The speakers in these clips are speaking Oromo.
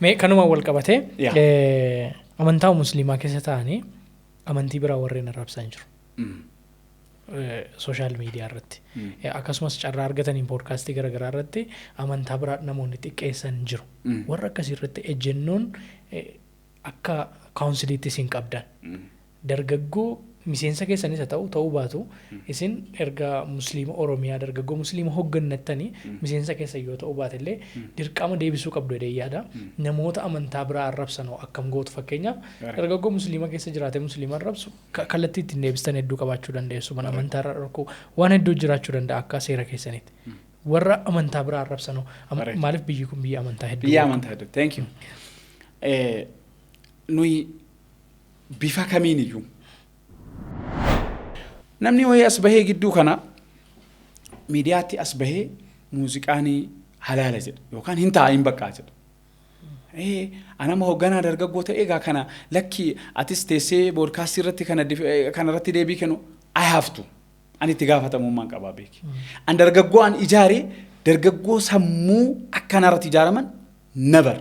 Mee kanumaan wal qabatee Yaa. amantaa musliimaa keessa ta'anii amantii biraa warreen arrabsan jiru. Social media irratti. Akkasumas carraa argataniin poodkaastii garaagaraa irratti amantaa biraa namoonni xiqqeessan jiru. Warra akkasii irratti ejjennoon akka kaawunsiliitti isin qabdan. Dargaggoo miseensa keessanis haa ta'u ta'uu baatu, isin erga Musliima Oromiyaa dargaggoo Musliima hoggannattanii miseensa keessa yoo ta'uu baate illee dirqama deebisuu qabdu jedhee yaada. Namoota amantaa biraa arrabsan hoo akkam gootu? Fakkeenyaaf, dargaggoo Musliima keessa jiraatee Musliima arrabsu kallattii ittiin deebistan hedduu qabaachuu dandeessu. Mana amantaa irra dhorkuu waan hedduu jiraachuu danda'a akka seera keessanitti. Warra amantaa biraa arrabsan hoo maaliif biyyi kun biyya amantaa hedduu Biyya amantaa hedduu. Thank you. Nuyi bifa kamiin iyyuu namni wayii as bahee gidduu kana miidiyaatti as bahee muuziqaan halaala jedha yookaan hin ta'a hin baqqaa jedha. Anama hoogganaa dargaggoo ta'e egaa kana lakki atis teessee boodkaastii irratti kana kana irratti deebii kennu I have to. Ani itti gaafatamummaan qabaa beeki. An dargaggoo an ijaare dargaggoo sammuu akkana irratti ijaaraman never.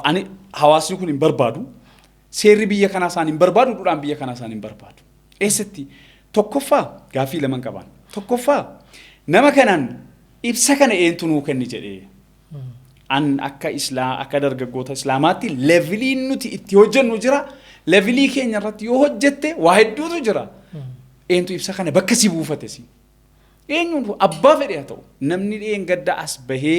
Ani hawaasni kun hin barbaadu. Seerri biyya kanaa isaan hin barbaadu. Duudhaan biyya kanaa isaan hin barbaadu. Eessatti? Tokkoffaa, gaaffii laman qaban. Tokkoffaa, nama kanaan ibsa kana eentu nuu kenni jedhee. An akka islaa akka dargaggoota islaamaatti leveliin nuti itti hojjennu jira. Levelii keenya irratti yoo hojjette waa hedduutu jira. Eentu ibsa kana bakka si buufate si? Eenyuun abbaa fedhe haa ta'u, namni dhiyeen gadda as bahee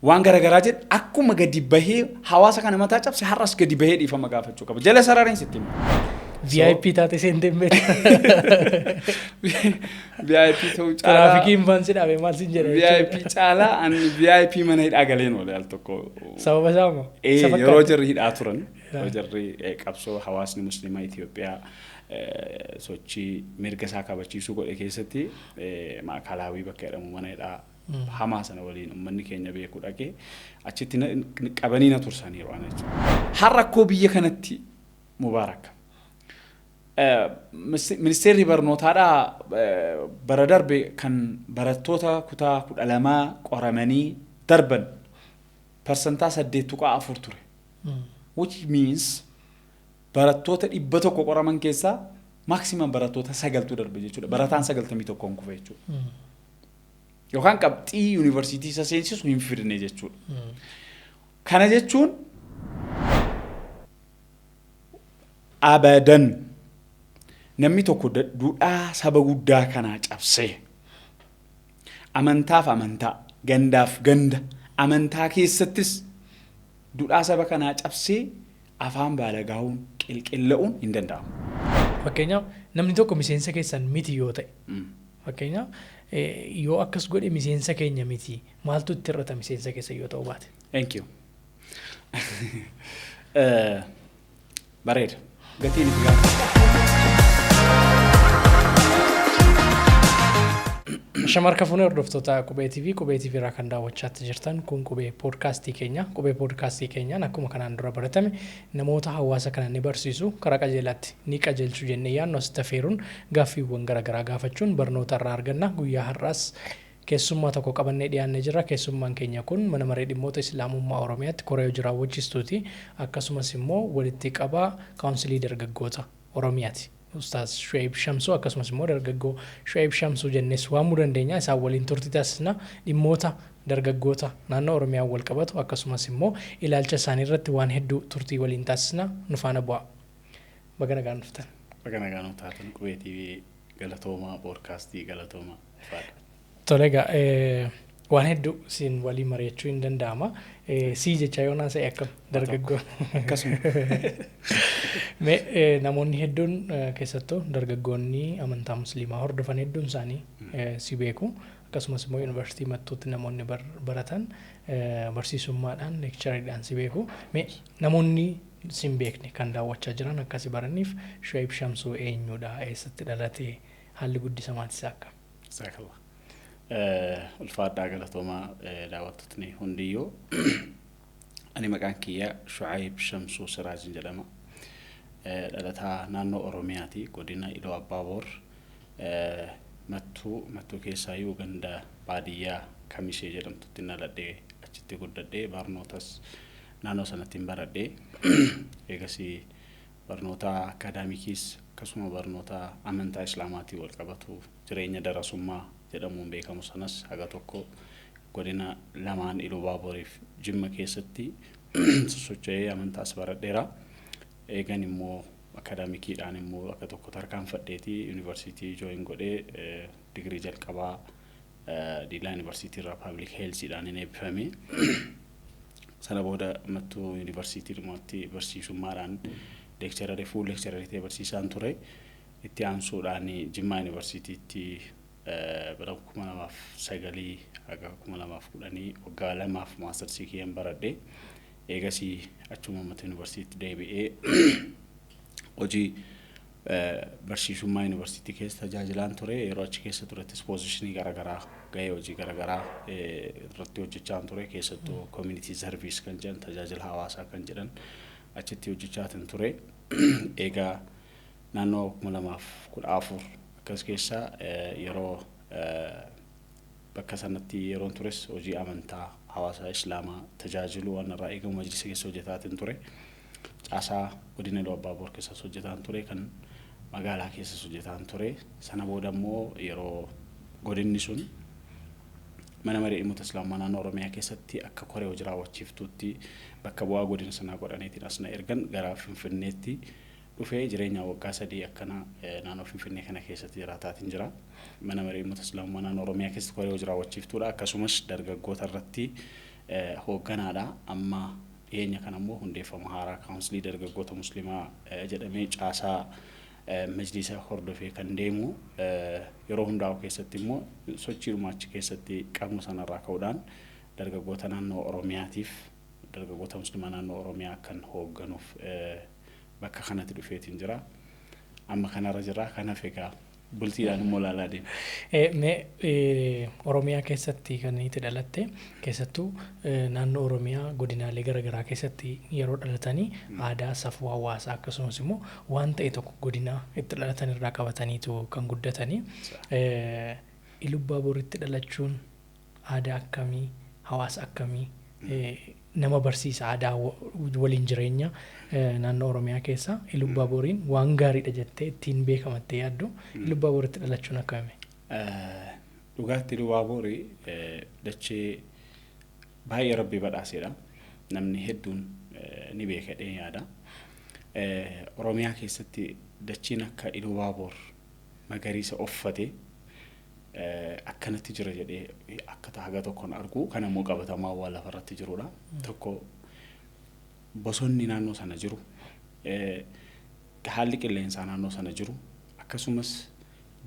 waan garaagaraa jedhe akkuma gadi bahee hawaasa kana mataa cabse har'as gadi bahee dhiifama gaafachuu qaba. Jala sarareen sitti hima. VIP taate seentee hin beektu. VIP ta'uu caalaa. Tiraafikiin faan si dhaabe maal sin jedha VIP jechuudha. Caalaa ani VIP mana hidhaa galeen oole al tokko. Sababa isaa moo? Isa Yeroo fakkaata. jarri hidhaa turan, yeroo jarri qabsoo hawaasni musliimaa Itoophiyaa sochii mirga isaa kabachiisuu godhe keessatti Maakalaawii bakka jedhamu mana hidhaa hamaa sana waliin uummanni keenya beeku dhaqee achitti qabanii na tursaniiru ana jechuudha. Har'a akkoo biyya kanatti Mubaarak. Ministeerri barnootaadhaa bara darbe kan barattoota kutaa 12 qoramanii darban parsantaa 8.4 ture. Which means barattoota 100 qoraman keessaa maximum barattoota sagaltu darbe jechuudha. Barataan 91n kufe jechuudha. Yookaan qabxii yuunivarsiitii isa seensisu hin fidne jechuudha. Kana jechuun abadan namni tokko duudhaa saba guddaa kanaa cabsee amantaaf amantaa, gandaaf ganda, amantaa keessattis duudhaa saba kanaa cabsee afaan baalagaa'uun, qilqilla'uun hin danda'amu. Fakkeenyaaf, namni tokko miseensa keessan miti yoo ta'e, fakkeenyaaf, yoo akkas godhe miseensa keenya miti, maaltu itti hir'ata miseensa keessa yoo ta'uu baate? Thank you. Bareeda. Gatiin itti gaafata. Shamarka fuunee hordoftoota Qubee TV, Qubee TV irraa kan daawwachaatti jirtan kun Qubee poodkaastii keenya. Qubee poodkaastii keenyaan akkuma kanaan dura baratame namoota hawaasa kana ni barsiisu, karaa qajeelaatti ni qajeelchu jennee yaadnu asitti afeeruun gaaffiiwwan garaagaraa gaafachuun barnoota irraa arganna. Guyyaa har'aas keessummaa tokko qabannee dhiyaannee jirra. Keessummaan keenya kun Mana Maree Dhimmoota Islaamummaa Oromiyaatti koree hojii raawwachiistuuti. Akkasumas immoo walitti qabaa Kaawunsilii Dargaggoota Oromiyaati. Ustaaz Shu'eeyib Shamsuu akkasumas immoo dargaggoo Shu'eeyib Shamsuu jennees waamuu dandeenya. Isaan waliin turtii taasisna. Dhimmoota dargaggoota naannoo Oromiyaan wal qabatu akkasumas immoo ilaalcha isaanii irratti waan hedduu turtii waliin taasisna. Nu faana bu'aa. Baga nagaan dhuftan. Baga nagaan nuuf taatan. Qubee TV galatoomaa, boodkaastii galatoomaa. Ulfaadha. Tole egaa, waan hedduu siin waliin mari'achuu hin danda'ama. Sii jecha yoo naasa'e akkam dargaggoo? Akkasuma. Mee namoonni hedduun, keessattuu dargaggoonni amantaa musliimaa hordofan hedduun isaanii si beeku. Akkasumas immoo yuunivarsiitii Mattuutti namoonni baratan barsiisummaadhaan, leekchariidhaan si beeku. Mee namoonni si hin beekne kan daawwachaa jiran akka si baraniif, Shu'eeb Shamsuu eenyudha? Eessatti dhalate? Haalli guddisa maatii isaa akkam? Jazakallah. Ulfaadhaa, galatoomaa daawwattootni hundiyyuu. Ani maqaan kiyya Shu'ayib Shamsuu Siraajin jedhama. Dhalataa naannoo Oromiyaati. Godina Iluu Abbaaboor Mattuu, Mattuu keessaayyuu ganda baadiyyaa Kamisee jedhamtutti dhaladhee achitti Achitti guddadhee, barnootas naannoo sanatti hin baradhee. Eegasii barnoota akaadaamikiis akkasuma barnoota amantaa islaamaatiin wal qabatu, jireenya darasummaa jedhamuun beekamu sanas haga tokko godina lamaan, Ilubaaboriif Jimma keessatti sosocho'ee amantaas baradheera. Eegan immoo akaadaamikiidhaan immoo akka tokko tarkaanfadheetii yuunivarsiitii join godhee, digirii jalqabaa Diilaa Yuunivarsiitii irraa public healthiidhaan hin eebbifame. Sana booda Mattuu Yuunivarsiitii dhumaatti barsiisummaadhaan lecturerii, full lecturerii ta'ee barsiisaan ture. Itti aansuudhaan Jimmaa Yuunivarsiitiitti bara 2009 haga 2010 waggaa 2f mastersii kiyyaan baradhe. Eegasii achuma Mattuu Yuunivarsiitiitti deebi'ee hojii barsiisummaa yuunivarsiitii keessa tajaajilaan ture. Yeroo achi keessa turettis positionii garaagaraa, gahee hojii garaagaraa irratti hojjechaan ture. Keessattuu community service kan jedhan, tajaajila hawaasaa kan jedhan achitti hojjechaatin ture. Egaa naannoo 2014 akkas keessa yeroo bakka sanatti yeroon tures hojii amantaa hawaasa islaamaa tajaajiluu waan irraa eegamu majlisa keessa hojjetaatin ture. Caasaa godina Iluu Abbaaboor keessas hojjetaan ture, kan magaalaa keessas hojjetaan ture. Sana booda immoo yeroo godinni sun mana maree dhimmoota islaamaa naannoo Oromiyaa keessatti akka koree hojii raawwachiiftuutti bakka bu'aa godina sanaa godhaniitiin as na ergan, gara Finfinneetti dhufee jireenya waggaa 3 akkana naannoo Finfinnee kana keessatti jiraataatiin jira. Mana maree dhimmoota islaamaa naannoo Oromiyaa keessatti koree hojii raawwachiiftuudha. Akkasumas dargaggoota irratti hoogganaadha. Amma dhiyeenya kana immoo hundeeffama haaraa kaawunsilii dargaggoota musliimaa jedhamee caasaa majlisa hordofee kan deemu, yeroo hundaa'u keessatti immoo sochiidhuma achi keessatti qabnu sanarraa ka'uudhaan dargaggoota naannoo Oromiyaatiif, dargaggoota musliimaa naannoo Oromiyaa kan hoogganuuf bakka kanatti dhufeetiin jira. Amma kanarra jira. Kanaaf egaa bultiidhaan immoo ilaalaa deema. Mee Oromiyaa keessatti kan itti dhalatte, keessattuu naannoo Oromiyaa godinaalee garaagaraa keessatti yeroo dhalatanii aadaa, safuu hawaasaa akkasumas immoo waan ta'e tokko godina itti dhalatan irraa qabataniitu kan guddatanii. Ilubbaaboritti dhalachuun aadaa akkamii, hawaasa akkamii nama barsiisa? Aadaa waliin jireenya naannoo Oromiyaa keessa Ilubbaaboriin waan gaariidha jettee ittiin beekamattee yaaddu, Ilubbaaboritti dhalachuun akkami? Dhugaatti Ilubaaborii dachee baay'ee rabbi badhaasedha. Namni hedduun ni beeka jedhee yaada. Oromiyaa keessatti dachiin akka Ilubaabor magariisa uffate akkanatti jira jedhee akka haga tokkoon argu kan immoo qabatamaa waan lafarratti jirudha. Tokko bosonni naannoo sana jiru, haalli qilleensaa naannoo sana jiru, akkasumas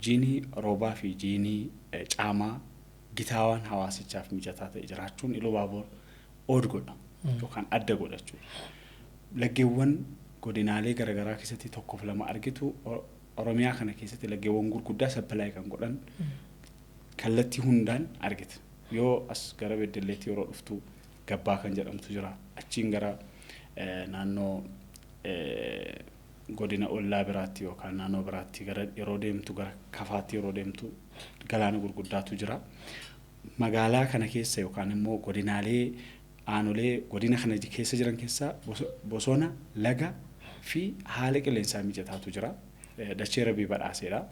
jiinii roobaa fi jiinii caamaa gitaawaan hawaasichaaf mijataa ta'e jiraachuun Ilubaabor odd godha yookaan adda godha jechuudha. Laggeewwan godinaalee garaagaraa keessatti tokkoof lama argitu, Oromiyaa kana keessatti laggeewwan gurguddaa supply kan godhan kallattii hundaan argita. Yoo as gara Beddelleetti yeroo dhuftu Gabbaa kan jedhamtu jira. Achiin gara naannoo godina ollaa biraatti yookaan naannoo biraatti gara yeroo deemtu, gara Kafaatti yeroo deemtu galaana gurguddaatu jira. Magaalaa kana keessa yookaan immoo godinaalee, aanolee godina kana keessa jiran keessa bosona, laga fi haala qilleensaa mijataatu jira. Dachee rabbii badhaaseedha.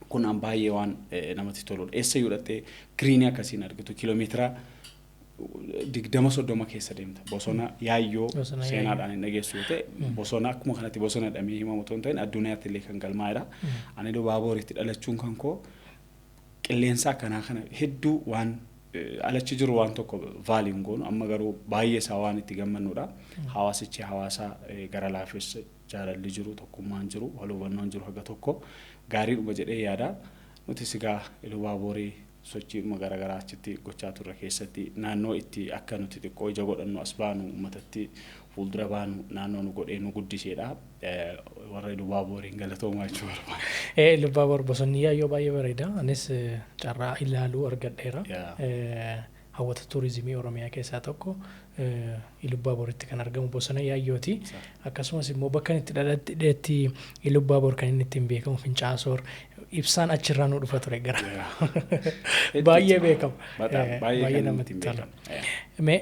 Kun an baay'ee waan namatti toludha. Eessayyuu dhattee greenii akkasiin argitu, kiiloomeetira 20 30 keessa deemta. Bosona Yaayyoo seenaadhaan hin dhageessu yoo ta'e, bosona akkuma kanatti bosona jedhamee himamu otoo hin ta'in addunyaatti illee kan galmaa'edha. Ani Ilubaabooritti dhalachuun kan koo qilleensa akkanaa kana hedduu waan alachi jiru waan tokko value goonu, amma garuu baay'ee isaa waan itti gammannudha. Hawaasichi hawaasa gara laafessa, jaalalli jiru, tokkummaan jiru, wal hubannoon jiru haga tokko gaariidhuma jedhee yaada. Nuti sigaa Ilubaaborii sochiidhuma garaagaraa achitti gochaa turre keessatti naannoo itti akka nuti xiqqoo ija godhannu, as baanu, uummatatti fuuldura baanu naannoo nu godhee nu guddiseedha. Warra Ilubaabooriin galatoomaa jechuu barbaada. Ilubaaboor bosonni Yaayyoo baay'ee bareeda. Anis carraa ilaaluu argadheera. Hawwata tuurizimii Oromiyaa keessaa tokko Ilubbaaboritti kan argamu bosona Yaayyooti. Akkasumas immoo bakka inni itti dhaladhetti Ilubbaabor kan inni ittiin beekamu Fincaa'aa Soor ibsaan achirraa nu dhufa ture gara. Baay'ee beekama. Baay'ee namatti tola. Mee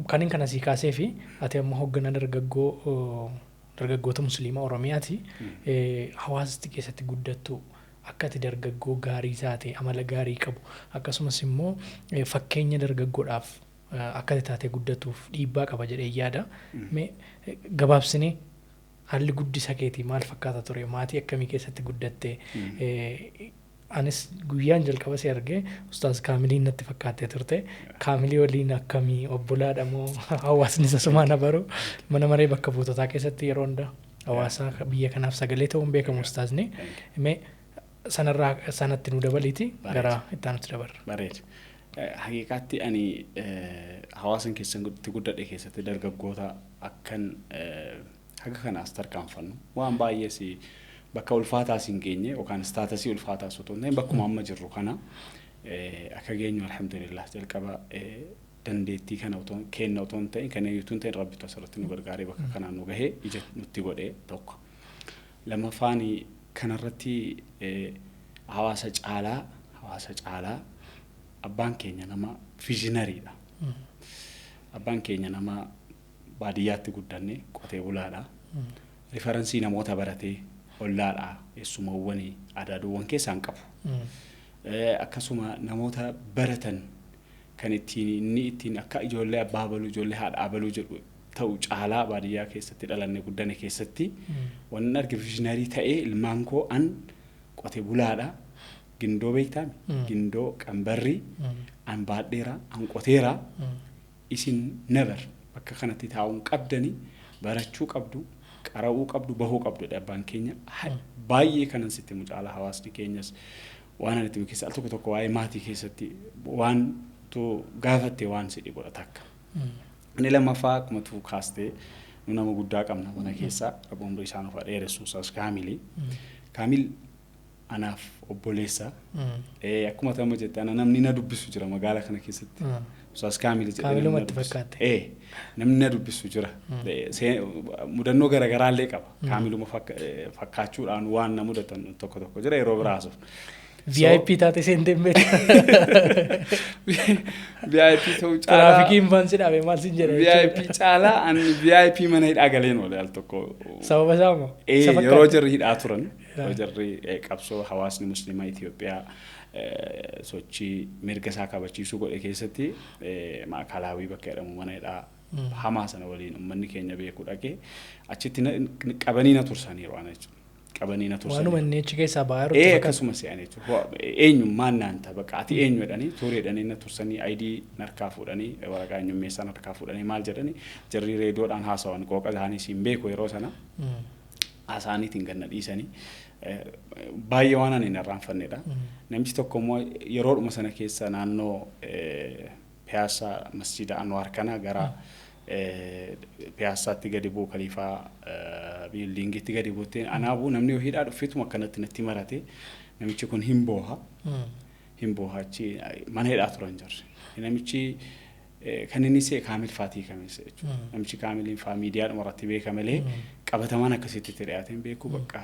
kan inni kana sii kaasee fi ati amma hoogganaa dargaggoo dargaggoota musliimaa Oromiyaati. Hawaasatti keessatti guddattu akka ati dargaggoo gaarii taate, amala gaarii qabu, akkasumas immoo fakkeenya dargaggoodhaaf akka ati taate guddatuuf dhiibbaa qaba jedhee yaada. Mee gabaabsinee haalli guddisa keetii maal fakkaata ture? Maatii akkamii keessatti guddatte? Anis guyyaan jalqaba si argee Ustaaz Kaamiliin natti fakkaattee turte. Kaamilii waliin akkamii, obbolaadha moo hawaasni isa na baru? Mana maree bakka buutotaa keessatti yeroo hunda hawaasa biyya kanaaf sagalee ta'uun beekamu ustaazni. Mee sanarraa sanatti nu dabaliiti gara itti aanutti dabarra. Bareeda. Haqiiqaatti ani hawaasan keessatti guddadhe keessatti dargaggoota akkan haga kanaas tarkaanfannu waan baay'ees bakka ulfaataas hin geenye yookaan status ulfaataas otoo hin ta'in bakkuma amma jirru kana akka geenyu, alhamdulillah, jalqaba dandeettii kana otoo kenna otoo hin ta'in, kan eenyutu hin ta'in, rabbitu asirratti nu gargaaree bakka kanaan nu gahee ija nutti godhee tokko. Lammaffaan kanarratti hawaasa caalaa abbaan keenya nama visionary dha. Abbaan keenya nama baadiyyaatti guddanne, qotee bulaadha. Reference namoota baratee ollaadhaa, eessumawwanii, adaaduuwwan keessaa hin qabu. Akkasuma namoota baratan kan ittiin inni ittiin akka ijoollee abbaa baluu, ijoollee haadha abaluu jedhu ta'u caalaa baadiyyaa keessatti dhalanne guddane keessatti wanni arge visionary ta'ee ilmaan koo an qotee bulaadha. Gindoo beektaami? Gindoo qambarrii an baadheera, an qoteera. Isin never bakka kanatti taa'uun qabdanii, barachuu qabdu, qara'uu qabdu, bahuu qabdu abbaan keenya. Baay'ee kanan sitti mucaala hawaasni keenyas waan ani itti keessa al tokko tokko waa'ee maatii keessatti waan tu gaafatte waan si dhibudha takka. Inni lammaffaa akkuma tu kaastee nu nama guddaa qabna mana keessaa, Rabbi umrii isaa nuuf haa dheeressu, Ustaaz Kaamili. Kaamil anaaf obboleessa. Akkuma ta'ama jette ana namni na dubbisu jira magaalaa kana keessatti. Ustaaz Kaamil jedhee namni na Kaamilumatti dubbisu. fakkaate. Namni na dubbisu jira. Mudannoo garaagaraallee qaba. Kaamiluma fakkaachuudhaan waan na mudatan tokko tokko jira, yeroo biraa haasofna. VIP taate seentee hin beektu. VIP ta'uu caalaa. Tiraafikiin faan si dhaabe maal sin jedha VIP jechuudha. Caalaa ani VIP mana hidhaa galeen oole al tokko. Sababa isaa moo? Isa Yeroo fakkaate? jarri hidhaa turan, yeroo jarri qabsoo hawaasni musliimaa Itoophiyaa sochii mirga isaa kabachiisuu godhe keessatti maakalaawii bakka jedhamu mana hidhaa hamaa sana waliin uummanni keenya beeku dhaqee achitti qabanii na tursaniiru ana jechuudha. Qabanii na tursaniiru. Waanuma inni achi keessaa ba'aa jiru fakkaata. Akkasuma se'an jechuudha. Eenyummaan naan ta'a bakka ati eenyu jedhanii turii jedhanii na tursanii, ID narkaa fuudhanii, waraqaa eenyummeessaa narkaa fuudhanii, maal jedhanii jarri reediyoodhaan haasawan, qooqa isaanii siin beeku yeroo sana haasaaniitiin ganna dhiisanii baay'ee waan ani hin irraanfannedha. Namichi tokko immoo yeroodhuma sana keessa naannoo Piyaasaa Masjida Anwaar kana gara Piyaassaatti gadi bu'u, Kaliifaa building itti gadi buuttee anaabuu namni ho'iidhaa dhufeetuma akkanatti natti marate, namichi kun hin booha. Hin booha, achi mana hidhaa turan jarri. Namichi kan inni se'e Kaamil Faatii kameessa jechuudha. Namichi Kaamiliin faa miidiyaadhuma irratti beeka malee qabatamaan akkasitti itti dhiyaatee hin beeku, bakka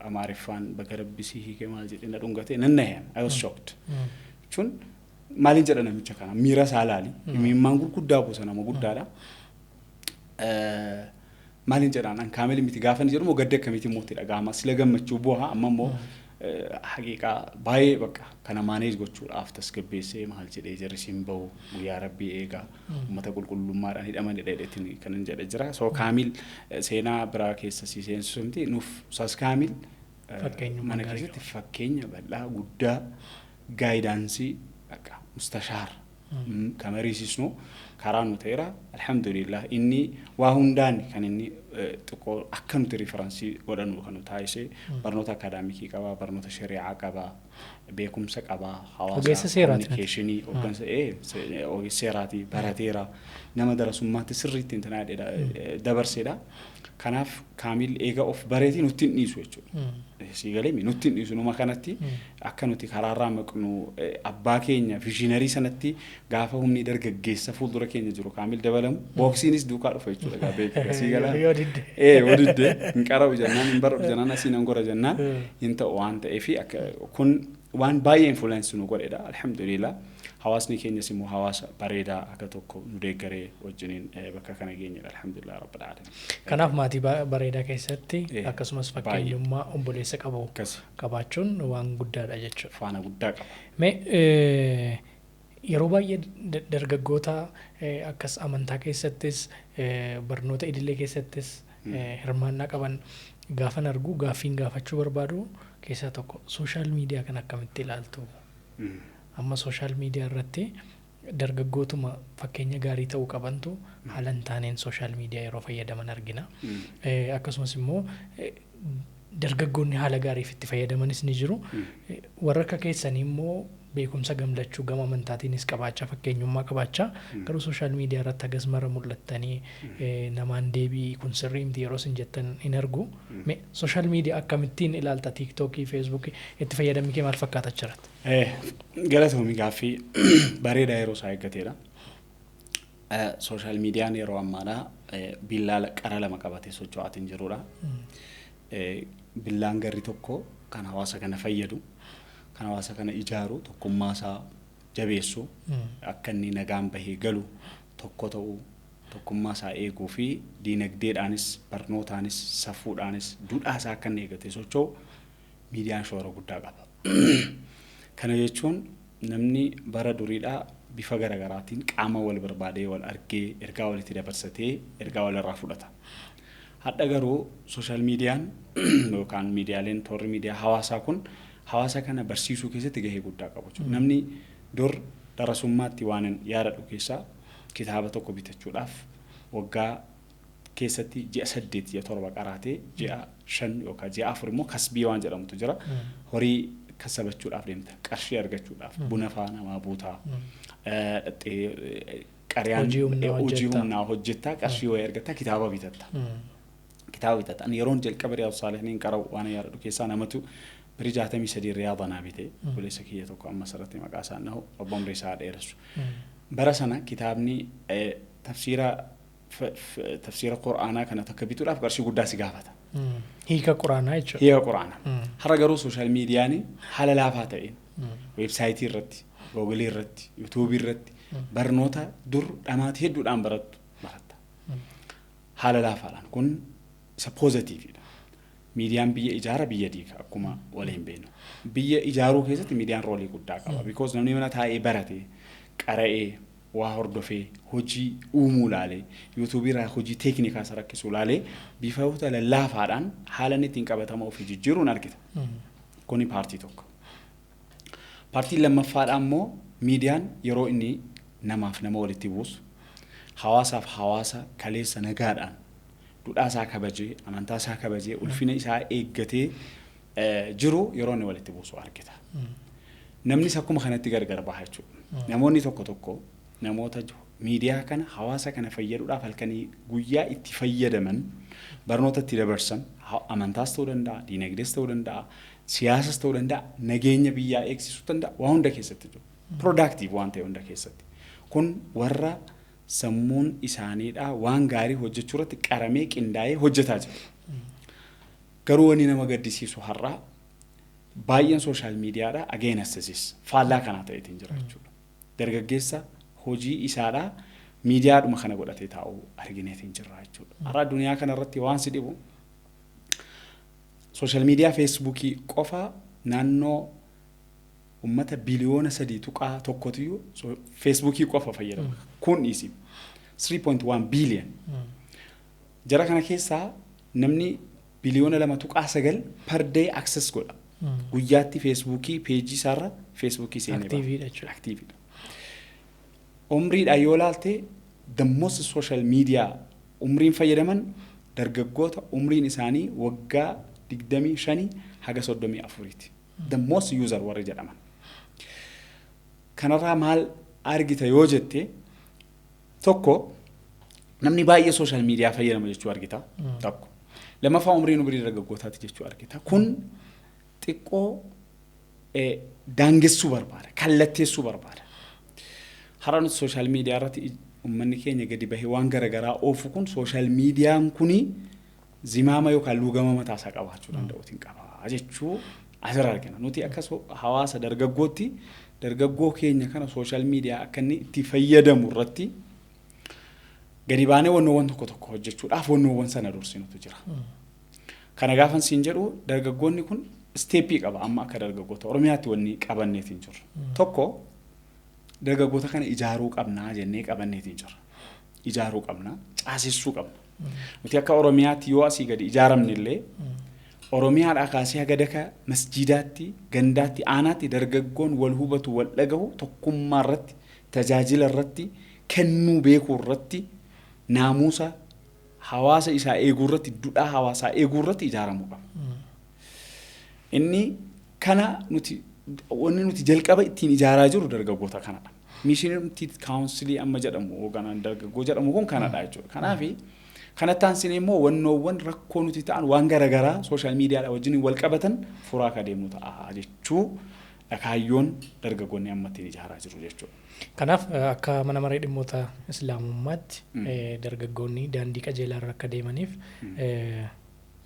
Amaariffaan baga rabbisii hiikee maal jedhee na dhungate, nan nahe, I was shocked. Jechuun maaliin jedha namicha kana, miira isaa laali. Imimmaan gurguddaa buusa, nama guddaadha. Maaliin jedhaan an Kaamil miti gaafa inni jedhu immoo gadda akkamiitiin immoo itti dhaga'ama, sila gammachuu bu'aa, amma immoo haqiiqaa baay'ee bakka kana manage gochuudhaaf tasgabbeessee maal jedhee jarri siin bahu guyyaa rabbii eegaa uummata qulqullummaadhaan hidhamanidha jedheetiin kan inni jedhe jira. So Kaamil seenaa biraa keessa si seensisu miti, nuuf Ustaaz Kaamil Fakkeenyummaa mana gaarii keessatti fakkeenya bal'aa guddaa, guidance, bakka mustashaar kan mariisisnu karaa nu ta'eera, alhamdulillah, inni waa hundaan kan inni xiqqoo akka nuti reference godhannu kan nu taasise barnoota academic qabaa, barnoota shari'aa qabaa, beekumsa qabaa, Ogeessa hawaasa seeraati. Communication, hooggansa, ogeessa seeraati, barateera, nama darasummaatti sirriitti intinaa dabarseedha. Kanaaf Kaamil eega of bareetii nutti hin dhiisu jechuudha. Sii galee nutti hin dhiisu, numa kanatti akka nuti karaarraa maqnu, abbaa keenya visionary sanatti gaafa humni dargaggeessa fuuldura keenya jiru Kaamil dabalamu, booksiinis duukaa dhufa jechuudha gaa beeku sii galaa. Yoo didde. Yoo didde, hin qara'u jennaan, hin baradhu jennaan, asiin hin gora jennaan, hin ta'u waan ta'eef kun waan baay'ee influence nu godhedha, alhamdulillah. Hawaasni keenyas immoo hawaasa bareedaa akka tokko nu deeggaree wajjiniin bakka kana geenyedha, alhamdulillah rabbil alamin. Kanaaf maatii bareedaa keessatti akkasumas baay'ee. Fakkeenyummaa obboleessa qabu Akkas qabaachuun waan guddaadha jechuudha. Faana guddaa qaba. Mee yeroo baay'ee dargaggoota akkas amantaa keessattis, barnoota idilee keessattis hirmaannaa qaban gaafan argu, gaaffiin gaafachuu barbaadu keessaa tokko social media kan akkamitti ilaaltu? Amma social media irratti dargaggootuma fakkeenya gaarii ta'uu qabantu haala hin taaneen social media yeroo fayyadaman argina. Akkasumas immoo dargaggoonni haala gaariif itti fayyadamanis ni jiru. Warra akka keessanii immoo beekumsa gamlachuu gama amantaatiinis qabaachaa, fakkeenyummaa qabaachaa, garuu social media irratti hagas mara mul'attanii namaan deebii kun sirrii miti yeroo isin jettan hin argu. Mee social media akkamittiin ilaalta? TikTokii, Facebookii itti fayyadamni kee maal fakkaata achirratti? Galatoomi, gaaffii bareedaa yeroo isaa eeggateedha. Social mediaan yeroo ammaadhaa billaa qara lama qabatee socho'aatiin jirudha. Billaan garri tokko kan hawaasa kana fayyadu, kan hawaasa kana ijaaru, tokkummaa isaa jabeessu, akka inni nagaan bahee galu, tokko ta'uu, tokkummaa isaa eeguu fi diinagdeedhaanis, barnootaanis, safuudhaanis, duudhaa isaa akka inni eeggatee socho'u miidiyaan shoora guddaa qaba. Kana jechuun namni bara duriidhaa bifa garaagaraatiin qaama wal barbaadee wal argee ergaa walitti dabarsatee ergaa walirraa fudhata. Hadha garuu social mediaan yookaan miidiyaaleen toorri miidiyaa hawaasaa kun hawaasa kana barsiisuu keessatti gahee guddaa qabu jechuudha. Namni dur darasummaatti waan hin yaadadhu keessaa kitaaba tokko bitachuudhaaf waggaa keessatti ji'a 8, ji'a 7 qaraatee, ji'a 5 yookaan ji'a 4 immoo kasbii waan jedhamutu jira. Horii kasabachuudhaaf deemta. Qarshii argachuudhaaf buna faa namaa buutaa. Dhaxxee qariyaan Hojii humnaa hojii hojjettaa. Humnaa hojjettaa, qarshii wayii argattaa, kitaaba bitatta. Kitaaba bitatta. Ani yeroon jalqaba Riyaadu Saalihiin qara'u waan yaadadhu keessaa namatu birii 63 Riyaada naa bite. Obboleessa kiyya tokko amma asirratti maqaa isaa nahu, obbo umrii isaa dheeressu. Bara sana kitaabni tafsiira Qur'aanaa kana takka bituudhaaf qarshii guddaa si gaafata. Hiika quraanaa jechuudha. Hiika Qur'aanaa. Har'a garuu social mediaan haala laafaa ta'een website irratti, Google irratti, YouTube irratti barnoota dur dhamaatii hedduudhaan barattu baratta. Haala laafaadhaan kun isa positivedha. Miidiyaan biyya ijaara, biyya diiga, akkuma waliin beeknu. Biyya ijaaruu keessatti miidiyaan role guddaa qaba. Because namni mana taa'ee barate, qara'ee, waa hordofee, hojii uumuu laalee, YouTube irraa hojii teeknikaa isa rakkisu laalee, bifoota lallaafaadhaan haala inni ittiin qabatama ofii jijjiiruun argita. Kuni part tokko. Partiin lammaffaadhaa immoo miidiyaan yeroo inni namaaf nama walitti buusu, hawaasaaf hawaasa kaleessa nagaadhaan duudhaa isaa kabajee, amantaa isaa kabajee, ulfina isaa eeggatee jiru yeroo inni walitti buusu argita. Namnis akkuma kanatti gargar baha jechuudha. Namoonni tokko tokko namoota miidiyaa kana hawaasa kana fayyaduudhaaf halkanii guyyaa itti fayyadaman, barnoota itti dabarsan, amantaas ta'uu danda'a, diinagdees ta'uu danda'a, siyaasas ta'uu danda'a, nageenya biyyaa eegsisuu danda'a, waa hunda keessatti jiru. Productive waan ta'e hunda keessatti. Kun warra sammuun isaaniidhaa waan gaarii hojjechuu irratti qaramee qindaa'ee hojjetaa jiru. Garuu wanni nama gaddisiisu har'aa baay'een social mediadhaa against this, faallaa kanaa ta'eetiin jira jechuudha. Dargaggeessa hojii isaadhaa miidiyaadhuma kana godhatee taa'uu argineetiin jirra jechuudha. Har'a addunyaa kanarratti waan si dhibu social media Facebookii qofa naannoo uummata biliyoona 3.1tiyyuu Facebookii qofa fayyadama. Kun dhiisi. 3.1 billion. Jara kana keessaa namni biliyoona 2.9 per day access godha. Guyyaatti Facebookii page isaarra Facebookii seenee ba'a. Activedha jechuudha. Activedha. Umriidhaan yoo ilaalte, the most social media umriin fayyadaman dargaggoota umriin isaanii waggaa 25 haga 34ti. The most user warri jedhaman. Kanarraa maal argita yoo jette, tokko, namni baay'ee social media fayyadama jechuu argita. Tokko. Lammaffaa, umriin umrii dargaggootaati jechuu argita. Kun xiqqoo daangessuu barbaada. Kallatteessuu barbaada. Har'a nuti social media irratti uummanni keenya gadi bahee waan garaagaraa oofu kun, social mediaan kuni zimaama yookaan luugama mataasaa qabaachuu danda'uutiin qaba jechuu asirra argina. Nuti akka hawaasa dargaggootti dargaggoo keenya kana social media akka inni itti fayyadamu irratti gadi baanee wannoowwan tokko tokko hojjechuudhaaf wannoowwan sana dursinutu jira. Kana gaafan siin jedhu, dargaggoonni kun step qaba. Amma akka dargaggoota Oromiyaatti wanni qabanneetiin jiru. Tokko, dargaggoota kana ijaaruu qabnaa jennee qabanneetiin jira. Ijaaruu qabna, caasessuu qabna. Nuti akka Oromiyaatti yoo asii gadi ijaaramne illee, Oromiyaadhaa kaasee haga daka masjiidaatti, gandaatti, aanaatti dargaggoon wal hubatu, wal dhagahu, tokkummaa irratti, tajaajila irratti, kennuu beekuu irratti, naamusa hawaasa isaa eeguu irratti, duudhaa hawaasaa eeguu irratti ijaaramuu qaba. Inni kana nuti wanni nuti jalqaba ittiin ijaaraa jiru dargaggoota kanadha. Mishinii council amma jedhamu, hoogganaan dargaggoo jedhamu kun kanadha jechuudha. Kanaafi kanatti aansinee immoo wannoowwan rakkoo nuti ta'an waan garaagaraa social mediadha wajjin wal qabatan furaa akka deemnu ta'a jechuu kaayyoon dargaggoonni amma ittiin ijaaraa jiru jechuudha. Kanaaf akka mana maree dhimmoota islaamummaatti dargaggoonni daandii qajeelaa irra akka deemaniif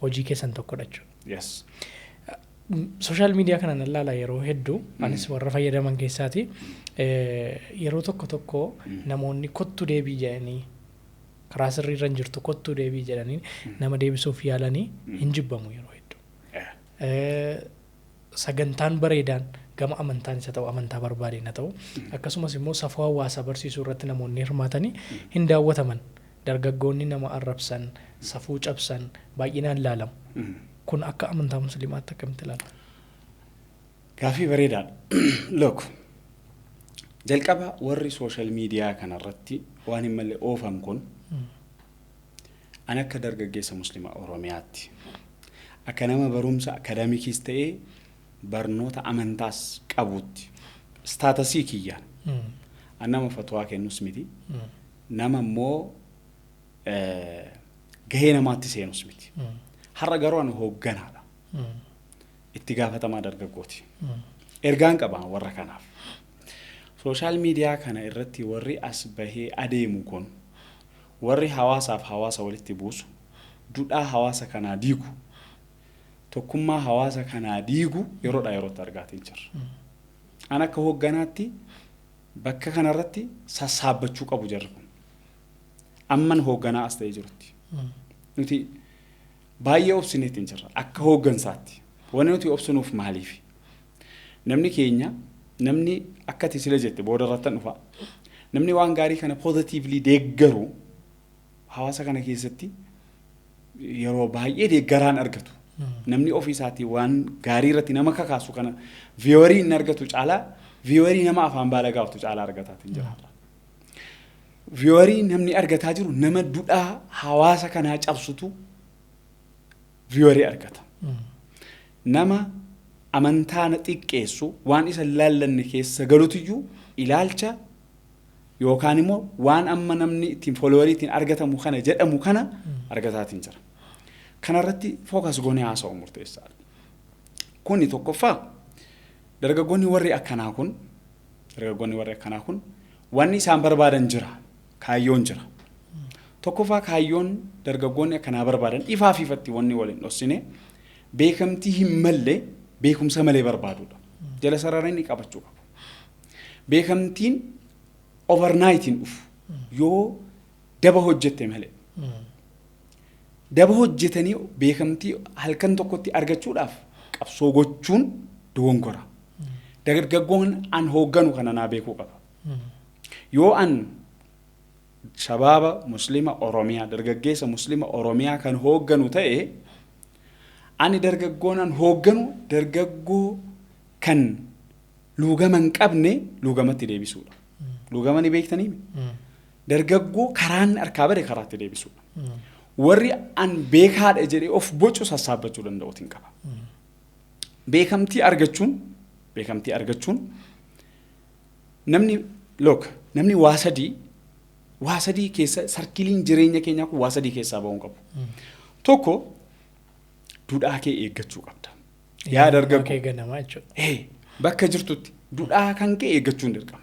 hojii keessan tokkodha jechuudha. Yes. Social media kana nan ilaala yeroo hedduu, anis warra fayyadaman keessaati. Yeroo tokko tokko namoonni kottu deebii jedhanii, karaa sirriirra hin jirtu, kottu deebii jedhanii nama deebisuuf yaalanii hin jibbamu yeroo hedduu. Sagantaan bareedaan gama amantaan isa ta'u, amantaa barbaadeen haa ta'u, akkasumas immoo safuu hawaasaa barsiisuu irratti namoonni hirmaatanii hin daawwataman. Dargaggoonni nama arrabsan, safuu cabsan baay'inaan ilaalamu. Kun akka amantaa musliimaatti akkamitti ilaalama? Gaaffii bareedaadha. Look, jalqaba warri social media kanarratti waan hin malle oofan kun, ani akka dargaggeessa musliima Oromiyaatti, akka nama barumsa academicis ta'ee barnoota amantaas qabutti, status kiyyaan an nama fatwaa kennus miti, nama immoo gahee namaatti seenus miti. Har'a garuu ani hoogganaadha. Itti gaafatamaa dargaggooti. Ergaan qaba warra kanaaf. Social media kana irratti warri as bahee adeemu kun, warri hawaasaaf hawaasa walitti buusu, duudhaa hawaasa kanaa diigu, tokkummaa hawaasa kanaa diigu yeroodhaa yerootti argaatiin jirra. An akka hoogganaatti bakka kanarratti sassaabbachuu qabu jarri kun. Amman hoogganaa as ta'ee jirutti. Nuti baay'ee obsineetiin jirra akka hooggansaatti. Wanni nuti obsinuuf maaliifi? Namni keenya, namni akka ati sila jette booda irratti dhufa. Namni waan gaarii kana positively deeggaru hawaasa kana keessatti yeroo baay'ee deeggaraan argatu. Namni ofii isaatii waan gaarii irratti nama kakaasu kana viewer inni argatu caalaa viewer nama afaan baala gaafatu caalaa argataatiin jira. Viewer namni argataa jiru, nama duudhaa hawaasa kanaa cabsutu viewer argata. Nama amantaa na xiqqeessu, waan isa laallanne keessa galutiyyuu ilaalcha yookaan immoo waan amma namni ittiin follower ittiin argatamu kana jedhamu kana argataatiin jira. Kanarratti focus goonee haasa'u murteessaadha. Kuni tokkoffaa, dargaggoonni warri akkanaa kun wanni isaan barbaadan jira, kaayyoon jira. Tokkoffaa, kaayyoon dargaggoonni akkanaa barbaadan ifaa fi ifatti wanni waliin dhossine beekamtii hin malle beekumsa malee barbaadudha. Jala sararanii qabachuu qabu. Beekamtiin overnight hin dhufu yoo daba hojjette malee. Daba hojjetanii beekamtii halkan tokkotti argachuudhaaf qabsoo gochuun dogongora. Dargaggoon an hoogganu kana naa beekuu qaba. Yoo an shabaaba muslima Oromiyaa, dargaggeessa muslima Oromiyaa kan hoogganu ta'e, ani dargaggoon an hoogganu dargaggoo kan luugama hin qabne luugamatti deebisuudha. Luugama ni beektanii? Dargaggoo karaan harkaa bade karaatti deebisuudha. Warri an beekaadha jedhee of bocu sassaabbachuu danda'uutiin qaba. Beekamtii argachuun namni, look, namni waa sadii keessa, circleiin jireenya keenyaa kun waa sadii keessaa ba'uu qabu. Tokko, duudhaa kee eeggachuu qabda. Yaa dargaggoo. Kee ganamaa jechuudha. Bakka jirtutti duudhaa kan kee eeggachuun dirqama.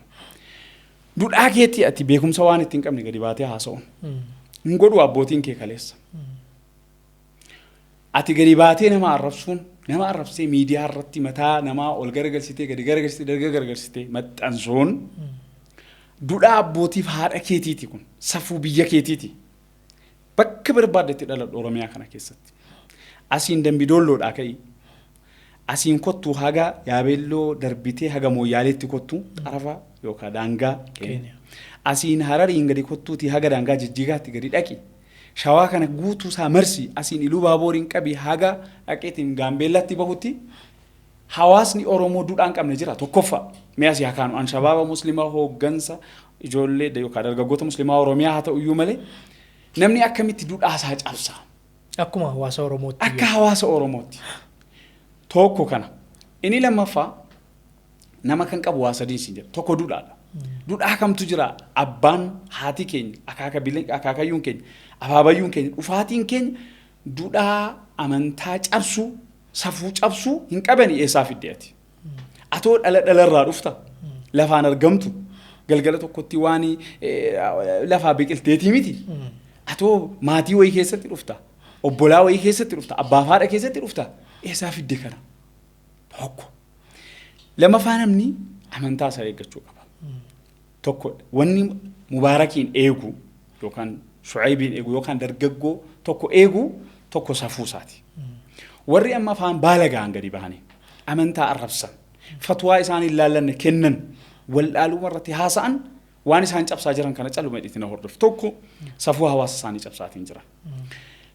Duudhaa keetti ati beekumsa waan ittiin qabne gadi baatee haasa'uun. Hin godhu abbootiin kee kaleessa. Ati gadi baatee nama arrabsuun, nama arrabsee miidiyaa irratti mataa namaa ol garagalsitee, gadi garagalsitee, darga garagalsitee maxxansuun duudhaa abbootiif haadha keetiiti, kun safuu biyya keetiiti. Bakka barbaaddetti dhaladhu Oromiyaa kana keessatti. Asiin Dambidoolloodhaa ka'i. Asiin kottuu haga Yaabeelloo darbitee haga Mooyyaaleetti kottuu xarafa yookaan daangaa Keeniyaa. Asiin Harariin gadi kottuutii haga daangaa Jijjigaatti gadi dhaqi. Shawaa kana guutuu isaa marsi, asiin Iluu Baabooriin qabi haga dhaqeetiin Gaambeellatti bahutti hawaasni Oromoo duudhaa hin qabne jira tokkoffaa. Mee asii haa kaanu, an shabaaba muslimaa hooggansa ijoollee yookaan dargaggoota muslimaa Oromiyaa haa ta'u iyyuu malee, namni akkamitti duudhaa isaa cabsa? Akkuma hawaasa Oromootti. Akka hawaasa Oromootti. Tokko kana. Inni lammaffaa, nama kan qabu waa sadii siin jedha. Tokko duudhaadha. Duudhaa kamtu jira? Abbaan haati keenya, akaakayyuun keenya, abaabayyuun keenya, dhufaatiin keenya duudhaa amantaa cabsuu, safuu cabsuu hin qabani, eessaa fidde ati? Atoo dhala dhalarraa dhufta. Lafaan argamtu. Galgala tokkotti waan lafaa biqilteetii miti. Atoo maatii wayii keessatti dhufta. Obbolaa wayii keessatti dhufta. Abbaa fi haadha keessatti dhufta. Eessaa fidde kana? Tokko. Lammaffaa, namni amantaa isaa eeggachuu qaba. Tokko, wanni Mubaarakiin eegu yookaan Shucaybiin eegu yookaan dargaggoo tokko eegu, tokko safuu isaati. Warri amma afaan baala ga'an gadi bahanii amantaa arrabsan, fatwaa isaan hin laallanne kennan, wallaaluma irratti haasa'an, waan isaan cabsaa jiran kana caluma itti na hordofu. Tokko, safuu hawaasa isaanii cabsaatiin jiran.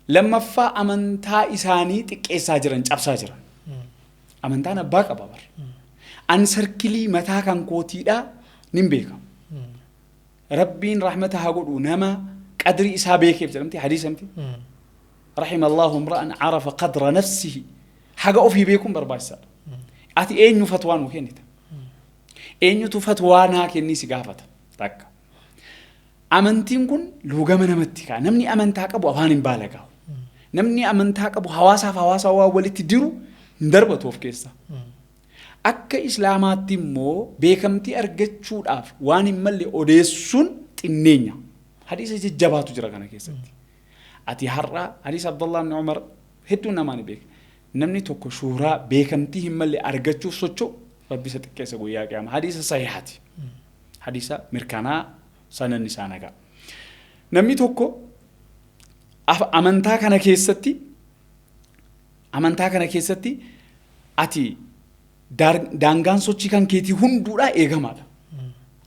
Lammaffaa, amantaa isaanii xiqqeessaa jiran, cabsaa jiran. Amantaan abbaa qaba bar. An circle mataa kan kootiidhaa nin beeka. Rabbiin rahmata haa godhu nama qadrii isaa beekeef jedhamti hadiisamti. رحم الله امرأ عرف قدر نفسه. Haga ofii beekuun barbaachisaadha. Ati eenyu fatwaa nuu kennita? Eenyutu fatwaa naa kennii si gaafata? Takka. Amantiin kun luugama namatti ka'a. Namni amantaa qabu afaan hin baalagaa'u. Namni amantaa qabu hawaasaaf hawaasa waan walitti diru hin darbatu of keessaa. Akka islaamaatti immoo beekamtii argachuudhaaf waan hin malle odeessuun xinneenya. Hadiisa jajjabaatu jira kana keessatti. Ati har'a hadiisa Abdullah ibn Umar hedduun namaa ni beeka. Namni tokko shuuraa beekamtii hin malle argachuuf socho'u, Rabbi isa xiqqeessa guyyaa qiyaamaa. Hadiisa sahihaati. Hadiisa mirkanaa, sananni isaa nagaa. Namni tokko amantaa kana keessatti ati daangaan sochii kan keetii hunduudhaa eegamaadha.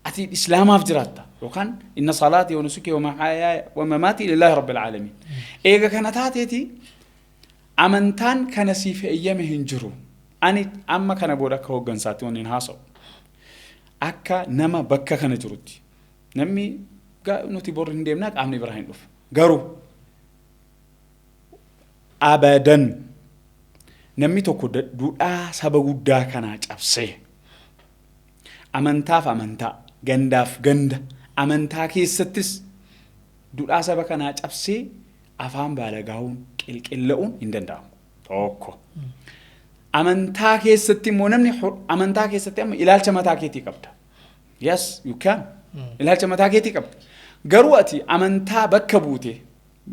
Ati islaamaaf jiraatta yookaan إن صلاتي ونسكي ومحياي ومماتي لله رب العالمين. Eega kana taateeti amantaan kana siif eeyyame hin jiru. Ani amma kana booda akka hooggansaatti wanni hin haasa'u. Akka nama bakka kana jirutti. Namni nuti bor hin deemnaa, qaamni biraa hin dhufu. Garuu abadan namni tokko duudhaa saba guddaa kanaa cabsee, amantaaf amantaa, gandaaf ganda, amantaa keessattis duudhaa saba kanaa cabsee afaan baalagaa'uun, qilqilla'uun hin danda'amu. Tokko. Amantaa keessatti immoo namni amantaa keessatti amma ilaalcha mataa keetii qabda. Yes, you can. Ilaalcha mataa keetii qabda. Garuu ati amantaa bakka buute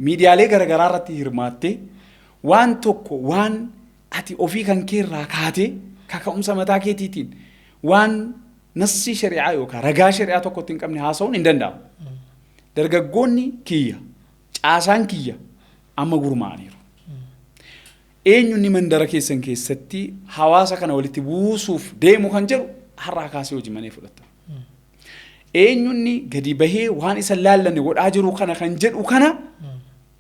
miidiyaalee garaagaraa irratti hirmaattee, waan tokko waan ati ofii kan keerraa kaatee kaka'umsa mataa keetiitiin waan nassii shari'aa yookaan ragaa shari'aa tokkotti hin qabne haasa'uun hin danda'amu. Dargaggoonni kiyya, caasaan kiyya amma gurmaa'aniiru. Eenyunni mandara keessan keessatti hawaasa kana walitti buusuuf deemu kan jedhu har'aa kaasee hojii manee fudhatta. Eenyunni gadi bahee waan isa laallanne godhaa jiru kana kan jedhu kana,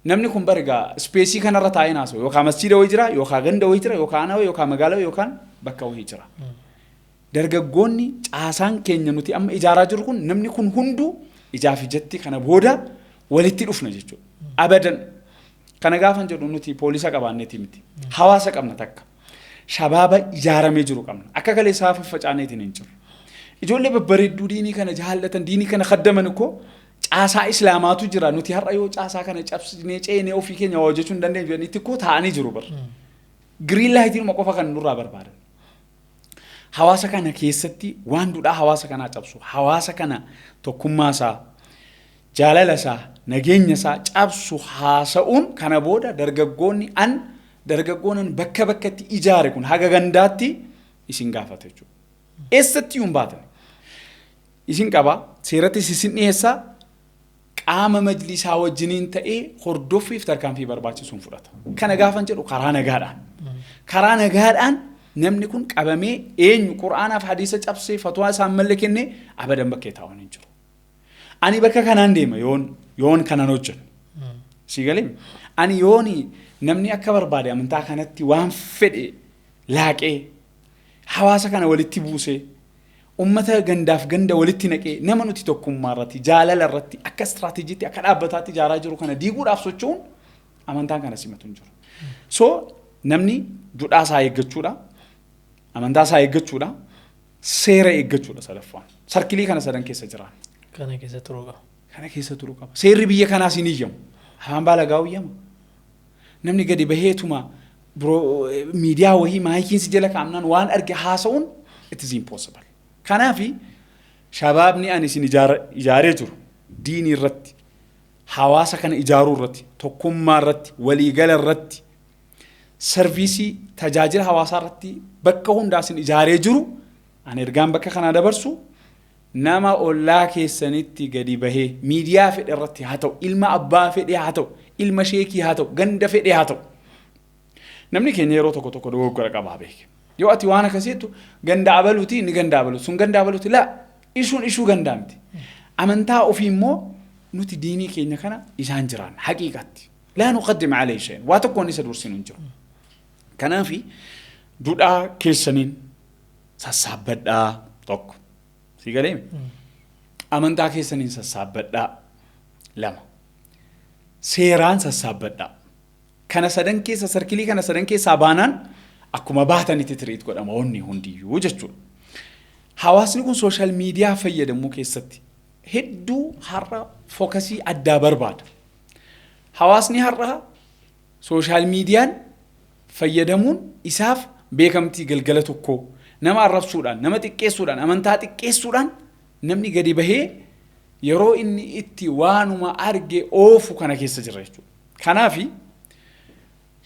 namni kun barigaa space kanarra taa'ee naasa'u, yookaan masjiida wayii jira, yookaan ganda wayii jira, yookaan aanaa wayii, yookaan magaalaa wayii, yookaan bakka wayii jira. Dargaggoonni caasaan keenya nuti amma ijaaraa jirru kun, namni kun hunduu ijaaf ijatti kana booda walitti dhufna jechuudha. Abadan. Kana gaafan jedhu nuti poolisa qabaanneeti miti. Hawaasa qabna takka. Shabaaba ijaaramee jiru qabna. Akka kaleessaa faffacaaneetiin hin jiru. Ijoollee babbareedduu diinii kana jaallatan, diinii kana khaddaman koo caasaa islaamaatu jira. Nuti har'a yoo caasaa kana cabsinee ceenee ofii keenya waa hojjechuu hin dandeenyu jedhaniitti koo taa'anii jiru bara. Green lightiinuma qofa kan nurraa barbaadan. Hawaasa kana keessatti waan duudhaa hawaasa kanaa cabsu, hawaasa kana tokkummaa isaa, jaalala isaa, nageenya isaa cabsu haasa'uun kana booda dargaggoonni an dargaggoonan bakka bakkatti ijaare kun haga gandaatti isin gaafata jechuudha. Eessatti iyyuu hin baatan. Isin qaba, seerattis isin dhiyeessaa, qaama majlisaa wajjiniin ta'ee hordoffiif tarkaanfii barbaachisuun fudhata. Kana gaafan jedhu karaa nagaadhaan. Karaa nagaadhaan namni kun qabamee eenyu qura'aanaaf hadiisa cabsee fatwaa isaan malle kennee abadan bakkee taa'uun hin jiru. Ani bakka kanaan deema yoon kanan hojjennu. Si galee ani yooni namni akka barbaade amantaa kanatti waan fedhe laaqee hawaasa kana walitti buusee ummata gandaaf ganda walitti naqee nama nuti tokkummaa irratti, jaalala irratti, akka istiraateejiitti, akka dhaabbataatti ijaaraa jiru kana diiguudhaaf socho'uun amantaan kana simatu hin jiru. So namni duudhaa isaa eeggachuudha, amantaa isaa eeggachuudha, seera eeggachuudha sadaffaan. Circleii kana sadan keessa jiraan. Kana keessa turuu qaba. Kana keessa turuu qaba. Seerri biyya kanaas hin iyyamu. Afaan baalagaa iyyama. Namni gadi baheetuma miidiyaa wahii miciin si jala kaa'amnaan waan arge haasa'uun it is impossible. Kanaafi shabaabni ani isin ijaaree jiru diinii irratti, hawaasa kana ijaaruu irratti, tokkummaa irratti, waliigala irratti, serviceii tajaajila hawaasaa irratti bakka hundaa isin ijaaree jiru ani ergaan bakka kanaa dabarsu nama ollaa keessanitti gadi bahee miidiyaa fedhe irratti haa ta'u, ilma abbaa fedhe haa ta'u, ilma sheekii haa ta'u, ganda fedhe haa ta'u. Namni keenya yeroo tokko tokko dogoggora qabaa beeke. Yoo ati waan akkasiitu ganda abaluuti, inni ganda abalu sun ganda abaluuti, laa, ishuun ishuu gandaa miti. Amantaa ofii immoo nuti diinii keenya kana isaan jiraan haqiiqatti. Laa nuqaddim alayhi shay'an, waa tokkoon isa dursinu hin jiru. Kanaafi duudhaa keessaniin sassaabbadhaa tokko. Si galee? Amantaa keessaniin sassaabbadhaa lama. Seeraan sassaabbadhaa. Kana sadan keessa, circleii kana sadan keessaa baanaan akkuma baatanitti treat godhama wanni hundiyyuu jechuudha. Hawaasni kun social media fayyadamuu keessatti hedduu har'a focusii addaa barbaada. Hawaasni har'a social mediaan fayyadamuun isaaf beekamtii galgala tokkoo nama arrabsuudhaan, nama xiqqeessuudhaan, amantaa xiqqeessuudhaan namni gadi bahee yeroo inni itti waanuma arge oofu kana keessa jira jechuudha. Kanaafi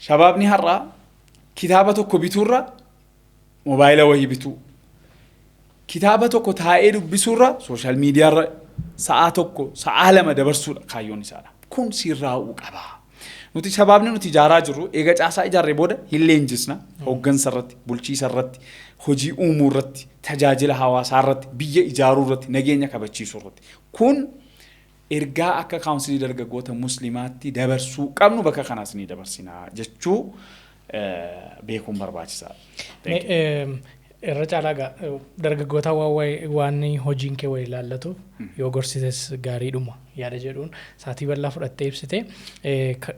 shabaabni har'aa kitaaba tokko bituurra mobaayila wayii bituu, kitaaba tokko taa'ee dubbisuurra social mediarra sa'aa 1, sa'aa 2 dabarsuudha kaayyoon isaadha. Kun sirraa'uu qaba. Nuti shabaabni nuti ijaaraa jirru eega caasaa ijaarree booda hin leenjisna hooggansa irratti, bulchiisa irratti, hojii uumuu irratti, tajaajila hawaasaa irratti, biyya ijaaruu irratti, nageenya kabachiisuu irratti. Kun ergaa akka kaawunsilii dargaggoota musliimaatti dabarsuu qabnu bakka kanaas ni dabarsina jechuu beekuun barbaachisaadha. Irra caalaa dargaggoota waan hojiin kee wal ilaallatu yoo gorsites gaariidhuma yaada jedhuun saatii bal'aa fudhattee ibsite.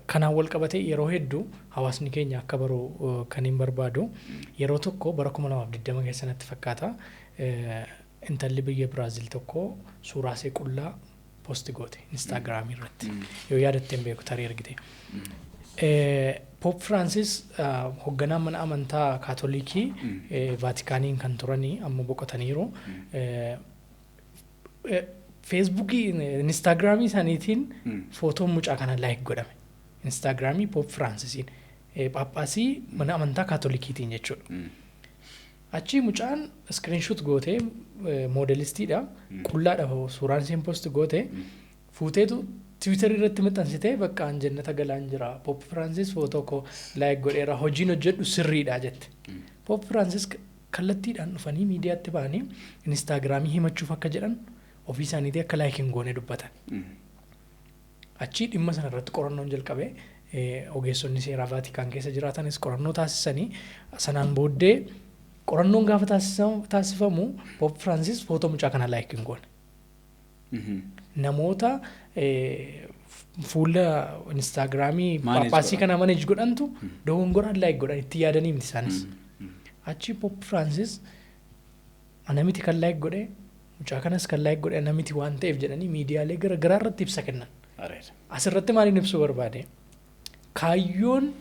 Kanaan wal qabatee yeroo hedduu hawaasni keenya akka baru kan hin barbaadu, yeroo tokko bara 2020 keessa natti fakkaata, intalli biyya Biraazil tokko suuraa ishee qullaa post goote Instagramii irratti, yoo yaadatte hin beeku, tarii argite. Pope Francis, hoogganaa mana amantaa Kaatolikii Vaatikaaniin kan turanii, amma boqotaniiru. Facebookii, Instagramii isaaniitiin footoon mucaa kana like godhame. Instagramii Pope Francisiin, Phaaphaasii mana amantaa Kaatolikiitiin jechuudha. Achi mucaan screenshot gootee, modelistiidha. Qullaadha suuraan isheen post goote. Fuuteetu Twitterii irratti maxxansitee, "Bakka an jannata galaan jira. Pope Francis footoo koo like godheera, hojiin hojjedhu sirriidha," jette. Pope Francis kallattiidhaan dhufanii miidiyaatti ba'anii Instagramii himachuuf akka jedhan, ofii isaaniitii akka like hin goone dubbatan. Achii dhimma sana irratti qorannoon jalqabe, ogeessonni seeraa Vaatikaan keessa jiraatanis qorannoo taasisanii, sanaan booddee qorannoon gaafa taasifamu Pope Francis footoo mucaa kana like hin goone. Namoota Fuula Instagramii Manage Paappaasii godhan. Kana manage godhantu dogongoraan like godhan, itti yaadanii miti isaanis. Achi Pope Francis ana miti kan like godhe, mucaa kanas kan like godhe ana miti waan ta'eef jedhanii miidiyaalee gara garaa irratti ibsa kennan. Bareeda. Asirratti maaliin ibsuu barbaade? Kaayyoon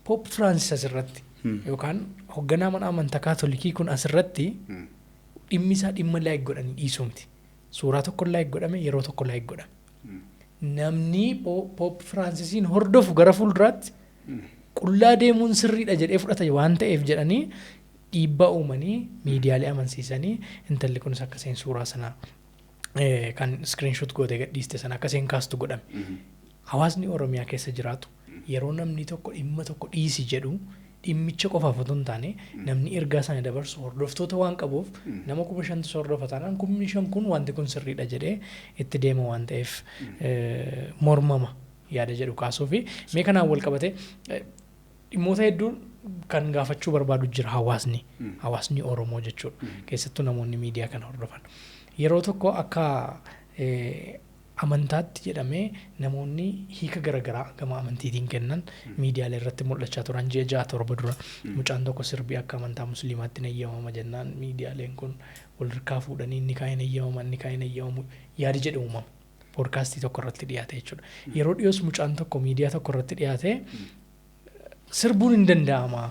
Pope Francis asirratti yookaan hoogganaa mana amantaa Kaatolikii kun asirratti dhimmi isaa dhimma like godhanii dhiisuu miti. Suuraa tokko like godhame, yeroo tokko like godhame. Namni Pope Francisiin hordofu gara fuulduraatti qullaa deemuun sirriidha jedhee fudhata waan ta'eef jedhanii dhiibbaa uumanii miidiyaalee amansiisanii, intalli kunis akka isheen suuraa sana kan screenshot gootee gadhiiste sana akka isheen kaastu godhame. Hawaasni Oromiyaa keessa jiraatu yeroo namni tokko dhimma tokko dhiisi jedhu, dhimmicha qofaaf otoo hin taane, namni ergaa sana dabarsu hordoftoota waan qabuuf, nama 5,000tu isa hordofa taanaan, 5,000 kun wanti kun sirriidha jedhee itti deema waan ta'eef mormama yaada jedhu kaasuu fi mee kanaan wal qabate dhimmoota hedduun kan gaafachuu barbaadu jira hawaasni Oromoo jechuudha, keessattuu namoonni miidiyaa kana hordofan. Yeroo tokko akka amantaatti jedhamee namoonni hiika garaagaraa gama amantiitiin kennan miidiyaalee irratti mul'achaa turan. Ji'a 6-7 dura mucaan tokko sirbii akka amantaa Musliimaatti hin eeyyamama jennaan, miidiyaaleen kun wal harkaa fuudhanii inni kaan hin eeyyamama, inni kaan hin eeyyamamu yaadi jedhu uumama. Poodkaastii tokko irratti dhiyaate jechuudha. Yeroo dhiyoos mucaan tokko miidiyaa tokko irratti dhiyaate, sirbuun hin danda'ama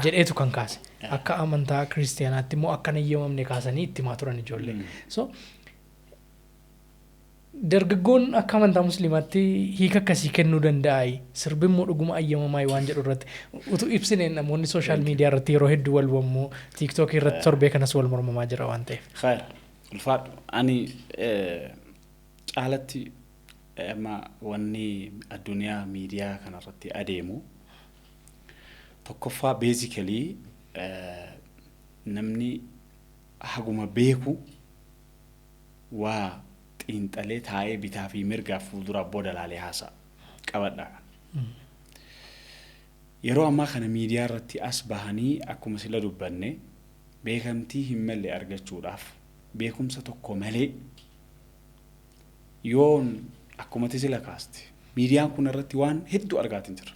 jedheetu kan kaase. Akka amantaa Kiristiyaanaatti immoo akka hin eeyyamamne kaasanii itti himaa turan ijoollee. So dargaggoon akka amantaa Musliimaatti hiika akkasii kennuu danda'a, sirbi immoo dhuguma ayyamamaa waan jedhu irratti utuu ibsine, namoonni social media irratti yeroo hedduu wal mormuu, TikTokii irratti torbee kanas wal mormamaa jira waan ta'eef. Khayr, ulfaadhu. Ani caalatti amma wanni addunyaa miidiyaa kanarratti adeemu, tokkoffaa, basically namni haguma beeku waa xiinxalee taa'ee bitaa fi mirgaaf fuulduraaf booda laalee haasa'a. Qabadhaa kana. Yeroo ammaa kana miidiyaa irratti as bahanii, akkuma sila dubbanne, beekamtii hin malle argachuudhaaf beekumsa tokko malee, yoon akkumatti sila kaaste, miidiyaan kun irratti waan hedduu argaatiin jira.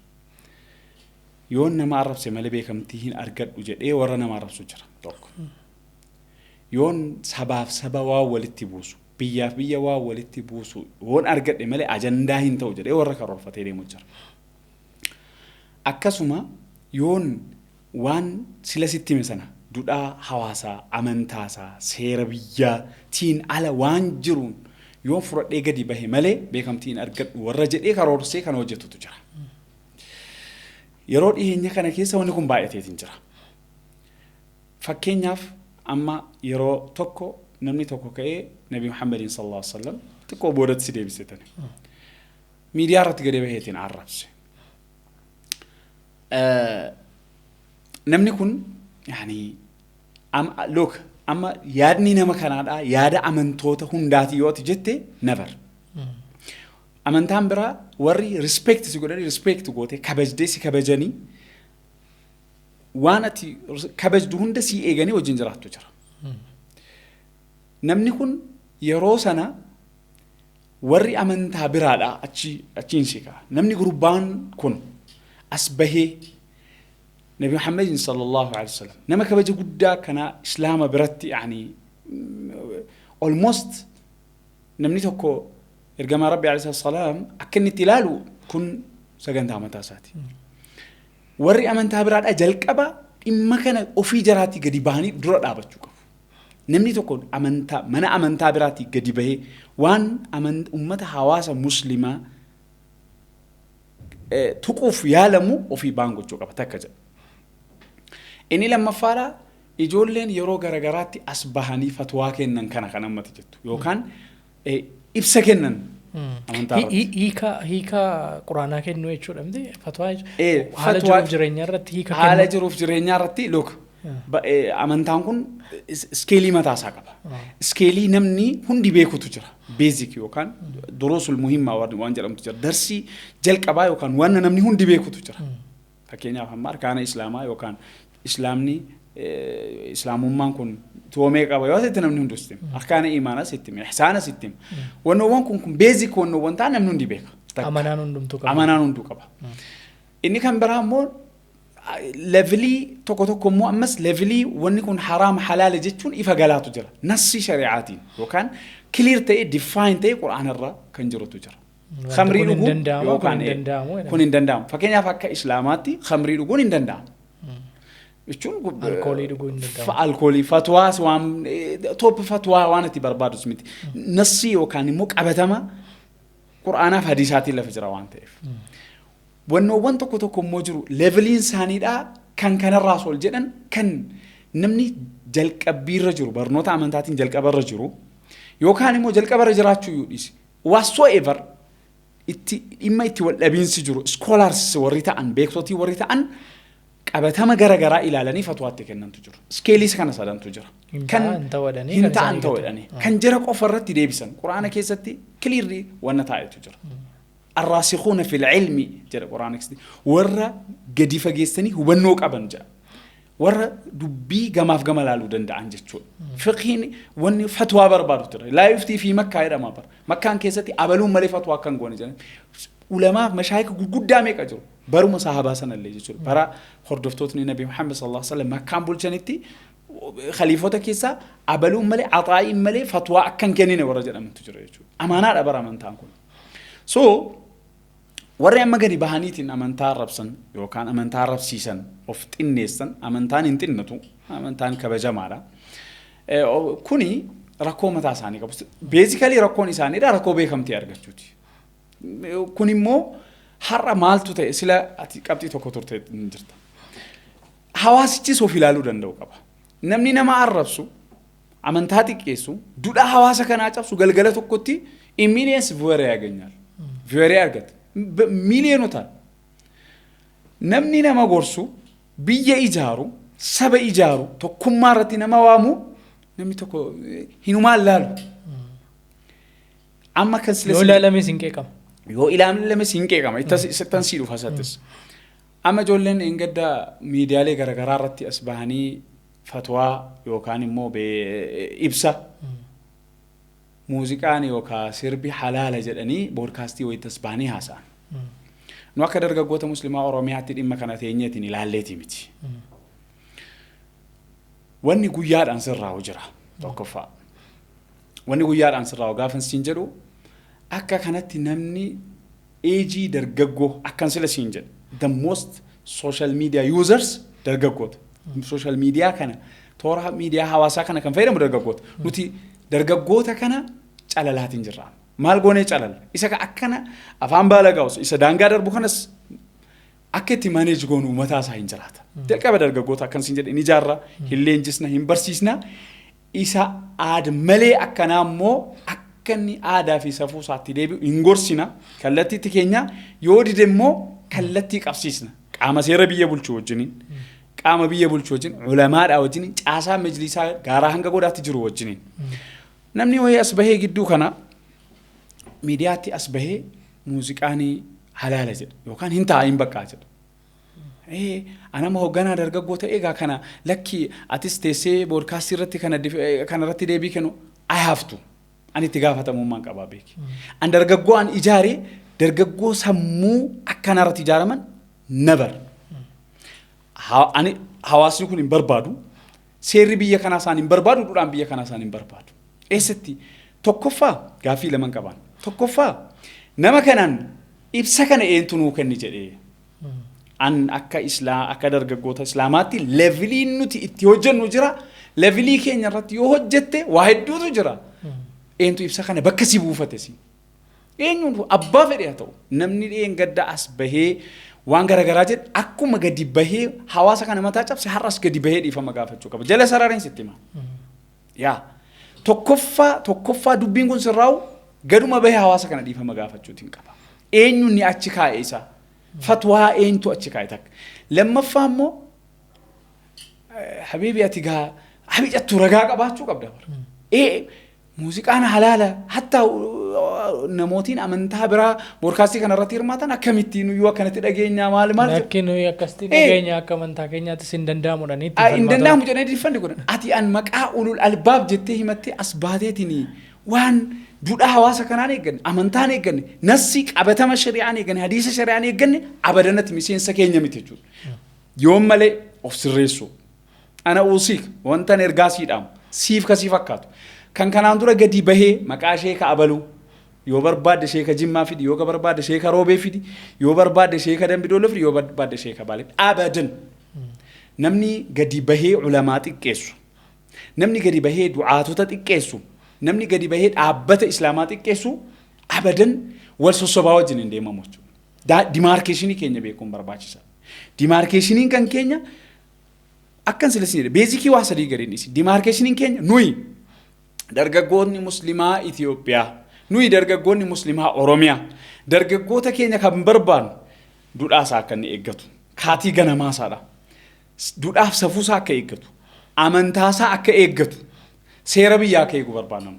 Yoon nama arrabse malee beekamtii hin argadhu jedhee warra nama arrabsu jira tokko. Yoon sabaaf saba waan walitti buusu, biyyaaf biyya waan walitti buusu yoon argadhe malee ajandaa hin ta'u jedhee warra karoorfatee deemu jira. Akkasuma yoon waan sila sitti hime sana, dudhaa hawaasaa, amantaasaa, seera biyyaatiin ala waan jiruun yoon fudhadhee gadi bahe malee beekamtii hin argadhu warra jedhee karoorsee kan hojjetutu jira. Yeroo dhiyeenya kana keessa wanni kun baay'ateetiin jira. Fakkeenyaaf, amma yeroo tokko namni tokko ka'ee Nabi Muhammadiin sallallahu alaihi wasallam, xiqqoo boodatti si deebise tani, miidiyaa irratti gadi baheetiin arrabse. Namni kun yaani look, amma yaadni nama kanaadha yaada amantoota hundaati yoo ati jette, never. Amantaan biraa warri respect si godhanii, respect goote kabajdee si kabajanii, waan ati kabajdu hunda si eeganii wajjin jiraattu jira. Namni kun yeroo sana warri amantaa biraadha achi achiin si ka'a. Namni gurbaan kun as bahee Nabi Muhammadin sallallahu alaihi wasallam, nama kabaja guddaa kana Islaama biratti, yaani almost namni tokko ergamaa Rabbi alayhi salaam akka inni itti ilaalu kun sagantaa mataa isaati. Warri amantaa biraadhaa jalqaba dhimma kana ofii jaraatii gadi bahanii dura dhaabachuu qabu. Namni tokko amantaa mana amantaa biraatii gadi bahee waan ummata hawaasa Muslimaa tuquuf yaalamu ofii baan gochuu qaba takka jedha. Inni lammaffaadha, ijoolleen yeroo garagaraatti as bahanii fatwaa kennan kana kan ammati jettu yookaan ibsa kennan amantaa irratti. Hiika Quraanaa kennuu jechuudha miti fatwaa jechuudha. Haala jiruuf jireenyaa irratti hiika haala kennuu. Jiruuf jireenyaa irratti, look, amantaan kun scaleii mataa isaa qaba. Scaleii namni hundi beekutu jira. Basic yookaan duruusul muhimmaa waan jedhamtu jira. Darsii jalqabaa yookaan waan namni hundi beekutu jira. Fakkeenyaaf, amma arkaana Islaamaa yookaan Islaamni Islaamummaan kun toomee qaba yoo ta'e namni hunduu sitti hima. Arkaana imaanaa sitti hima. Ihsaana sitti hima. Wannoowwan kun basic wannoowwan ta'an namni hundi beeka. Amanaan hundumtuu qaba. Amanaan hunduu qaba. Inni kan biraa immoo levelii tokko tokko immoo ammas levelii wanni kun haraama halaala jechuun ifa galaatu jira. Nassii shari'aatiin yookaan clear ta'ee, define ta'ee quraanarra kan jirutu jira. Khamrii dhuguun yookaan kun hin danda'amu. Fakkeenyaaf, akka Islaamaatti khamrii dhuguun hin danda'amu. Jechuun alkoolii dhuguun hin danda'amu. Alkoolii fatwaas waan top fatwaa waan itti barbaadus miti. Nassii yookaan immoo qabatama quraanaaf hadiisaatiin lafa jira waan ta'eef. Wannoowwan tokko tokko immoo jiru, leveliin isaaniidhaa kan kanarraas ol jedhan, kan namni jalqabbiirra jiru, barnoota amantaatiin jalqabarra jiru yookaan immoo jalqabarra jiraachuu iyyuu dhiisi. Whatsoever itti dhimma itti wal dhabiinsi jiru, scholars warri ta'an, beektotii warri ta'an qabatama gara garaa ilaalanii fatwaatti kennantu jiru. Scaleis kana sadantu jira. Hin Kan ta'an ta'uu jedhanii hin kan ta'an isaanii ta'uu gatan. jedhanii kan jara qofa irratti deebisan, quraana keessatti clearly wanna taa'etu jira. الراسخون في العلم jedha quraana keessatti, warra gadi fageessanii hubannoo qaban jedha. Warra dubbii gamaaf gama laaluu danda'an jechuudha. Fiqhiin wanni fatwaa barbaadu ture. لا يفتي في مكة jedhama bara. Makkaan keessatti abaluun malee fatwaa akka hin goone jedhan. Ulamaaf mashaayika gurguddaa meeqa jiru? Baruma sahabaa sanallee jechuudha. Bara hordoftootni Nabi Muhammad صلى الله عليه وسلم Makkaan bulchanitti khaliifota keessaa abaluun malee, axaa'iin malee fatwaa akka hin kennine warra jedhamantu jira jechuudha. Amaanaadha bara amantaan kun. So warri amma gadi bahaniitiin amantaa arrabsan yookaan amantaa arrabsiisan, of xinneessan, amantaan hin xinnatu, amantaan kabajamaadha. Kuni rakkoo mataa isaanii qabu. Basically rakkoon isaaniidha rakkoo beekamtii argachuuti. Kun immoo har'a maaltu ta'e? Sila ati qabxii tokko turte hin jirta. Hawaasichis of ilaaluu danda'u qaba. Namni nama arrabsu, amantaa xiqqeessu, duudhaa hawaasa kanaa cabsu galgala tokkotti in millions viewer ያገኛል. Viewer argata. Miiliyonotaan. Namni nama gorsu, biyya ijaaru, saba ijaaru, tokkummaa irratti nama waamu, namni tokko hinumaan laalu. Amma kan sila Yoo ilaalames hin qeeqamu. Yoo ilaalames hin qeeqama. Ittan sii dhufa isattis. Amma ijoolleen hin gadda miidiyaalee garaagaraa irratti as bahanii fatwaa yookaan immoo ibsa muuziqaan yookaan sirbi halaala jedhanii broadcastii wayitti as bahanii haasa'an. Nu akka dargaggoota musliimaa Oromiyaatti dhimma kana teenyeetiin ilaalleeti miti. Wanni guyyaadhaan sirraa'u jira tokkoffaa. Wanni guyyaadhaan sirraa'u gaafa siin jedhu, akka kanatti namni eejii dargaggoo akkan sila siin jedhe, the most social media users dargaggoota. Social media kana, toora miidiyaa hawaasaa kana kan fayyadamu dargaggoota. Nuti dargaggoota kana calalaatiin jirra. Maal goonee calala? Isa akkana afaan baala gaa'us, isa daangaa darbu kanas akka itti manage goonu mataa isaa hin jiraata. Jalqaba dargaggoota akkan siin jedhe ni ijaarra, hin leenjisna, hin barsiisna. Isa aad malee akkanaa immoo akka inni aadaa fi safuu isaatti deebi'u hin gorsina. Kallattiitti keenya yoo dide immoo kallattii qabsiisna. Qaama seera biyya bulchu wajjiniin, qaama biyya bulchu wajjin, ulamaadhaa wajjiniin, caasaa majlisaa gaaraa hanga godaatti jiru wajjiniin. Namni wayii as bahee gidduu kana miidiyaatti as bahee muuziqaan halaala jedha yookaan hin ta'a hin baqqaa jedha. Anama hoogganaa dargaggoo ta'e egaa kana lakki atis teessee broadcastii irratti kana irratti deebii kennu I have to. Ani itti gaafatamummaan qabaa beeki. An dargaggoo an ijaare, dargaggoo sammuu akkana irratti ijaaraman never. Ani hawaasni kun hin barbaadu. Seerri biyya kanaa isaan hin barbaadu. Duudhaan biyya kanaa isaan hin barbaadu. Eessatti tokkoffaa gaaffii laman qaban. Tokkoffaa, nama kanaan ibsa kana eentu nuu kenni jedhee. An akka islaa akka dargaggoota islaamaatti leveliin nuti itti hojjennu jira. Levelii keenya irratti yoo hojjette waa hedduutu jira. Eentu ibsa kana bakka si buufate si? Eenyuun abbaa fedhe haa ta'u, namni dhiyeen gadda as bahee waan garaagaraa jedhe, akkuma gadi bahee hawaasa kana mataa cabse har'as gadi bahee dhiifama gaafachuu qaba. Jala sarareen sitti hima. Yaa tokkoffaa dubbiin kun sirraa'u gaduma bahee hawaasa kana dhiifama gaafachuutiin qaba. Eenyuun ni achi kaa'e isa? Fatwaa eenyutu achi kaa'e takka? Lammaffaa immoo, habiibi, ati gaa habicattu ragaa qabaachuu qabda. Ee, muuziqaan halaala hattaa Namootiin amantaa biraa broadcastii kana irratti hirmaatan akkamittiin nuyyuu akkanatti dhageenya, maal maal jedhu. Lakki, nuyi akkasitti dhageenya, akka amantaa keenyaattis hin danda'amudhanii itti Hin falmaa danda'amu jedhanii defend godhan. Ati an maqaa ulul albaab jettee himattee as baateetiin waan duudhaa hawaasa kanaan eegganne, amantaan eegganne, nassii qabatama shari'aan eegganne, hadiisa shari'aan eegganne, abadanatti miseensa keenya miti jechuudha. Yoon malee of sirreessu. Ana usiik wantan ergaa sii dhaamu siif kasii fakkaatu. Kan kanaan dura gadi bahee maqaa sheeka abaluu, yoo barbaadde sheeka Jimmaa fidi, yoo barbaadde sheeka Roobee fidi, yoo barbaadde sheeka Dambidooloo fidi, yoo barbaadde sheeka Baalee fidi. Abadan. Namni gadi bahee ulamaa xiqqeessu, namni gadi bahee du'aatota xiqqeessu, namni gadi bahee dhaabbata islaamaa xiqqeessu, abadan wal sossobaa wajjin hin deemamu jechuudha. Demarcationii keenya beekuun barbaachisaadha. Demarcationiin kan keenya akkan sila isin jedhe basicii waa sadii gadi dhiisi. Demarcationiin keenya nuyi dargaggoonni muslimaa Itoophiyaa, nuyi dargaggoonni muslimaa Oromiyaa, dargaggoota keenya kan barbaannu duudhaasaa akka inni eeggatu, kaatii ganamaasaadha. Duudhaaf safuusaa akka eeggatu, amantaasaa akka eeggatu, seera biyyaa akka eegu barbaannamu.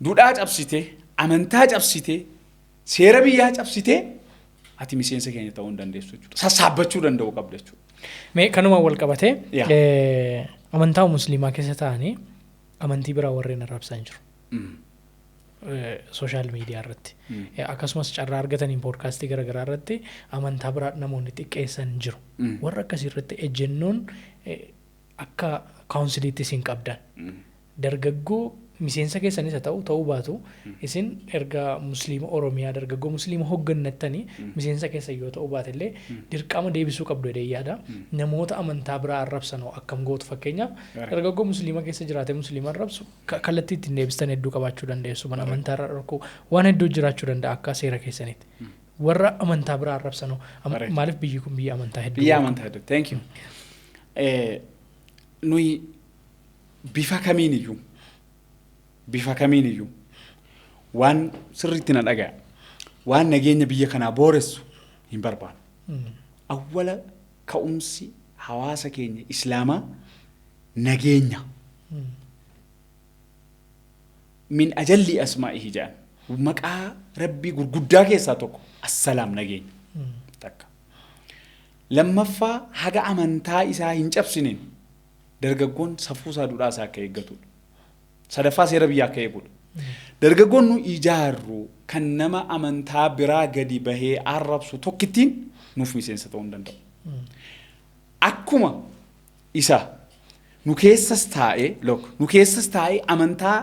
Duudhaa cabsitee, amantaa cabsitee, seera biyyaa cabsitee ati miseensa keenya ta'uu hin dandeessu jechuudha. Sassaabbachuu danda'uu qabda jechuudha. Mee kanuma wal qabatee amantaa musliimaa keessa ta'anii amantii biraa warreen arrabsan jiru. Social media irratti. Akkasumas carraa argataniin podcastii garaagaraa irratti amantaa biraa namoonni xiqqeessan jiru. Warra akkasii irratti ejjennoon akka counciliitti isin qabdan. Dargaggoo miseensa keessanis haa ta'u ta'uu baatu, isin erga musliima Oromiyaa, dargaggoo musliima hooggannattanii, miseensa keessa yoo ta'uu baate illee dirqama deebisuu qabdu jedhee yaada. Namoota amantaa biraa arrabsanoo akkam gootu? Fakkeenyaaf, dargaggoo musliima keessa jiraate musliima arrabsu kallattii ittiin deebistan hedduu qabaachuu dandeessu. Mana amantaa irra dhorkuu waan hedduu jiraachuu danda'a akka seera keessanitti. Warra amantaa biraa arrabsanoo maaliif biyyi kun biyya amantaa hedduu? Biyya amantaa hedduu. Thank you. Nuyi bifa kamiin iyyuu waan sirriitti na dhagaya, waan nageenya biyya kanaa booressu hin barbaadu. Awwala ka'umsi hawaasa keenya islaamaa nageenya. Min ajalli asmaa'ihi jedhan, maqaa rabbii gurguddaa keessaa tokko assalaam, nageenya. Takka. Lammaffaa, haga amantaa isaa hin cabsineen dargaggoon safuusaa, duudhaa isaa akka eeggatudha. Sadaffaa, seera biyyaa akka eegudha. Dargaggoon nu ijaarru kan nama amantaa biraa gadi bahee arrabsu tokkittiin nuuf miseensa ta'uu hin danda'u. Akkuma isa nu keessas taa'ee, look, nu keessas taa'ee amantaa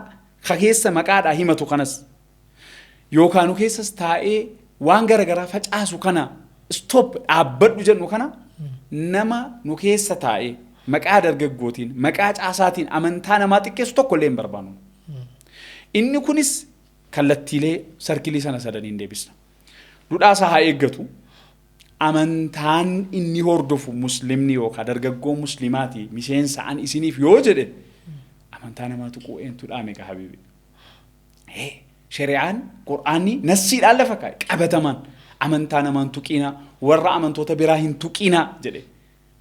ka keessa maqaadhaa himatu kanas yookaan nu keessas taa'ee waan garaagaraa facaasu kana stop, dhaabbadhu jennu kana, nama nu keessa taa'ee maqaa dargaggootiin, maqaa caasaatiin amantaa namaa xiqqeessu tokko illee hin barbaannu. Inni kunis kallattiilee circleii sana sadaniin deebisna. Duudhaa isaa haa eeggatu. Amantaan inni hordofu muslimni yookaan dargaggoo muslimaati miseensa an isiniif yoo jedhe, amantaa namaa tuquu eentu dhaame gaa habiibi? Shari'aan qur'aanni nassiidhaan lafa kaa'e qabatamaan amantaa namaan tuqiinaa, warra amantoota biraa hin tuqiinaa jedhe.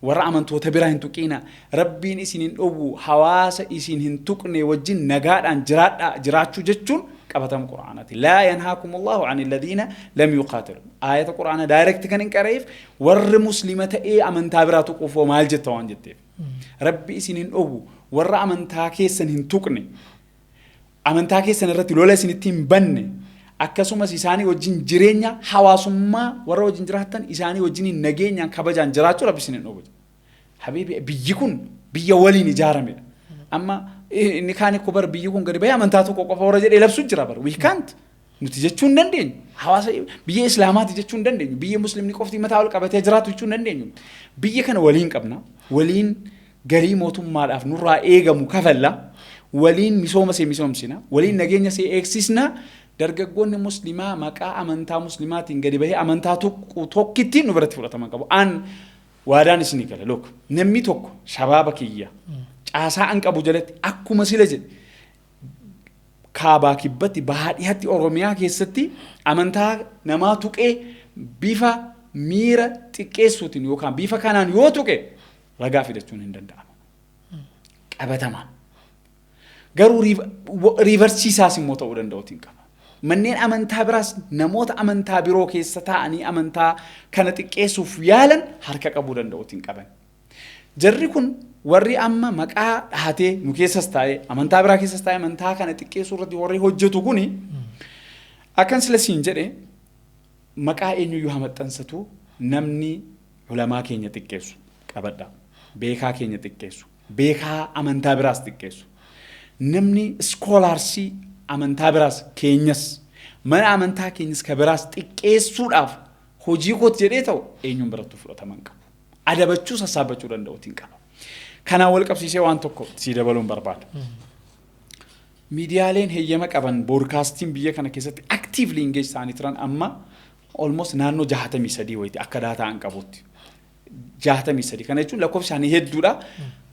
Warra amantoota biraa hin tuqiinaa. Rabbiin isin hin dhowwu, hawaasa isin hin tuqne wajjin nagaadhaan jiraadhaa. Jiraachuu jechuun qabatama qur'aanaati. Laa yanhaakum Allahu an alladhiina lam yuqaatilu. Aayata qur'aana direct kan hin qareef warri muslima ta'ee amantaa biraa tuquuf hoo maal jetta waan jetteef. Rabbi isin hin dhowwu, warra amantaa keessan hin tuqne, amantaa keessan irratti lola isinitti hin banne, akkasumas isaanii wajjin jireenya hawaasummaa warra wajjin jiraattan isaanii wajjin nageenyaan kabajaan jiraachuu rabbi isin hin dhowwu. Habiibi, biyyi kun biyya waliin ijaaramedha. Amma inni kaan ikkoo bar biyyi kun gadi bahee amantaa tokko qofa warra jedhee labsu jira bar. We can't. Nuti jechuu hin dandeenyu. Hawaasa biyya islaamaati jechuu hin dandeenyu. Biyya muslimni qofti mataa ol qabatee jiraatu jechuu hin dandeenyu. Biyya kana waliin qabna. Waliin galii mootummaadhaaf nurraa eegamu kafalla. Waliin misooma see misoomsina. Waliin nageenya see eegsisna. Dargaggoonni muslimaa maqaa amantaa muslimaatiin gadi bahee amantaa tokko tokkittiin nu biratti fudhataman qabu. An waadaan isinii gala. Look, namni tokko shabaaba kiyya caasaa an qabu jalatti, akkuma sila jedhe, kaabaa kibbatti, bahaa dhihatti, Oromiyaa keessatti amantaa namaa tuqee bifa miira xiqqeessuutiin yookaan bifa kanaan yoo tuqe ragaa fidachuun hin danda'amu. Qabatamaan. Garuu reverseii isaas immoo ta'uu danda'uutiin qaba. Manneen amantaa biraas namoota amantaa biroo keessa taa'anii amantaa kana xiqqeessuuf yaalan harka qabuu danda'uutti hin qaban. Jarri kun warri amma maqaa dhahatee nu keessas taa'ee, amantaa biraa keessas taa'ee, amantaa kana xiqqeessuu irratti warri hojjetu kuni, akkan sila siin jedhe, maqaa eenyuyyuu haa maxxansatu, namni ulamaa keenya xiqqeessu qabadha. Beekaa keenya xiqqeessu. Beekaa amantaa biraas xiqqeessu. Namni scholarsii amantaa biraas keenyas, mana amantaa keenyas ka biraas xiqqeessuudhaaf hojii kooti jedhee ta'u eenyuun birattuu fudhatama hin qabu. Adabachuu, sassaabbachuu danda'uutiin qaba. Kanaan wal qabsiisee waan tokko sii dabaluun barbaada. Miidiyaaleen heeyyama qaban, broadcastiin biyya kana keessatti actively engage ta'anii turan amma almost naannoo 63 wayiiti akka data an qabutti. 63 kana jechuun lakkoofsi isaanii hedduudha.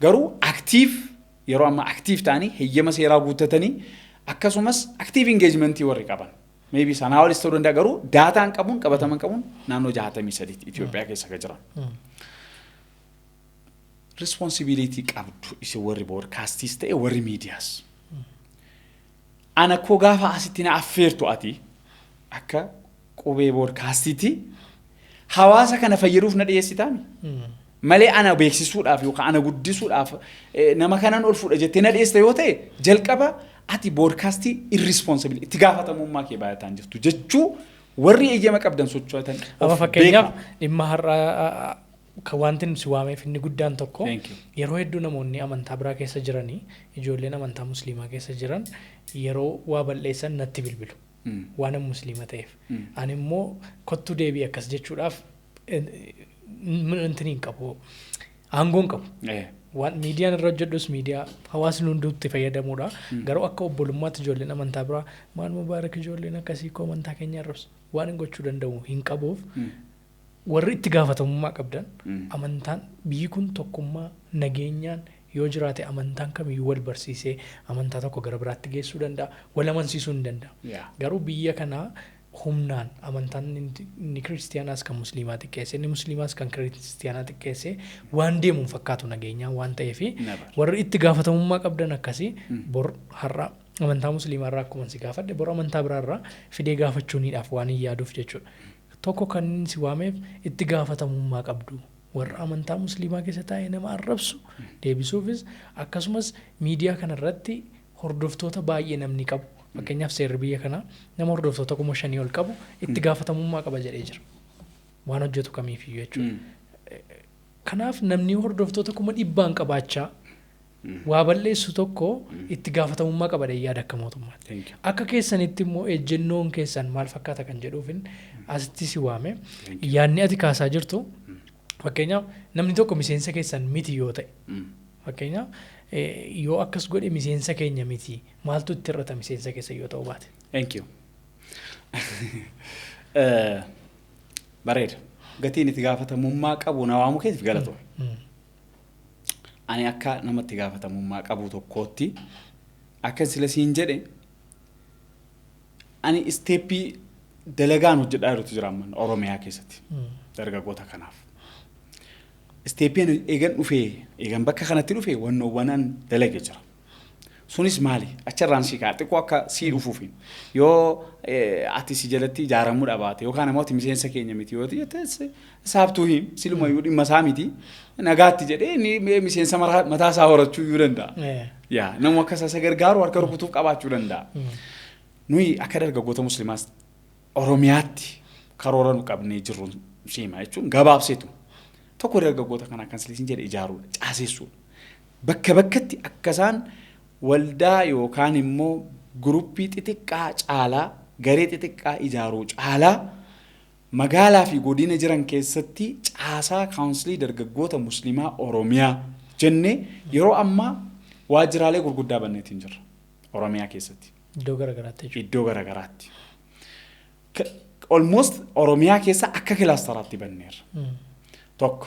Garuu active, yeroo amma active ta'anii heeyyama seeraa guuttatanii, akkasumas active engagementii warri qaban. Maybe sanaa olis ta'uu danda'a, garuu dataan qabuun qabataman qabuun naannoo 63 Itoophiyaa keessa kan jiran. Responsibility qabdu isin warri broadcastiis ta'e warri miidiyaas. Ana koo gaafa asitti na affeertu, ati akka Qubee Broadcastiitti hawaasa kana fayyaduuf na dhiyeessitaami. Malee ana beeksisuudhaaf yookaan ana guddisuudhaaf nama kanan ol fuudha jettee na dhiyeessite yoo ta'e, jalqaba ati broadcastii irresponsible, itti gaafatamummaa kee baay'ataan jirtu jechuu warri eeyyama qabdan socho'atan. Amma fakkeenyaaf dhimma har'aa kan wanti si waameef inni guddaan tokko, Thank you. yeroo hedduu namoonni amantaa biraa keessa jiranii, ijoolleen amantaa musliimaa keessa jiran yeroo waa balleessan natti bilbilu. Waan an musliima ta'eef. Ani immoo kottuu deebii akkas jechuudhaaf intini hin qabu. Aangoo hin qabu. Waan miidiyaan irra hojjedhus miidiyaa hawaasni hunduu itti fayyadamudha. Garuu akka obbolummaatti ijoolleen amantaa biraa maal mubaarak, ijoolleen akkasii koo amantaa keenya arrabsu, waan hin gochuu danda'u hin qabuuf, warri itti gaafatamummaa qabdan, amantaan biyyi kun tokkummaa nageenyaan yoo jiraate amantaan kamiyyuu wal barsiisee amantaa tokko gara biraatti geessuu danda'a, wal amansiisuu hin danda'a. Garuu biyya kanaa humnaan amantaan inni kiristiyaanaas kan musliimaa xiqqeesse, inni musliimaas kan kiristiyaanaa xiqqeesse waan deemuun fakkaatu nageenyaan waan ta'eef, Never. warri itti gaafatamummaa qabdan akkasii bor har'a amantaa musliimaa irraa akkuma si gaafadhe, bor amantaa biraa irraa fidee gaafachuuniidhaaf waan hin yaaduuf jechuudha. Tokko kan inni si waameef itti gaafatamummaa qabdu. Warra amantaa musliimaa keessa taa'ee nama arrabsu deebisuufis, akkasumas miidiyaa kanarratti hordoftoota baay'ee namni qabu. Fakkeenyaaf seerri biyya kanaa nama hordoftoota 5,000 ol qabu itti gaafatamummaa qaba jedhee jira. Waan hojjetu kamiifiyyuu jechuudha. Kanaaf namni hordoftoota 100,000 qabaachaa waa balleessu tokko itti gaafatamummaa qaba jedhee yaada akka mootummaatti. Thank you. Akka keessanitti immoo ejjennoon keessan maal fakkaata kan jedhuufin asitti si waame. Yaadni ati kaasaa jirtu, fakkeenyaaf namni tokko miseensa keessan miti yoo ta'e, fakkeenyaaf yoo akkas godhe miseensa keenya miti, maaltu itti hir'ata miseensa keessa yoo ta'u baate? Thank you. Bareeda. Gatiin itti gaafatamummaa qabu na waamuu keetiif galatoome. Ani akka namatti gaafatamummaa qabu tokkootti, akka sila siin jedhe, ani steppii dalagaan hojjedhaa jirutu jira amma Oromiyaa keessatti dargaggoota kanaaf. Steppii ani eegan dhufee, eegan bakka kanatti dhufee, wannoowwan an dalage jira. Sunis maali? Achirraan sii ka'a. Xiqqoo akka sii dhufuufi. Yoo ati si jalatti ijaaramuu dhabaate yookaan immoo ati miseensa keenya miti yoo jette, saabtuu him silumayyuu dhimma isaa miti, nagaatti jedhee inni miseensa mataa isaa horachuu iyyuu danda'a. Yaa nama akka isa gargaaru harka rukutuuf qabaachuu danda'a. Nuyi akka dargaggoota musliimaas Oromiyaatti karoora nu qabnee jirru siima jechuun gabaabseetu. Tokko, dargaggoota kana akkan silisin jedhe ijaaruudha, caaseessuudha. Bakka bakkatti akka isaan waldaa yookaan immoo groupii xixiqqaa caalaa, garee xixiqqaa ijaaruu caalaa, magaalaa fi godina jiran keessatti caasaa councilii dargaggoota musliimaa Oromiyaa jennee yeroo ammaa waajjiraalee gurguddaa banneetiin jirra Oromiyaa keessatti. Iddoo garaagaraatti jechuudha. Iddoo garaagaraatti. Almost Oromiyaa keessa akka clusteraatti banneerra. Tokko.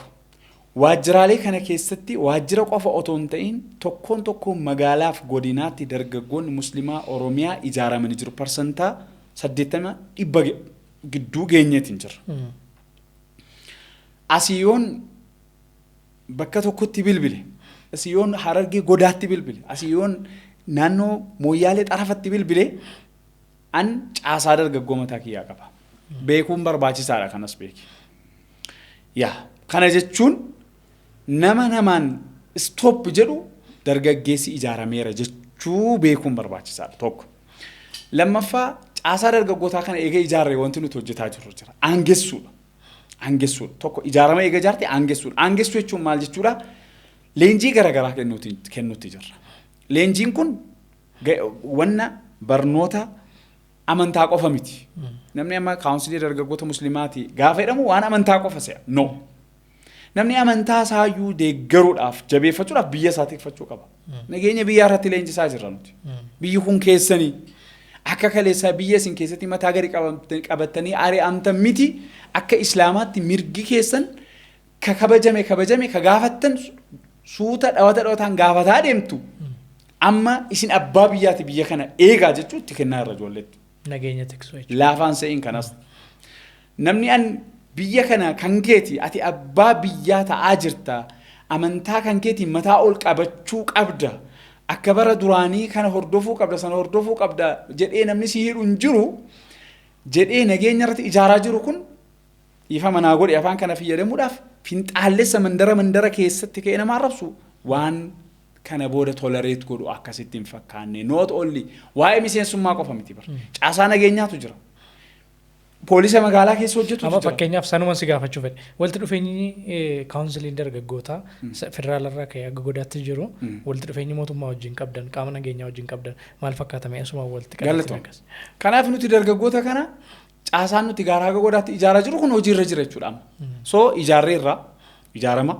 Waajjiraalee kana keessatti waajjira qofa otoo hin ta'in, tokkoon tokkoon magaalaaf godinaatti dargaggoonni musliimaa Oromiyaa ijaaramanii jiru. 80% 100 gidduu geenyeetiin jira. Asii yoon bakka tokkotti bilbile, asii yoon Harargee godaatti bilbile, asii yoon naannoo Mooyyaalee xarafatti bilbile. An caasaa dargaggoo mataa kiyyaa qaba. Beekuun barbaachisaadha kanas beeki. Yaa, kana jechuun nama namaan stop jedhu dargaggeessi ijaarameera jechuu beekuun barbaachisaadha tokko. Lammaffaa, caasaa dargaggootaa kana eega ijaarree wanti nuti hojjetaa jirru jira. Aangessuudha. Aangessuudha. Tokko, ijaarama eega ijaarte aangessuudha. Aangessuu jechuun maal jechuudha? Leenjii garaagaraa kennuutti jirra. Leenjiin kun wanna barnoota amantaa qofa miti. Namni amma kaawunsilii dargaggoota musliimaati gaafa jedhamu waan amantaa qofa se'a. No. Namni amantaa isaayyuu deeggaruudhaaf, jabeeffachuudhaaf biyya isaa tikfachuu qaba. Nageenya biyyaa irratti leenjisaa jirra nuti. Biyyi kun keessanii, akka kaleessaa biyya isin keessatti mataa gadi qabattanii ari'amtan miti. Akka islaamaatti mirgi keessan ka kabajame kabajame, ka gaafattan suuta dhawata dhawataan gaafataa deemtu. Amma isin abbaa biyyaati, biyya kana eegaa jechuu itti kennaa irra ijoolleetti. Nageenya tiksuu jechuudha. Laafaan se'iin kanas. Namni an biyya kana kan keeti, ati abbaa biyyaa ta'aa jirta, amantaa kan keetiin mataa ol qabachuu qabda, akka bara duraanii kana hordofuu qabda, sana hordofuu qabda jedhee namni si hidhu hin jiru jedhee nageenya irratti ijaaraa jiru kun, dhiifa manaa godhe afaan kana fayyadamuudhaaf, finxaallessa mandara mandara keessatti ka'ee nama arrabsu waan kana booda tolerate godhu akkasitti hin fakkaanne. Not only waa'ee miseensummaa qofa miti bara. Caasaa nageenyaatu jira. Poolisa magaalaa keessa hojjetutu Amma jira. Fakkeenyaaf sanuma si gaafachuu fedhe. Walitti dhufeenyi kaawunsiliin dargaggootaa federaalarraa ka'ee akka godaatti jiru, walitti dhufeenyi mootummaa wajjin qabdan, qaama nageenyaa wajjin qabdan maal fakkaatame? Asuma walitti qabatee Galatoom. akkas. Kanaaf nuti dargaggoota kana caasaan nuti gaaraa haga godaatti ijaaraa jiru kun hojiirra jira jechuudha amma. So ijaarreerra, ijaarama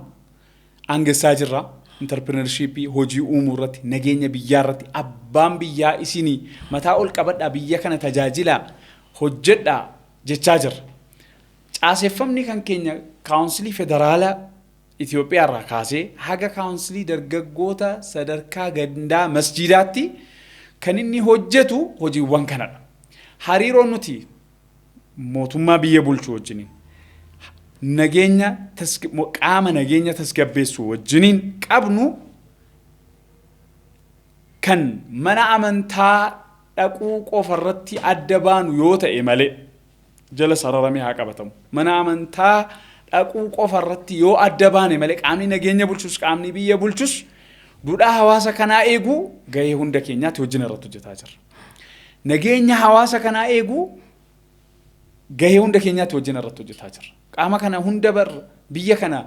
aangessaa jirra. Entrepreneurshipii, hojii uumuu irratti, nageenya biyyaa irratti, abbaan biyyaa isinii, mataa ol qabadhaa, biyya kana tajaajilaa, hojjedhaa jechaa jirra. Caaseffamni kan keenya kaawunsilii federaalaa Itoophiyaa irraa kaasee haga kaawunsilii dargaggoota sadarkaa gandaa masjiidaatti kan inni hojjetu hojiiwwan kanadha. Hariiroon nuti mootummaa biyya bulchu wajjiniin, nageenya qaama nageenya tasgabbeessu wajjiniin qabnu kan mana amantaa dhaquu qofa irratti adda baanu yoo ta'e malee, jala sararamee haa qabatamu. Mana amantaa dhaquu qofa irratti yoo adda baane malee, qaamni nageenya bulchus, qaamni biyya bulchus duudhaa hawaasa kanaa eeguu gahee hunda keenyaatti wajjin irratti hojjetaa jirra. Nageenya hawaasa kanaa eeguu gahee hunda keenyaatti wajjin irratti hojjetaa jirra. Qaama kana hunda bar biyya kana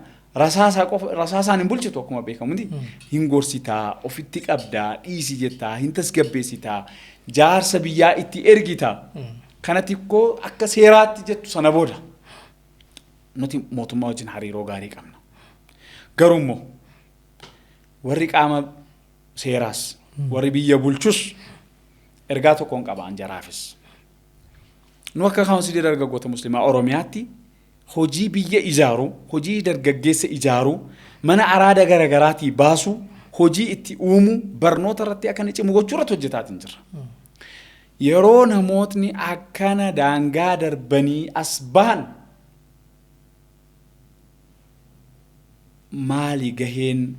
rasaasaa qofa rasaasaan hin bulchitu akkuma beekamuti. Hin gorsitaa, ofitti qabdaa, dhiisi jettaa, hin tasgabbeessitaa, jaarsa biyyaa itti ergitaa. Kana xiqqoo akka seeraatti jettu sana booda nuti mootummaa wajjin hariiroo gaarii qabna. Garuu immoo warri qaama seeraas, warri biyya bulchus ergaa tokkoon qaba jaraafis. Nu akka kaawunsilii dargaggoota musliimaa Oromiyaatti hojii biyya ijaaruu, hojii dargaggeessa ijaaruu, mana araada garaagaraatii baasuu, hojii itti uumuu, barnoota irratti akka inni cimu gochuu irratti hojjetaatiin jirra. Yeroo namootni akkana daangaa darbanii as bahan maali gaheen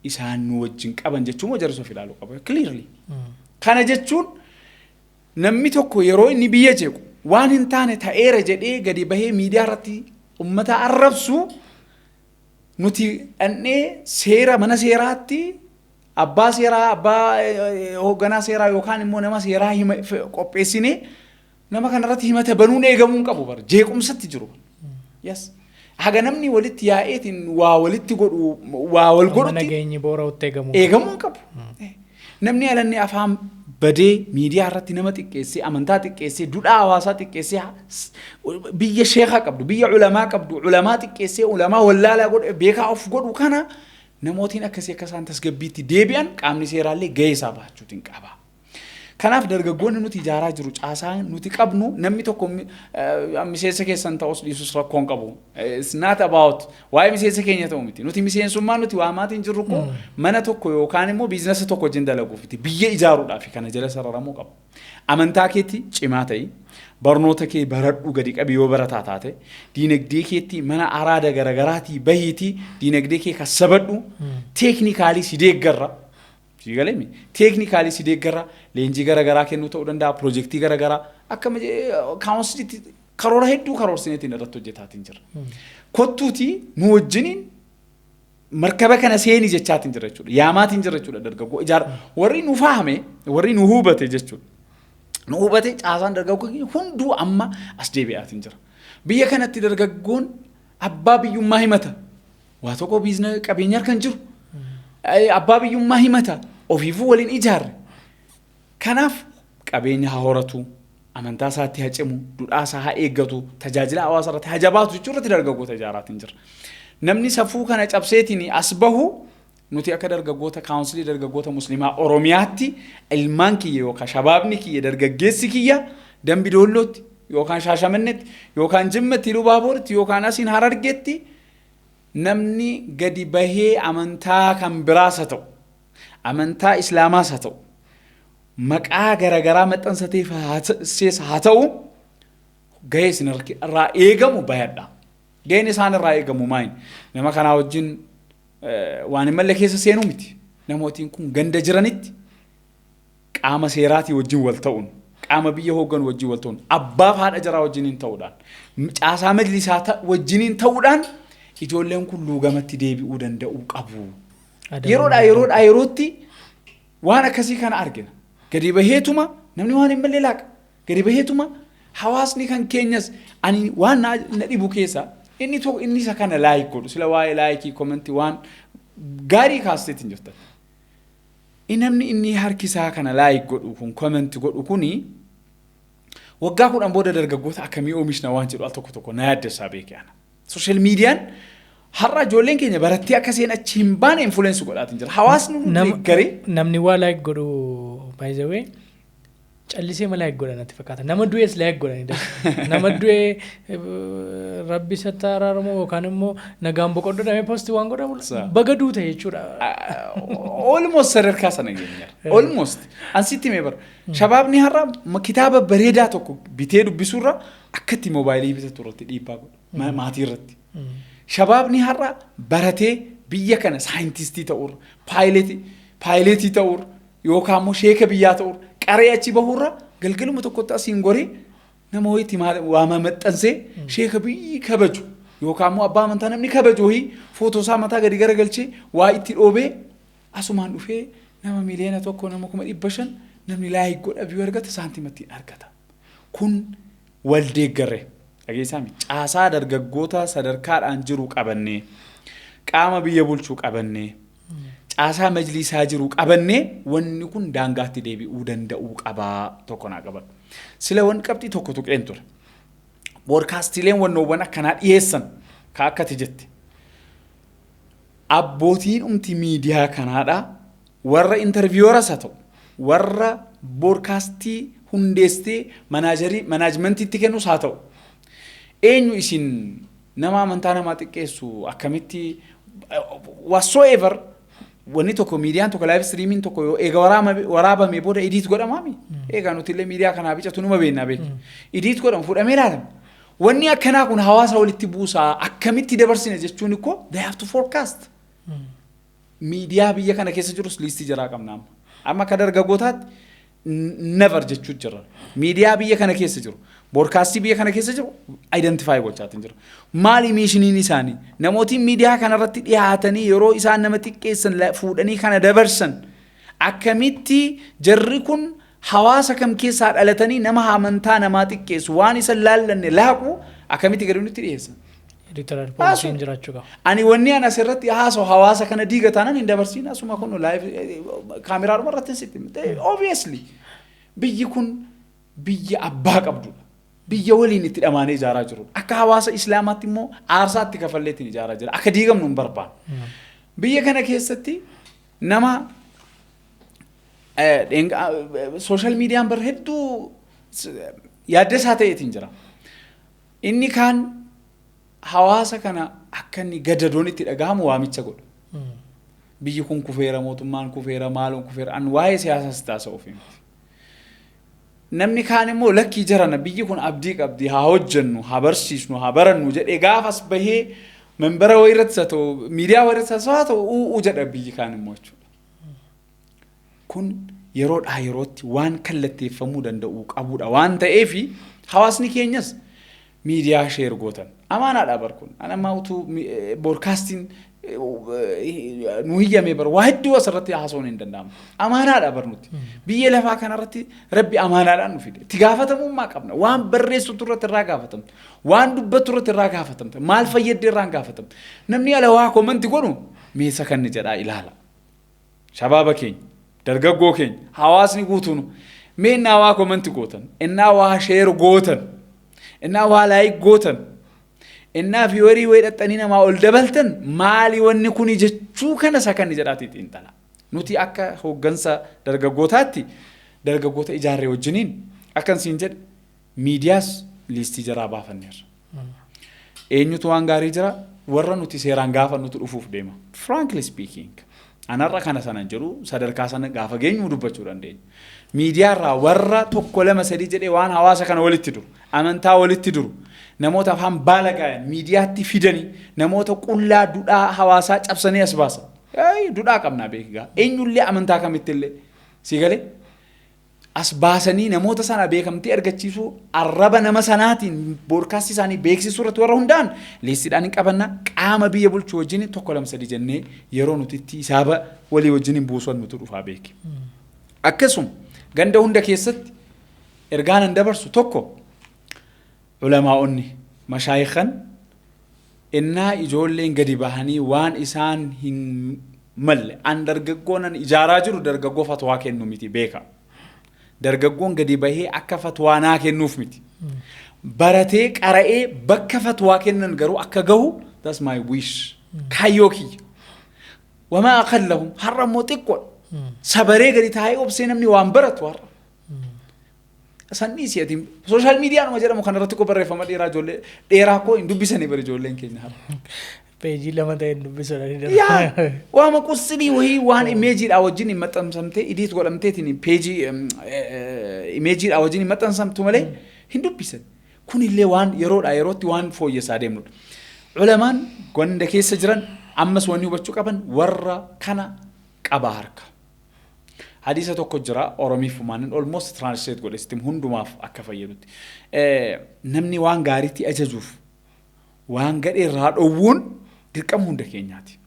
isaan nu wajjin qaban jechuun moo jarri of ilaaluu qabu. Clearly. Kana jechuun namni tokko yeroo inni biyya jeequ, waan hin taane ta'eera jedhee gadi bahee miidiyaa irratti uummata arrabsu, nuti dhandhee seera mana seeraatti abbaa seeraa, abbaa hoogganaa seeraa yookaan immoo nama seeraa hima qopheessinee nama kanarratti himata banuun eegamuu hin qabu, bara jeequmsatti jiru. Yes. Haga namni walitti yaa'eetiin waa walitti godhu, waa wal Amma godhutti nageenyi boora'utti eegamuu. Eegamuu hin qabu. Namni alanni afaan badee miidiyaa irratti nama xiqqeessee, amantaa xiqqeessee, duudhaa hawaasaa xiqqeessee, biyya sheekaa qabdu, biyya ulamaa qabdu, ulamaa xiqqeessee, ulamaa wallaalaa godhe, beekaa of godhu kana, namootiin akkasii akka isaan tasgabbiitti deebi'an qaamni seeraallee gahee isaa bahachuutiin qaba. Kanaaf dargaggoonni nuti ijaaraa jiru, caasaan nuti qabnu, namni tokko miseensa keessan ta'us dhiisus rakkoon qabu. It's not about waa'ee miseensa keenya ta'u miti. Nuti miseensummaa nuti waamaatiin jirru kun mana tokko yookaan immoo biizinasa tokko wajjin dalaguuf miti. Biyya ijaaruudhaaf kana jala sararamuu qabu. Amantaa keetti cimaa ta'i. Barnoota kee baradhu, gadi qabi yoo barataa taate. Diinagdee keetti mana araada garaagaraatii bahiitii diinagdee kee kassabadhu. Technically si deeggarra. Si galeemi technically si deeggarra, leenjii garaagaraa kennuu ta'uu danda'a, piroojeektii garaagaraa akka counciliitti karoora hedduu karoorsineetiin irratti hojjetaatiin jira. Kottuutii nu wajjiniin markaba kana seeni jechaatiin jira jechuudha. Yaamaatiin jira jechuudha dargaggoo ijaara. Warri nu fahame, warri nu hubate jechuudha. Nu hubate, caasaan dargaggoo hunduu amma as deebi'aatiin jira. Biyya kanatti dargaggoon abbaa biyyummaa himata. Waa tokko business qabeenya harka hin jiru. Abbaa biyyummaa himata. Ofiifuu waliin ijaarre. Kanaaf qabeenya haa horatu, amantaa isaatti haa cimu, duudhaa isaa haa eeggatu, tajaajila hawaasa irratti haa jabaatu jechuu irratti dargaggoota ijaaraatiin jira. Namni safuu kana cabseetiin as bahu, nuti akka dargaggoota councilii dargaggoota musliimaa Oromiyaatti ilmaan kiyya yookaan shabaabni kiyya, dargaggeessi kiyya Dambi Doollootti yookaan Shaashamannetti yookaan Jimmatti, Ilubaabooritti yookaan asiin Harargeetti namni gadi bahee amantaa kan biraas haa ta'u, amantaa islaamaas haa ta'u, maqaa garaagaraa maxxansateef haa ta'u, gahee isin irraa eegamu bayadha. Gaheen isaan irraa eegamu maali? Nama kanaa wajjin waan hin malle keessa seenuu miti. Namootiin kun ganda jiranitti qaama seeraatii wajjin wal ta'uun, qaama biyya hoogganu wajjin wal ta'uun, abbaaf haadha jaraa wajjiniin ta'uudhaan, caasaa majlisaa wajjiniin ta'uudhaan ijoolleen kun luugamatti deebi'uu danda'uu qabu. Yeroodhaa yeroodhaa yerootti waan akkasii kana argina. Gadi baheetuma namni waan hin malle laaqa. Gadi baheetuma hawaasni kan keenyas ani waan na dhibu keessa inni tokko inni isa kana like godhu, sila waa'ee likeii commentii waan gaarii kaasteetiin jirtan. Namni inni harkisaa kana like godhu kun, comment godhu kuni, waggaa 10 booda dargaggoota akkamii oomishna waan jedhu al tokko tokko na yaaddessaa beekee ana. Social mediaan har'a ijoolleen keenya barattee akka isheen achi hin baane influence godhaatiin jira. Hawaasni nu deeggaree. Namni waa like godhu, by the way, callisee ma like godha natti fakkaata. Nama du'es like godhani. Nama du'e rabbi isatti araaramu yookaan immoo nagaan boqodhu dhamee postii waan godhamu baga duute jechuudha. Almost sadarkaa sana geenyeera. Almost. Ansitti himee bara. Shabaabni har'a kitaaba bareedaa tokko bitee dubbisuurra akka itti moobaayilii bitatu irratti dhiibbaa godha. Maatii irratti. Shabaabni har'a baratee biyya kana saayintistii ta'uurra, pilotii ta'uurra yookaan immoo sheeka biyyaa ta'uurra, qaree achi bahuurra, galgaluma tokkotti asiin goree nama wayiitti waama maxxansee sheeka biyyi kabaju yookaan immoo abbaa amantaa namni kabaju wayii footoo isaa mataa gadi garagalchee waa itti dhoobee asumaan dhufee nama 1 miliyoona, nama 500,000 namni like godha, view argata, saantima ittiin argata. Kun wal deeggarre, dhageessaa, caasaa dargaggoota sadarkaadhaan jiru qabannee, qaama biyya bulchuu qabannee, caasaa majlisaa jiru qabannee wanni kun daangaatti deebi'uu danda'uu qabaa tokko naa qabadhu. Sila wanni qabxii tokko tuqeen ture. Broadcastiileen wannoowwan akkanaa dhiyeessan ka akkati jette. Abbootiin umti miidiyaa kanaadha, warra intervieweras haa ta'u, warra broadcastii hundeessitee managerii managementiitti kennus haa ta'u, eenyu isin nama amantaa namaa xiqqeessu akkamitti whatsoever, wanni tokko, miidiyaan tokko, live streamiin tokko yoo eega waraabame booda edit godhamaami. Eegaa nuti illee miidiyaa kanaa bicatu numa beennaa beeki. Edit godhamu, fuudhamee ilaalama. Wanni akkanaa kun hawaasa walitti buusaa, akkamitti dabarsina jechuun ikkoo they have to forecast. Miidiyaa biyya kana keessa jirus listii jaraa qabna amma. Amma akka dargaggootaatti never jechuu jira. Miidiyaa biyya kana keessa jiru, broadcastii biyya kana keessa jiru identify gochaatiin jira. Maali missioniin isaanii? Namootiin miidiyaa kanarratti dhiyaatanii yeroo isaan nama xiqqeessan fuudhanii kana dabarsan, akkamitti jarri kun hawaasa kam keessaa dhalatanii nama amantaa namaa xiqqeessu, waan isa laallanne laaqu akkamitti gadi nutti dhiyeessan? Editorial policyn jiraachuu qaba. Ani wanni ani asirratti haasa'u hawaasa kana diiga taanaan hin dabarsiin, asuma kun live kaameraadhuma irratti sitti. Obviously biyyi kun biyya abbaa qabdudha. Biyya waliin itti dhamaanee ijaaraa jirudha. Akka hawaasa islaamaatti immoo aarsaa itti kafalleetiin ijaaraa jira. Akka diigamnu hin barbaannu. Biyya kana keessatti nama social mediaan bar hedduu yaaddessaa ta'eetiin jira. Inni kaan hawaasa kana akka inni gadadoon itti dhagahamu waamicha godha. Biyyi kun kufeera, mootummaan kufeera, maaloon kufeera, an waa'ee siyaasaas taasisuuf miti. Namni kaan immoo lakkii jarana, biyyi kun abdii qabdi, haa hojjennu, haa barsiisnu, haa barannu jedhee gaafas bahee membara wayii irratti haa ta'u, miidiyaa wayii irratti haa ta'u, u'uu jedha biyyi kaan immoo jechuudha. Kun yeroodhaa yerootti waan kallatteeffamuu danda'u qabudha waan ta'eefi, hawaasni keenyas miidiyaa share gootan amaanaadha bar kun. Anammaa utuu broadcastiin nu hiyyamee bar waa hedduu asirratti haasa'uun hin danda'amu. Amaanaadha bar. Nuti biyya lafaa kanarratti Rabbi amaanaadhaan nu fide. Itti gaafatamummaa qabna. Waan barreessutu irratti irraa gaafatamtu, waan dubbattu irratti irraa gaafatamta, maal fayyadde irraa gaafatamtu. Namni ala waa comment godhu meesa kan jedhaa ilaala. Shabaaba keenya, dargaggoo keenya, hawaasni guutuun mee innaa waa comment gootan, innaa waa share gootan, innaa waa like gootan, innaa viewerii wayii dhaxxanii namaa ol dabaltan, maali wanni kuni jechuu kana isa kan jedhaati xiinxala. Nuti akka hooggansa dargaggootaatti dargaggoota ijaarree wajjiniin akkan siin jedhe miidiyaas liistii jaraa baafanneerra. Eenyutu waan gaarii jira? Warra nuti seeraan gaafannutu dhufuuf deema. Frankly speaking, anarra kana sanan jedhu sadarkaa sana gaafa geenyu dubbachuu dandeenya. Miidiyaarraa warra tokko, lama, sadii jedhee waan hawaasa kana walitti duru, amantaa walitti duru, namoota afaan baala gaayan miidiyaatti fidanii, namoota qullaa dudhaa hawaasaa cabsanii as baasan. Dudhaa qabnaa beekaa. Eenyullee amantaa kamittillee si galee as baasanii namoota sana beekamtii argachiisuu, arraba nama sanaatiin broadcastii isaanii beeksisuu irratti warra hundaan liistiidhaan hin qabanna. Qaama biyya bulchu wajjin tokko, lama, sadii jennee yeroo nuti itti hisaaba walii wajjin hin buusan nuti dhufaa beeki. Akkasuma ganda hunda keessatti ergaan an dabarsu tokko, ulamaa'onni, mashaayikan, innaa ijoolleen gadi bahanii waan isaan hin malle, an dargaggoon an ijaaraa jiru dargaggoo fatwaa kennu miti beeka. Dargaggoon gadi bahee akka fatwaa naa kennuuf miti. Baratee qara'ee bakka fatwaa kennan garuu akka gahu, that's my wish. Kaayyoo kiyya. Wamaa aqallahum, har'a immoo xiqqoodha. Sabaree gadi taa'ee obsee namni waan baratu har'a. Sanni si'atiin social mediaanuma jedhamu kanarratti koo barreeffama dheeraa ijoollee dheeraa koo hin dubbisanii bari ijoolleen keenya har'a. Peejii 2 ta'e hin dubbisuudhaan. Yaa, waama qussilii wayii waan imageiidhaa wajjin hin maxxansamtee, edit godhamteetiin peejii imageiidhaa wajjin hin maxxansamtu malee hin dubbisan. Kunillee waan yeroodhaa yerootti waan fooyyessaa deemnudha. Ulamaan ganda keessa jiran ammas wanni hubachuu qaban warra kana qaba harka. Hadiisa tokko jira, Oromiifumaanin almost translate godhe sitti hundumaaf akka fayyadutti. Namni waan gaariitti ajajuuf waan gadhee irraa dhowwuun dirqama hunda keenyaati.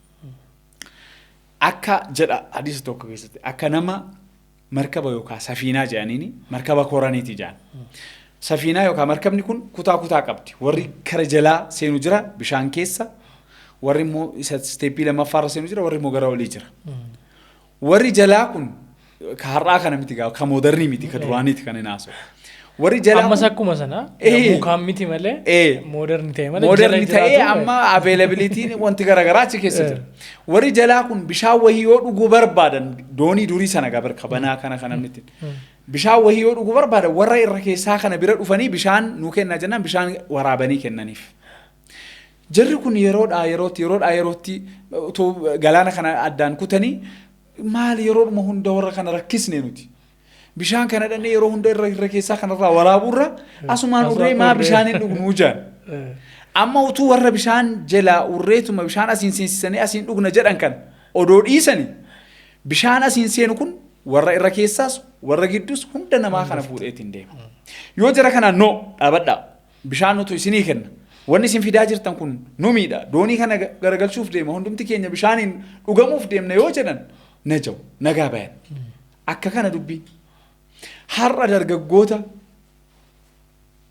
Akka jedha hadiisa tokko keessatti, akka nama markaba yookaan safiinaa jedhaniini, markaba koraniiti jedhan. Safiinaa yookaan markabni kun kutaa kutaa qabdi. Warri kara jalaa seenu jira bishaan keessa. Warri immoo isa steppii lammaffaarra seenu jira, warri immoo gara olii jira. Warri jalaa kun ka har'aa kana miti gaa, ka modernii miti, ka duraaniiti kan hin haasa'u. Warri jalaa Ammas akkuma sana mukaan miti malee modern ta'e malee modern ta'ee amma availabilityn wanti garaagaraa achi keessa jira. Warri jalaa kun bishaan wayii yoo dhuguu barbaadan, doonii durii sana gabar kabanaa kana kana miti. Bishaan wayii yoo dhuguu barbaadan, warra irra keessaa kana bira dhufanii bishaan nuu kennaa jennaan bishaan waraabanii kennaniif. Jarri kun yeroodhaa yerootti, yeroodhaa yerootti utuu galaana kana addaan kutanii, maal yeroodhuma hunda warra kana rakkisne nuti. Bishaan kana dhannee yeroo hunda irra keessaa kanarraa waraabuurra asumaan urree maa bishaan hin dhugnuu jedhan. Amma utuu warra bishaan jalaa urreetuma bishaan asiin seensisanii asiin dhugna jedhan kan odoo dhiisanii, bishaan asiin seenu kun warra irra keessaas warra gidduus hunda namaa kana fuudheetiin deema. Yoo jara kanaan, "No, dhaabadhaa, bishaan nutu isinii kenna, wanni isin fidaa jirtan kun nu miidha, doonii kana garagalchuuf deema, hundumti keenya bishaaniin dhugamuuf deemna," yoo jedhan, najaw nagaa bayan. Akka kana dubbii har'a dargaggoota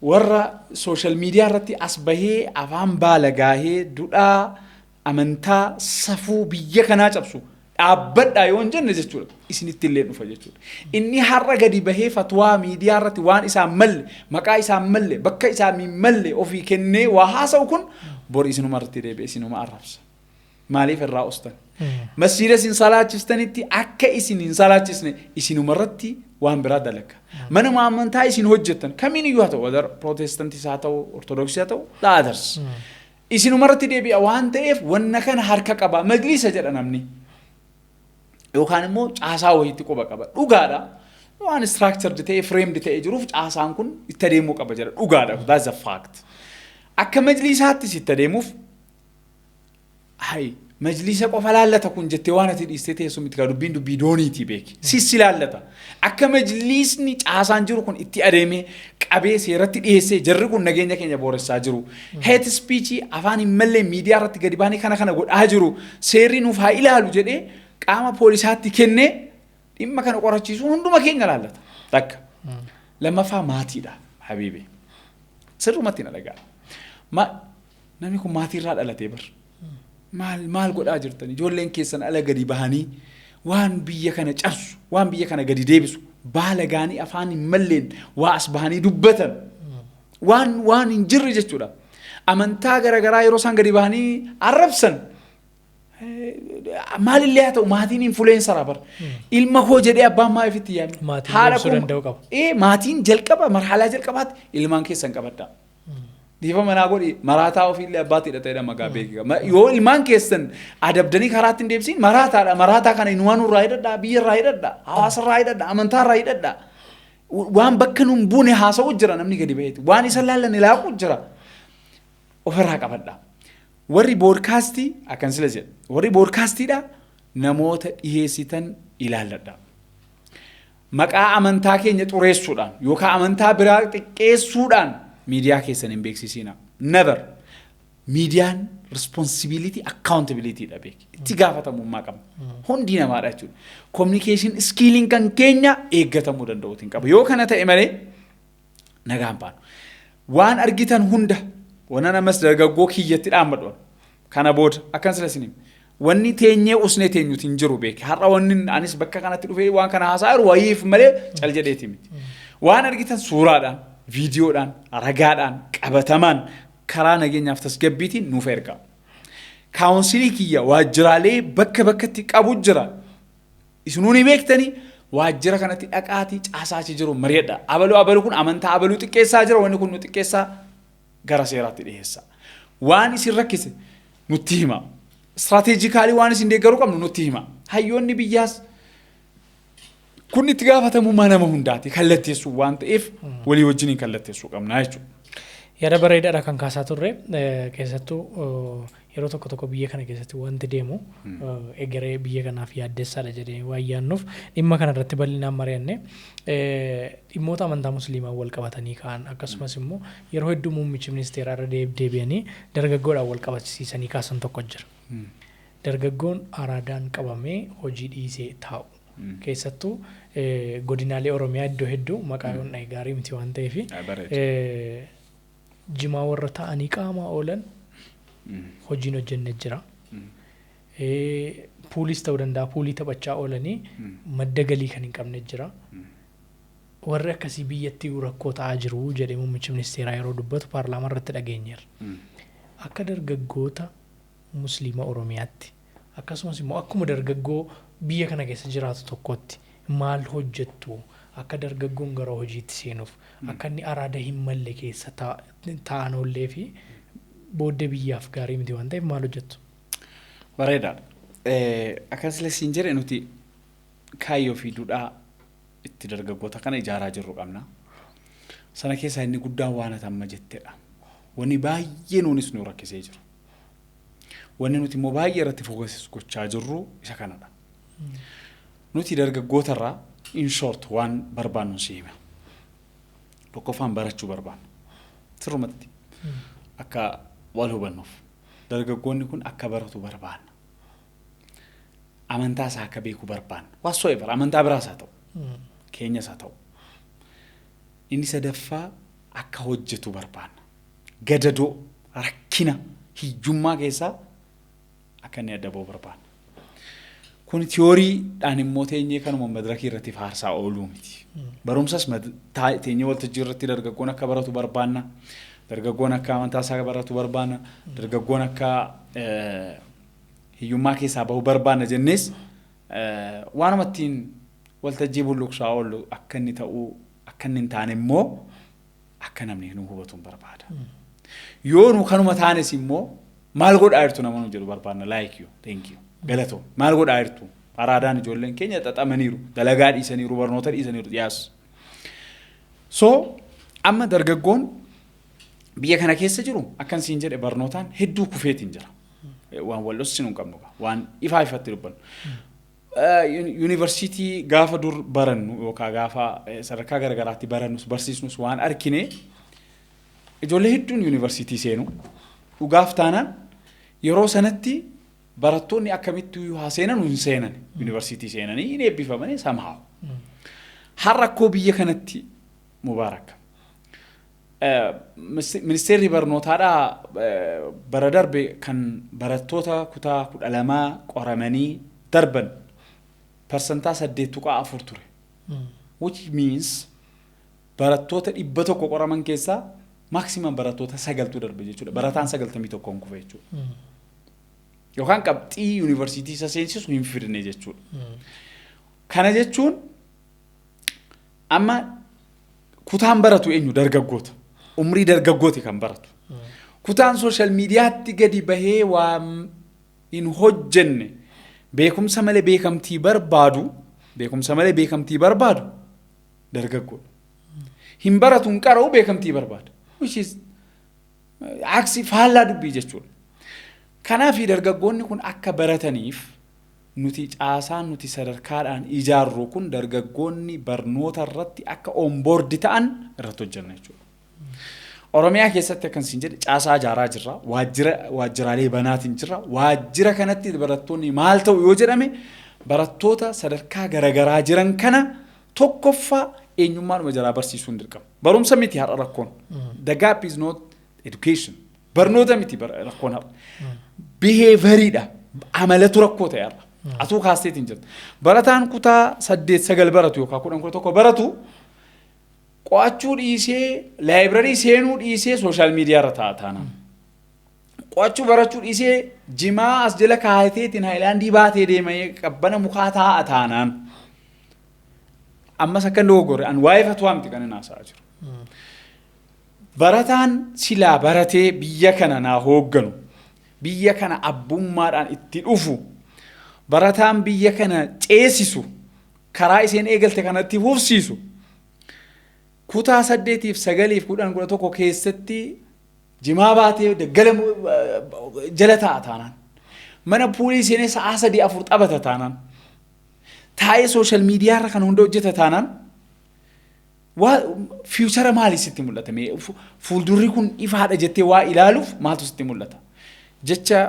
warra social media irratti as bahee afaan baala gaahee dudhaa amantaa safuu biyya kanaa cabsu dhaabbadhaa yoo hin jenne jechuudha, isinitti illee dhufa jechuudha. Inni har'a gadi bahee fatwaa miidiyaa irratti waan isaan malle, maqaa isaan malle, bakka isaan hin malle ofii kennee waa haasa'u kun bor isinuma irratti deebi'e, isinuma arrabsa. Maaliif irraa ostan? Masjiida isin salaachistanitti akka isin hin salaachisne isinuma irratti waan biraa dalaga. Manuma amantaa isin hojjettan kamiin iyyuu haa ta'u, whether Protestaantis haa ta'u, Ortodoksii haa ta'u, the others. Isinuma irratti deebi'a waan ta'eef wanna kana harka qaba. Majlisa jedha namni. Yookaan immoo caasaa wayiitti quba qaba. Dhugaadha. Waan structured ta'e, framed ta'e jiruuf caasaan kun itti adeemuu qaba jedha. Dhugaadha. That's a fact. Akka majlisaattis itti adeemuuf hay Majlisa qofa laallata kun jettee waan ati dhiistee teessu miti kaa, dubbiin dubbii dooniitii beeki. Sissi laallata. Akka majlisni caasaan jiru kun itti adeemee qabee seeratti dhiyeessee, jarri kun nageenya keenya booressaa jiru. Hate speech afaan hin mallee miidiyaa irratti gadi baanii kana kana godhaa jiru. Seerri nuuf haa ilaalu jedhee qaama poolisaatti kennee dhimma kana qorachiisuun hunduma keenya laallata. Takka. Lammaffaa maatiidha, habiibi. Sirrumatti na dhagaa. Namni kun maatiirraa dhalatee bar. Maal maal godhaa jirtan? Ijoolleen keessan ala gadi bahanii waan biyya kana cabsu, waan biyya kana gadi deebisu, baala gaanii afaan hin malleen waa as bahanii dubbatan. Waan hin jirre jechuudha. Amantaa garaagaraa yeroo isaan gadi bahanii arrabsan. Maalillee haa ta'u, maatiin influencer bar. Ilma koo jedhee abbaan maaliif itti yaame? Maatiin Haadha deebisuu danda'u qaba. Maatiin jalqaba, marhalaa jalqabaatti ilmaan keessan qabadhaa. Dhiifa manaa godhi, maraataa ofiillee abbaatti hidhatee maqaa beekama. Yoo ilmaan keessan adabdanii karaatti hin deebisiin, maraataadha. Maraataa kana inumaan irraa hidhadhaa, biyya irraa hidhadhaa, hawaasa irraa hidhadhaa, amantaa irraa hidhadhaa. Waan bakka nun buune haasa'u jira namni gadi baheeti. Waan isa laallan ilaaqu jira. Ofirraa qabadhaa. Warri broadcastii akkan sila jedha. Warri broadcastiidha, namoota dhiyeessitan ilaalladhaa. Maqaa amantaa keenya xureessuudhaan yookaan amantaa biraa xiqqeessuudhaan miidiyaa keessan hin beeksisiina. Never. Miidiyaan responsibility, accountability dha beeki. Itti gaafatamummaa qabna. Hundi namaadha jechuudha. Communication skilliin kan keenya eeggatamuu danda'uutiin qaba. Yoo kana ta'e malee nagaan baanu. Waan argitan hunda waan ammas dargaggoo kiyyatti dhaammadhu. Kana booda akkan sila isiniin wanni teenyee usnee teenyuti hin jiru beeki. Har'a wanni anis bakka kanatti dhufee waan kana haasaa jiru wayiif malee cal jedheeti miti. Waan argitan suuraadhaan, viidiyoodhaan, ragaadhaan, qabatamaan karaa nageenyaaf tasgabbiitiin nuuf erga. Councilii kiyya waajjiraalee bakka bakkatti qabu jira. Isinuu ni beektanii, waajjira kanatti dhaqaatii caasaa achi jiru mari'adha. Abaluu abaluu kun amantaa abaluu xiqqeessaa jira, wanni kun nu xiqqeessaa, gara seeraatti dhiyeessa. Waan isin rakkise nutti hima. Strategically waan isin deeggaruu qabnu nutti hima. Hayyoonni biyyaas kun itti gaafatamummaa nama hundaati kallatteessuu waan ta'eef walii wajjiniin kallatteessuu qabna jechuudha. Yaada bareedaadha kan kaasaa turre. Keessattuu yeroo tokko tokko biyya kana keessatti wanti deemu egeree biyya kanaaf yaaddessaadha jedhee waan yaadnuuf dhimma kana irratti bal'inaan mari'anne. Dhimmoota amantaa musliimaa wal qabatanii ka'an, akkasumas immoo yeroo hedduu muummichi ministeeraa irra deebi'anii dargaggoodhaan wal qabsiisanii kaasan tokko jira. Dargaggoon araadaan qabamee hojii dhiisee taa'u. Keessattuu godinaalee Oromiyaa iddoo hedduu, maqaa yoon dhahe gaarii miti waan ta'eef, jimaa warra ta'anii qaamaa oolan hojiin hojjenne jira. Pooliis ta'uu danda'a, poolii taphachaa oolanii madda galii kan hin qabne jira. Warri akkasii biyyatti rakkoo ta'aa jiru jedhee muummichi ministeeraa yeroo dubbatu paarlaamaa irratti dhageenyeerra. Akka dargaggoota musliima Oromiyaatti, akkasumas immoo akkuma dargaggoo biyya kana keessa jiraatu tokkotti maal hojjettu akka dargaggoon gara hojiitti seenuuf, akka inni araada hin malle keessa taa'an oollee fi booddee biyyaaf gaarii miti waan ta'eef maal hojjettu? Bareedaadha. Akkas siin jedhe, nuti kaayyoo fi duudhaa itti dargaggoota kana ijaaraa jirru qabna. Sana keessaa inni guddaan waan ati amma jettedha. Wanni baay'ee nuunis nu rakkisee jiru. Wanni nuti immoo baay'ee irratti focus gochaa jirru isa kanadha. Nuti dargaggootarraa in short waan barbaannu si hima. Tokkoffaan barachuu barbaanna. Sirrumatti akka wal hubannuuf dargaggoonni kun akka baratu barbaanna. Amantaa isaa akka beeku barbaanna. Whatsoever, amantaa biraas haa ta'u, keenyas haa ta'u. Inni sadaffaa akka hojjetu barbaanna. Gadadoo, rakkina, hiyyummaa keessaa akka inni adda ba'u barbaanna. Kun theorydhaan immoo teenyee kanuma madirakii irratti faarsaa ooluu miti. Barumsas teenyee waltajjii irratti dargaggoon akka baratu barbaanna. Dargaggoon akka amantaa isaa baratu barbaanna. Dargaggoon akka hiyyummaa keessaa bahu barbaanna jennees waanuma ittiin waltajjii bulluqsaa oollu akka inni ta'uu akka inni hin taane immoo akka namni nu hubatu hin barbaada. Yoo nu kanuma taanes immoo maal godhaa jirtu nama nu jedhu barbaadna. Like you, thank you, galatoo, maal godhaa jirtu? Araadaan ijoolleen keenya xaxamaniiru, dalagaa dhiisaniiru, barnoota dhiisaniiru dhiyaas. So amma dargaggoon biyya kana keessa jiru akkan siin jedhe barnootaan hedduu kufeetiin jira. Waan wal dhoksinu hin qabnu, waan ifaa ifatti dubbannu. Yuunivarsiitii gaafa dur barannu yookaan gaafa sadarkaa garaagaraatti barannus barsiisnus waan argine, ijoollee hedduun yuunivarsiitii seenu. Dhugaaf taanaan yeroo sanatti barattoonni akkamitti haa seenan hin seenan, yuunivarsiitii seenanii hin eebbifamanii somehow. Har'a rakkoo biyya kanatti, Mubaarak. Ministeerri barnootaadhaa bara darbe kan barattoota kutaa 12 qoramanii darban 8.4% ture. Which means barattoota 100 qoraman keessaa maximum barattoota sagaltu darbe jechuudha. Barataan 91n kufe jechuudha. Yookaan qabxii yuunivarsiitii isa seensisu hin fidne jechuudha. Kana jechuun amma kutaan baratu eenyu? Dargaggoota. Umrii dargaggooti kan baratu. Kutaan social mediatti gadi bahee waa hin hojjenne, beekumsa malee beekamtii barbaadu, beekumsa malee beekamtii barbaadu dargaggoodha. Hin baratu, hin qara'u, beekamtii barbaada. Which is aksi faallaa dubbii jechuudha. Kanaaf dargaggoonni kun akka barataniif nuti caasaan nuti sadarkaadhaan ijaarru kun dargaggoonni barnoota irratti akka onboard ta'an irratti hojjenna jechuudha. Oromiyaa keessatti akkan siin jedhe caasaa ijaaraa jirra. Waajjira, waajjiraalee banaatiin jirra. Waajjira kanatti barattoonni maal ta'u yoo jedhame, barattoota sadarkaa garaagaraa jiran kana tokkoffaa eenyummaadhuma jaraa barsiisuun dirqama. Barumsa miti har'a rakkoon. The gap is not education. Barnoota miti rakkoon har'a. Behavioriidha. Amalatu rakkoo ta'e har'a. Atuu kaasteetiin jirta. Barataan kutaa 8, 9 baratu yookaan 10, 11 baratu qo'achuu dhiisee, library seenuu dhiisee social media irra taa'a taanaan. Qo'achuu barachuu dhiisee jimaa as jala kaayateetiin haayilaandii baatee deemee qabbana mukaa taa'a taanaan. Ammas akka hin dogoggorre, an waa'ee fatwaa miti kan inni haasa'aa jiru. Barataan silaa baratee biyya kana naa hoogganu, biyya kana abbummaadhaan itti dhufu, barataan biyya kana ceesisu, karaa isheen eegalte kanatti fufsiisu, kutaa 8f, 9f, 10, 11 keessatti jimaa baatee daggala jala taa'a taanaan, mana poolii seenee sa'aa 3, 4 taphata taanaan, taa'ee social media irra kan hunda hojjeta taanaan, waa future maalii sitti mul'ata? Mee fuuldurri kun ifaadha jettee waa ilaaluuf maaltu sitti mul'ata? Jecha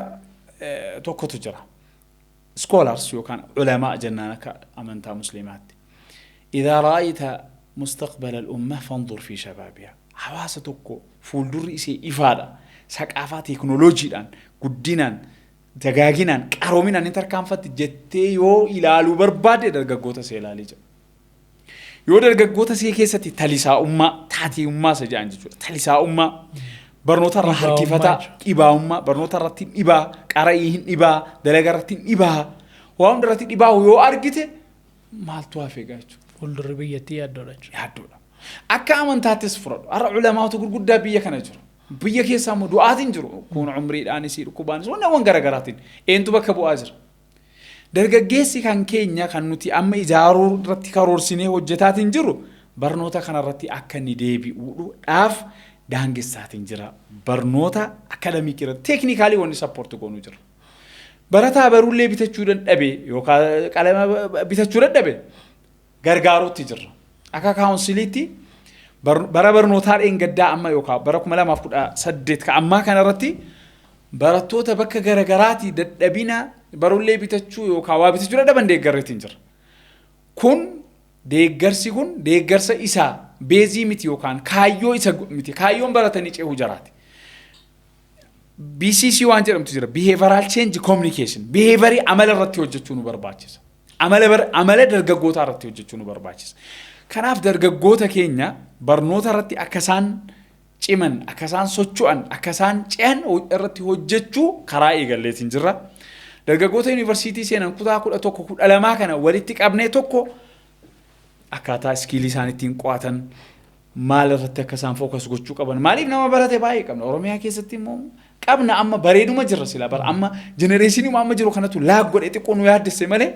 tokkotu jira. Scholars yookaan ulamaa jennaan akka amantaa musliimaatti. إذا رأيت مستقبل الأمة فانظر في شبابها. Hawaasa tokko fuuldurri isee ifaadha. Saqaafaa teeknooloojiidhaan, guddinaan, dagaaginaan, qaroominaan ni tarkaanfatti jettee yoo ilaaluu barbaadde, dargaggoota isee ilaalii jira. Yoo dargaggoota isee keessatti talisaa'ummaa, taateummaa isa jedhan jechuudha. Talisaa'ummaa, barnoota irraa harkifataa, dhibaa'ummaa, barnoota irratti dhibaa, qara'ii hin dhibaa, dalagaa irratti hin dhibaa, waa hunda irratti dhibaa'u yoo argite, maaltu hafe jechuudha? Fuuldurri biyyattii yaaddoodha jechuudha. Yaaddoodha. Akka amantaattis fudhadhu. Har'a ulamaatu gurguddaa biyya kana jiru. Biyya keessaa immoo du'aatiin jiru. Kun umriidhaanis, dhukkubaanis, wanneewwan garaagaraatiin. Eentu bakka bu'aa jira? Dargaggeessi kan keenya kan nuti amma ijaaruu irratti karoorsinee hojjetaatiin jiru barnoota kanarratti akka inni deebi'uudhaaf daangessaatiin jira. Barnoota academic irratti technically wanni support goonuu jira. Barataa baruullee bitachuu dadhabe yookaan qalama bitachuu dadhabe gargaaruutti jirra. Akka counciliitti bara barnootaa dheengaddaa amma yookaan bara 2018 ka ammaa kanarratti barattoota bakka garaagaraatii dadhabina barullee bitachuu yookaan waa bitachuu dadhaban deeggarreetiin jira. Kun deeggarsi kun deeggarsa isaa base miti yookaan kaayyoo isa miti, kaayyoon baratanii ce'uu jaraati. BCC waan jedhamtu jira, Behavioral Change Communication. Behaviorii, amala irratti hojjechuu nu barbaachisa. Amala dargaggootaa irratti hojjechuu nu barbaachisa. Kanaaf dargaggoota keenya barnoota irratti akka isaan ciman, akka isaan socho'an, akka isaan ce'an irratti hojjechuu karaa eegalleetiin jirra. Dargaggoota yuunivarsiitii seenan kutaa 11, 12 kana walitti qabnee tokko akkaataa skillii isaan ittiin qo'atan, maal irratti akka isaan focus gochuu qaban. Maaliif, nama barate baay'ee qabna. Oromiyaa keessatti immoo qabna, amma bareeduma jirra sila bara amma generationii amma jiru kanatu laag godhe xiqqoo nu yaaddesse malee,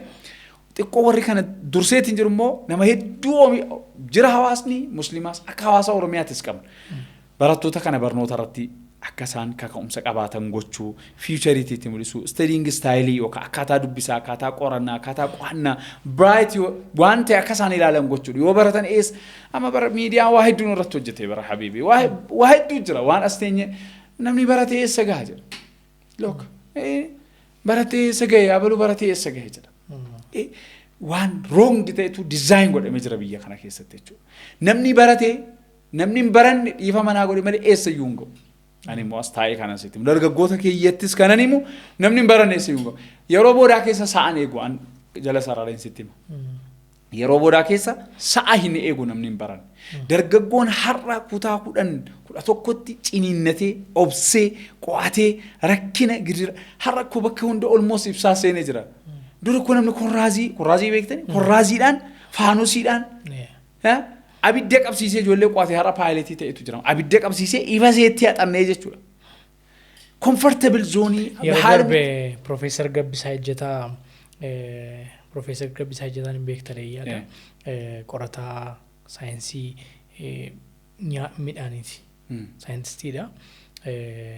xiqqoo warri kana durseetiin jiru immoo nama hedduu jira. Hawaasni musliimaas akka hawaasa Oromiyaattis qabna. Barattoota kana barnoota irratti Akka isaan kaka'umsa qabaatan gochuu, future itti mul'isuu, studying style yookaan akkaataa dubbisaa, akkaataa qorannaa, akkaataa qo'annaa, bright waan ta'e akka isaan ilaalan gochuudha. Yoo baratan eessa amma bara miidiyaan waa hedduun irratti hojjetee bara habiibi. Waa hedduu jira waan as teenye namni baratee eessa gaha jedha. Look, baratee eessa gahe, abaluu baratee eessa gahe jedha. Waan wrong ta'etu design godhamee jira biyya kana keessatti jechuudha. Namni baratee, namni hin baranne dhiifa manaa godhe malee eessa iyyuu hin ga'u. Ani immoo as taa'ee kanan sitti himu. Dargaggoota keeyyattis kanan himu, namni hin baranne eessa iyyuu hin ga'u. Yeroo boodaa keessa sa'an eegu, an jala sarareen sitti hima. Yeroo boodaa keessa sa'a hin eegu namni hin baranne. Dargaggoon har'a kutaa 10, 11tti ciniinnatee, obsee, qo'atee, rakkina giddira har'a akkoo bakka hunda almost ibsaa seenee jira. Dura akkoo namni korraazii, korraazii beektani? Korraaziidhaan, faanusiidhaan abidda qabsiisee ijoollee qo'atee har'a pilot ta'etu jira. Abidda qabsiisee ifa seetti haxannee jechuudha. Comfortable zone. Yeroo darbe Profeesar Gabbisaa Ejjetaa, Profeesar Gabbisaa Ejjetaan hin beektan yaada. Qorataa saayinsii midhaaniiti. Saayintistiidha.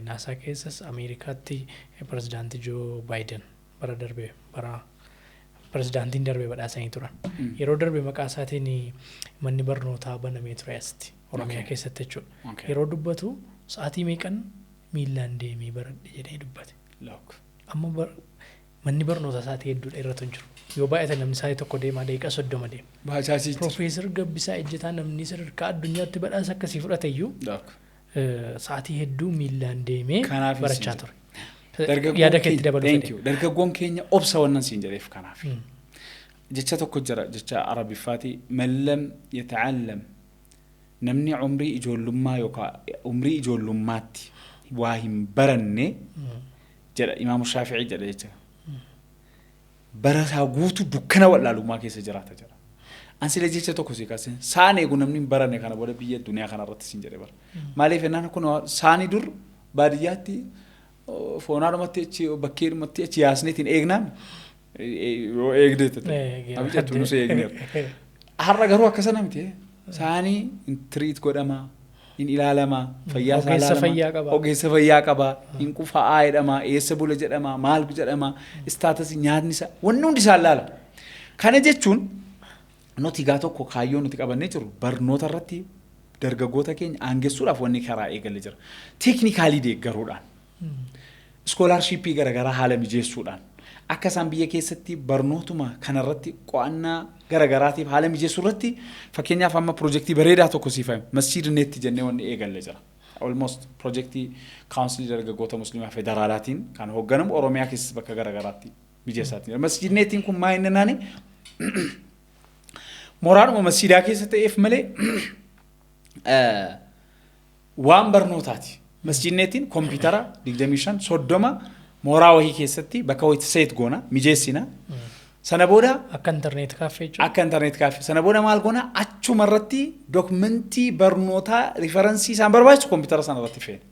NASA keessas Ameerikaatti pirezidaantii Joo Baayiden bara darbe, bara pirezidaantiin darbe badhaasanii turan. Yeroo darbe maqaa isaatiin manni barnootaa banamee ture asitti Oromiyaa keessatti jechuudha. Yeroo dubbatu sa'aatii meeqan miillaan deemee baradhe jedhee dubbate. Amma manni barnootaa sa'aatii hedduudha irratti hin jiru. Yoo baay'ate namni sa'aatii 1 deemaa, daqiiqaa 30 deema. Baajaajii. Profeesar Gabbisaa Ejjetaa namni sadarkaa addunyaatti badhaasa akkasii fudhate iyyuu sa'aatii hedduu miillaan deemee Kanaaf barachaa isin ture. Yaada keetti dabaluu Thank fedhe. you. Dargaggoon keenya obsa wannan siin jedheef kanaaf. Jecha tokko jira, jecha Arabiffaati, من لم يتعلم, namni umrii ijoollummaa yookaan umrii ijoollummaatti waa hin baranne jedha, Imaamu Shaafi'ii jedha jecha. Bara isaa guutuu dukkana wallaalummaa keessa jiraata jedha. An sila jecha tokko si kaasee, sa'aan eegu namni hin baranne kana booda biyya duniyaa kana irratti siin jedhe bara. Maaliif jennaan, kun saani dur baadiyyaatti foonaadhumatti achi bakkeedhumatti achi yaasneetiin eegnaan yoo eegdeette ta'e. Abijattu nus eegneera. Har'a garuu akkasana miti. Saanii hin treat godhama, hin ilaalama, fayyaa isaa Ogeessa ilaalama. fayyaa qaba. Ogeessa fayyaa qaba, hin qufa'aa jedhama, eessa bula jedhama, maal jedhama, status nyaatni isaa, wanni hundi isaa ilaala. Kana jechuun nuti gaa tokko kaayyoo nuti qabannee jiru barnoota irratti dargaggoota keenya aangessuudhaaf wanni karaa eegalee jira. Technically deeggaruudhaan, scholarship garaagaraa haala mijeessuudhaan, akka isaan biyya keessatti barnootuma kanarratti qo'annaa garaagaraatiif haala mijeessuu irratti, fakkeenyaaf amma piroojeektii bareedaa tokko siif hime, Masjiid Neetti jennee wanni eegalle jira. Almost piroojeektii Kaawunsilii Dargaggoota Musliimaa Federaalaatiin kan hoogganamu Oromiyaa keessatti bakka garaagaraatti mijeessaatiin jira. Masjiid Neettiin kun maa inni naani mooraadhuma masjiidaa keessa ta'eef malee waan barnootaati. Masjiidneetiin kompiitara 25, 30 mooraa wahii keessatti bakka wayii set goona, mijeessina. Sana booda Akka internet cafe jechuudha. Akka internet cafe. Sana booda maal goona? Achuma irratti document barnootaa, reference isaan barbaachisu kompiitara sana irratti feena.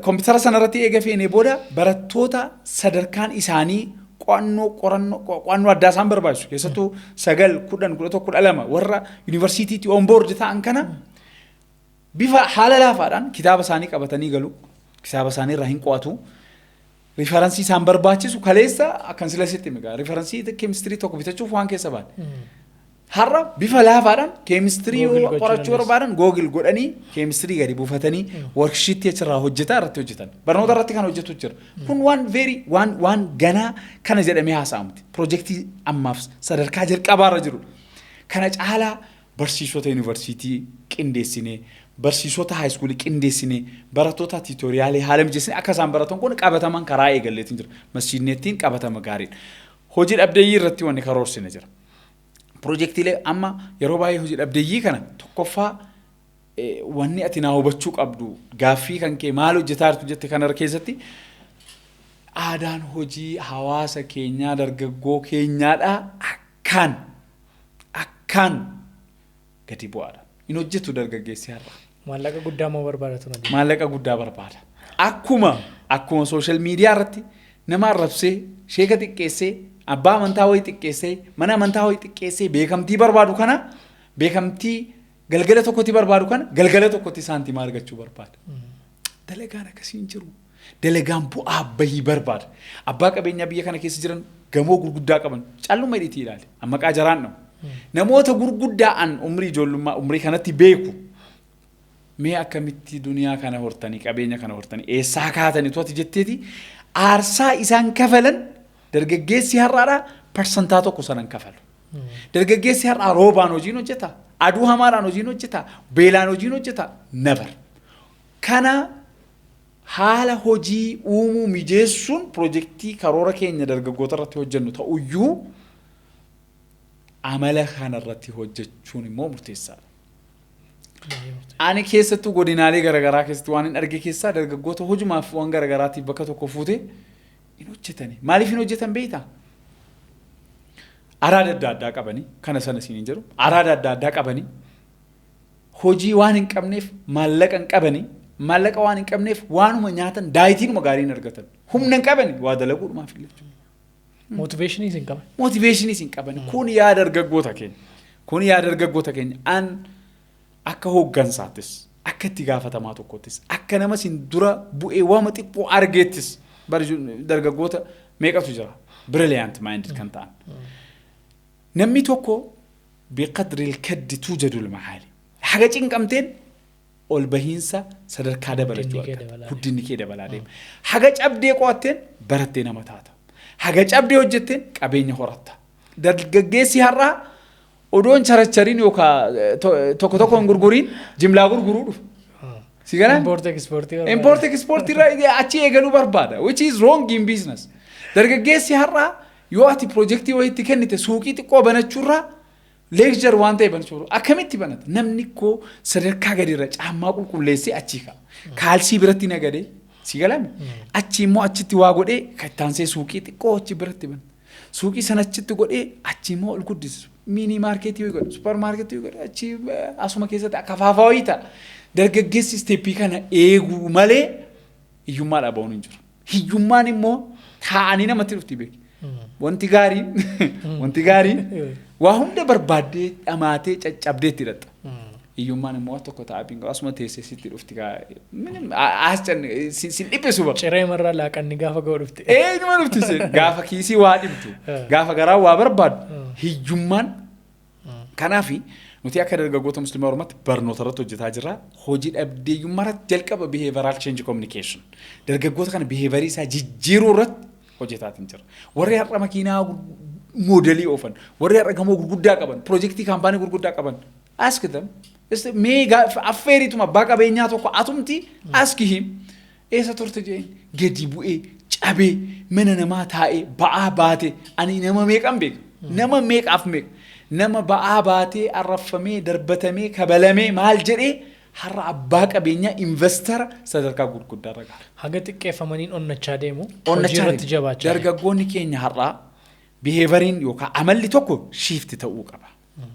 Kompiitara sana irratti eega feenee booda barattoota sadarkaan isaanii qo'annoo qorannoo qo'annoo addaa isaan barbaachisu, keessattuu 9, 10, 11, 12 warra yuunivarsiitiitti on board ta'an kana, bifa haala laafaadhaan kitaaba isaanii qabatanii galu, kitaaba isaanii irraa hin qo'atu. Reference isaan barbaachisu kaleessa akkan sila sitti migaa reference keemistirii tokko bitachuuf waan keessa baane. Har'a bifa laafaadhaan keemistirii Google yoo gochuu qorachuu dandeessa. barbaadan Google godhanii keemistirii gadi buufatanii worksheet achirraa hojjetaa irratti hojjetan. Barnoota irratti kan hojjetu jira. Kun waan very waan ganaa kana jedhamee haasa'amuti. Piroojeektii ammaaf sadarkaa jalqabaarra jiru. Kana caalaa barsiisota yuunivarsiitii qindeessinee, barsiisota high school qindeessinee, barattoota tutorial haala mijeessinee akka isaan baratan kun qabataman karaa eegalleetiin jira. Masjiidneettiin qabatama gaariidha. Hojii dhabdeeyyii irratti wanni karoorsine jira. Piroojeektiilee amma yeroo baay'ee hojii dhabdeeyyii kana tokkoffaa wanni ati naa hubachuu qabdu, gaaffii kan kee maal hojjetaa jirtu jette kanarra keessatti, aadaan hojii hawaasa keenyaa, dargaggoo keenyaadhaa akkaan akkaan gadi bu'aadha. Hin hojjetu dargaggeessi har'a. Maallaqa guddaa moo barbaada tun hojii? Maallaqa guddaa barbaada. Akkuma social media irratti nama arrabsee, sheeka xiqqeessee, abbaa amantaa wayii xiqqeessee, mana amantaa wayii xiqqeessee beekamtii barbaadu kana, beekamtii Galgala tokkotti barbaadu kana galgala tokkotti saantimaa argachuu barbaada. Dalagaan akkasii hin jiru. Dalagaan bu'aa bahii barbaada. Abbaa qabeenyaa biyya kana keessa jiran, gamoo gurguddaa qaban, calluma hidhiitii ilaali. Amma maqaa jaraan dhahu. Namoota gurguddaa an umrii ijoollummaa umrii kanatti beeku. Mee akkamitti duniyaa kana hortanii, qabeenya kana hortanii, eessaa kaatanii to'ati jetteeti, aarsaa isaan kafalan dargaggeessi har'aadhaa 1% sanan kafalu. Dargaggeessi har'aa roobaan hojiin hojjeta, aduu hamaadhaan hojiin hojjeta, beelaan hojiin hojjeta, never. Kana haala hojii uumuu mijeessuun piroojeektii karoora keenya dargaggoota irratti hojjennu ta'uyyuu, amala kanarratti hojjechuun immoo murteessaadha. Ani keessattuu godinaalee garaagaraa keessatti waan hin arge keessaa, dargaggoota hojumaaf waan garaagaraatiif bakka tokko fuute hin hojjetani. Maaliif hin hojjetan beektaa? Araada adda addaa qabanii, kana sana siin hin jedhu, araada adda addaa qabanii, hojii waan hin qabneef, maallaqa hin qabanii, maallaqa waan hin qabneef waanuma nyaatan daayitiinuma gaarii hin argatan. Humna hin qabani waa dalaguudhumaaf illee jechuudha. Motivationii hin qaban. Motivationiis hin qaban. Kun yaada dargaggoota keenya. Kun yaada dargaggoota keenya. An akka hooggansaattis, akka itti gaafatamaa tokkottis, akka nama sin dura bu'ee waama xiqqoo argeettis, bari dargaggoota meeqatu jira brilliant minded kan ta'an. Namni tokko بقدر الكد توجد المعالي. Haga cinqamteen ol bahiinsa sadarkaa dabalachuu Guddinni kee argata. dabalaa. Guddinni kee dabalaa deema. Haga cabdee qo'atteen barattee nama taata. Haga cabdee hojjetteen qabeenya horatta. Dargaggeessi har'aa odoon charachariin yookaan tokko tokko hin gurguriin jimlaa gurguruu dhufa. Si galaan? Import exportii barbaada. Import export irraa achi eegaluu barbaada, which is wrong in business. Dargaggeessi har'aa yoo ati piroojeektii wayiitti kennite, suuqii xiqqoo banachuurraa luxury waan ta'e banachuu akkamitti banata? Namni koo sadarkaa gadiirra caammaa qulqulleessee achii ka'a. Kaalsii biratti nagadee, si galame, achi immoo achitti waa godhee kattaansee suuqii xiqqoo achi biratti bana. Suuqii sana achitti godhee achi immoo ol guddisu. Mini marketii wayii godhe, super marketii wayii godhe, achi asuma keessatti akka faafaa wayii ta'a. Dargaggeessi steppii kana eeguu malee hiyyummaadhaa ba'uun hin jiru. Hiyyummaan immoo taa'anii namatti dhufti, beeki. Wanti gaariin waa hunda barbaaddee dhamaatee caccabdee itti hidhatta. Hiyyummaan immoo waan tokko taa'aa binga asuma teessee sitti dhufti, as sin dhiphisu bara. Ciree marraa laaqanni gaafa ga'u dhufte. Eenyuma dhufti sin gaafa kiisii waa dhibdu, gaafa garaa waa barbaaddu hiyyummaan. Kanaaf nuti akka dargaggoota musliimaa Oromootti barnoota irratti hojjetaa jirra. Hojii dhabdeeyyummaa irratti jalqaba behavioral change communication. Dargaggoota kana behaviorii isaa jijjiiruu irratti hojjetaatiin jira. Warri har'a makiinaa moodelii oofan, warri har'a gamoo gurguddaa qaban, piroojeektii kaampaanii gurguddaa qaban, ask them. Mee affeeriituma abbaa qabeenyaa tokko atumti ask him. Eessa turte jeen, gadi bu'ee cabee mana namaa taa'ee ba'aa baate. Ani nama meeqan beeka? Nama meeqaaf meeqa? Nama ba'aa baatee, arrafamee, darbatamee, kabalamee, maal jedhee har'a abbaa qabeenyaa investara sadarkaa gurguddaa irra gaha. Haga xiqqeeffamaniin onnachaa deemu. Hojii Onnachaa irratti deemu. jabaachaa deemu. Dargaggoonni keenya har'aa behavioriin yookaan amalli tokko shift ta'uu qaba.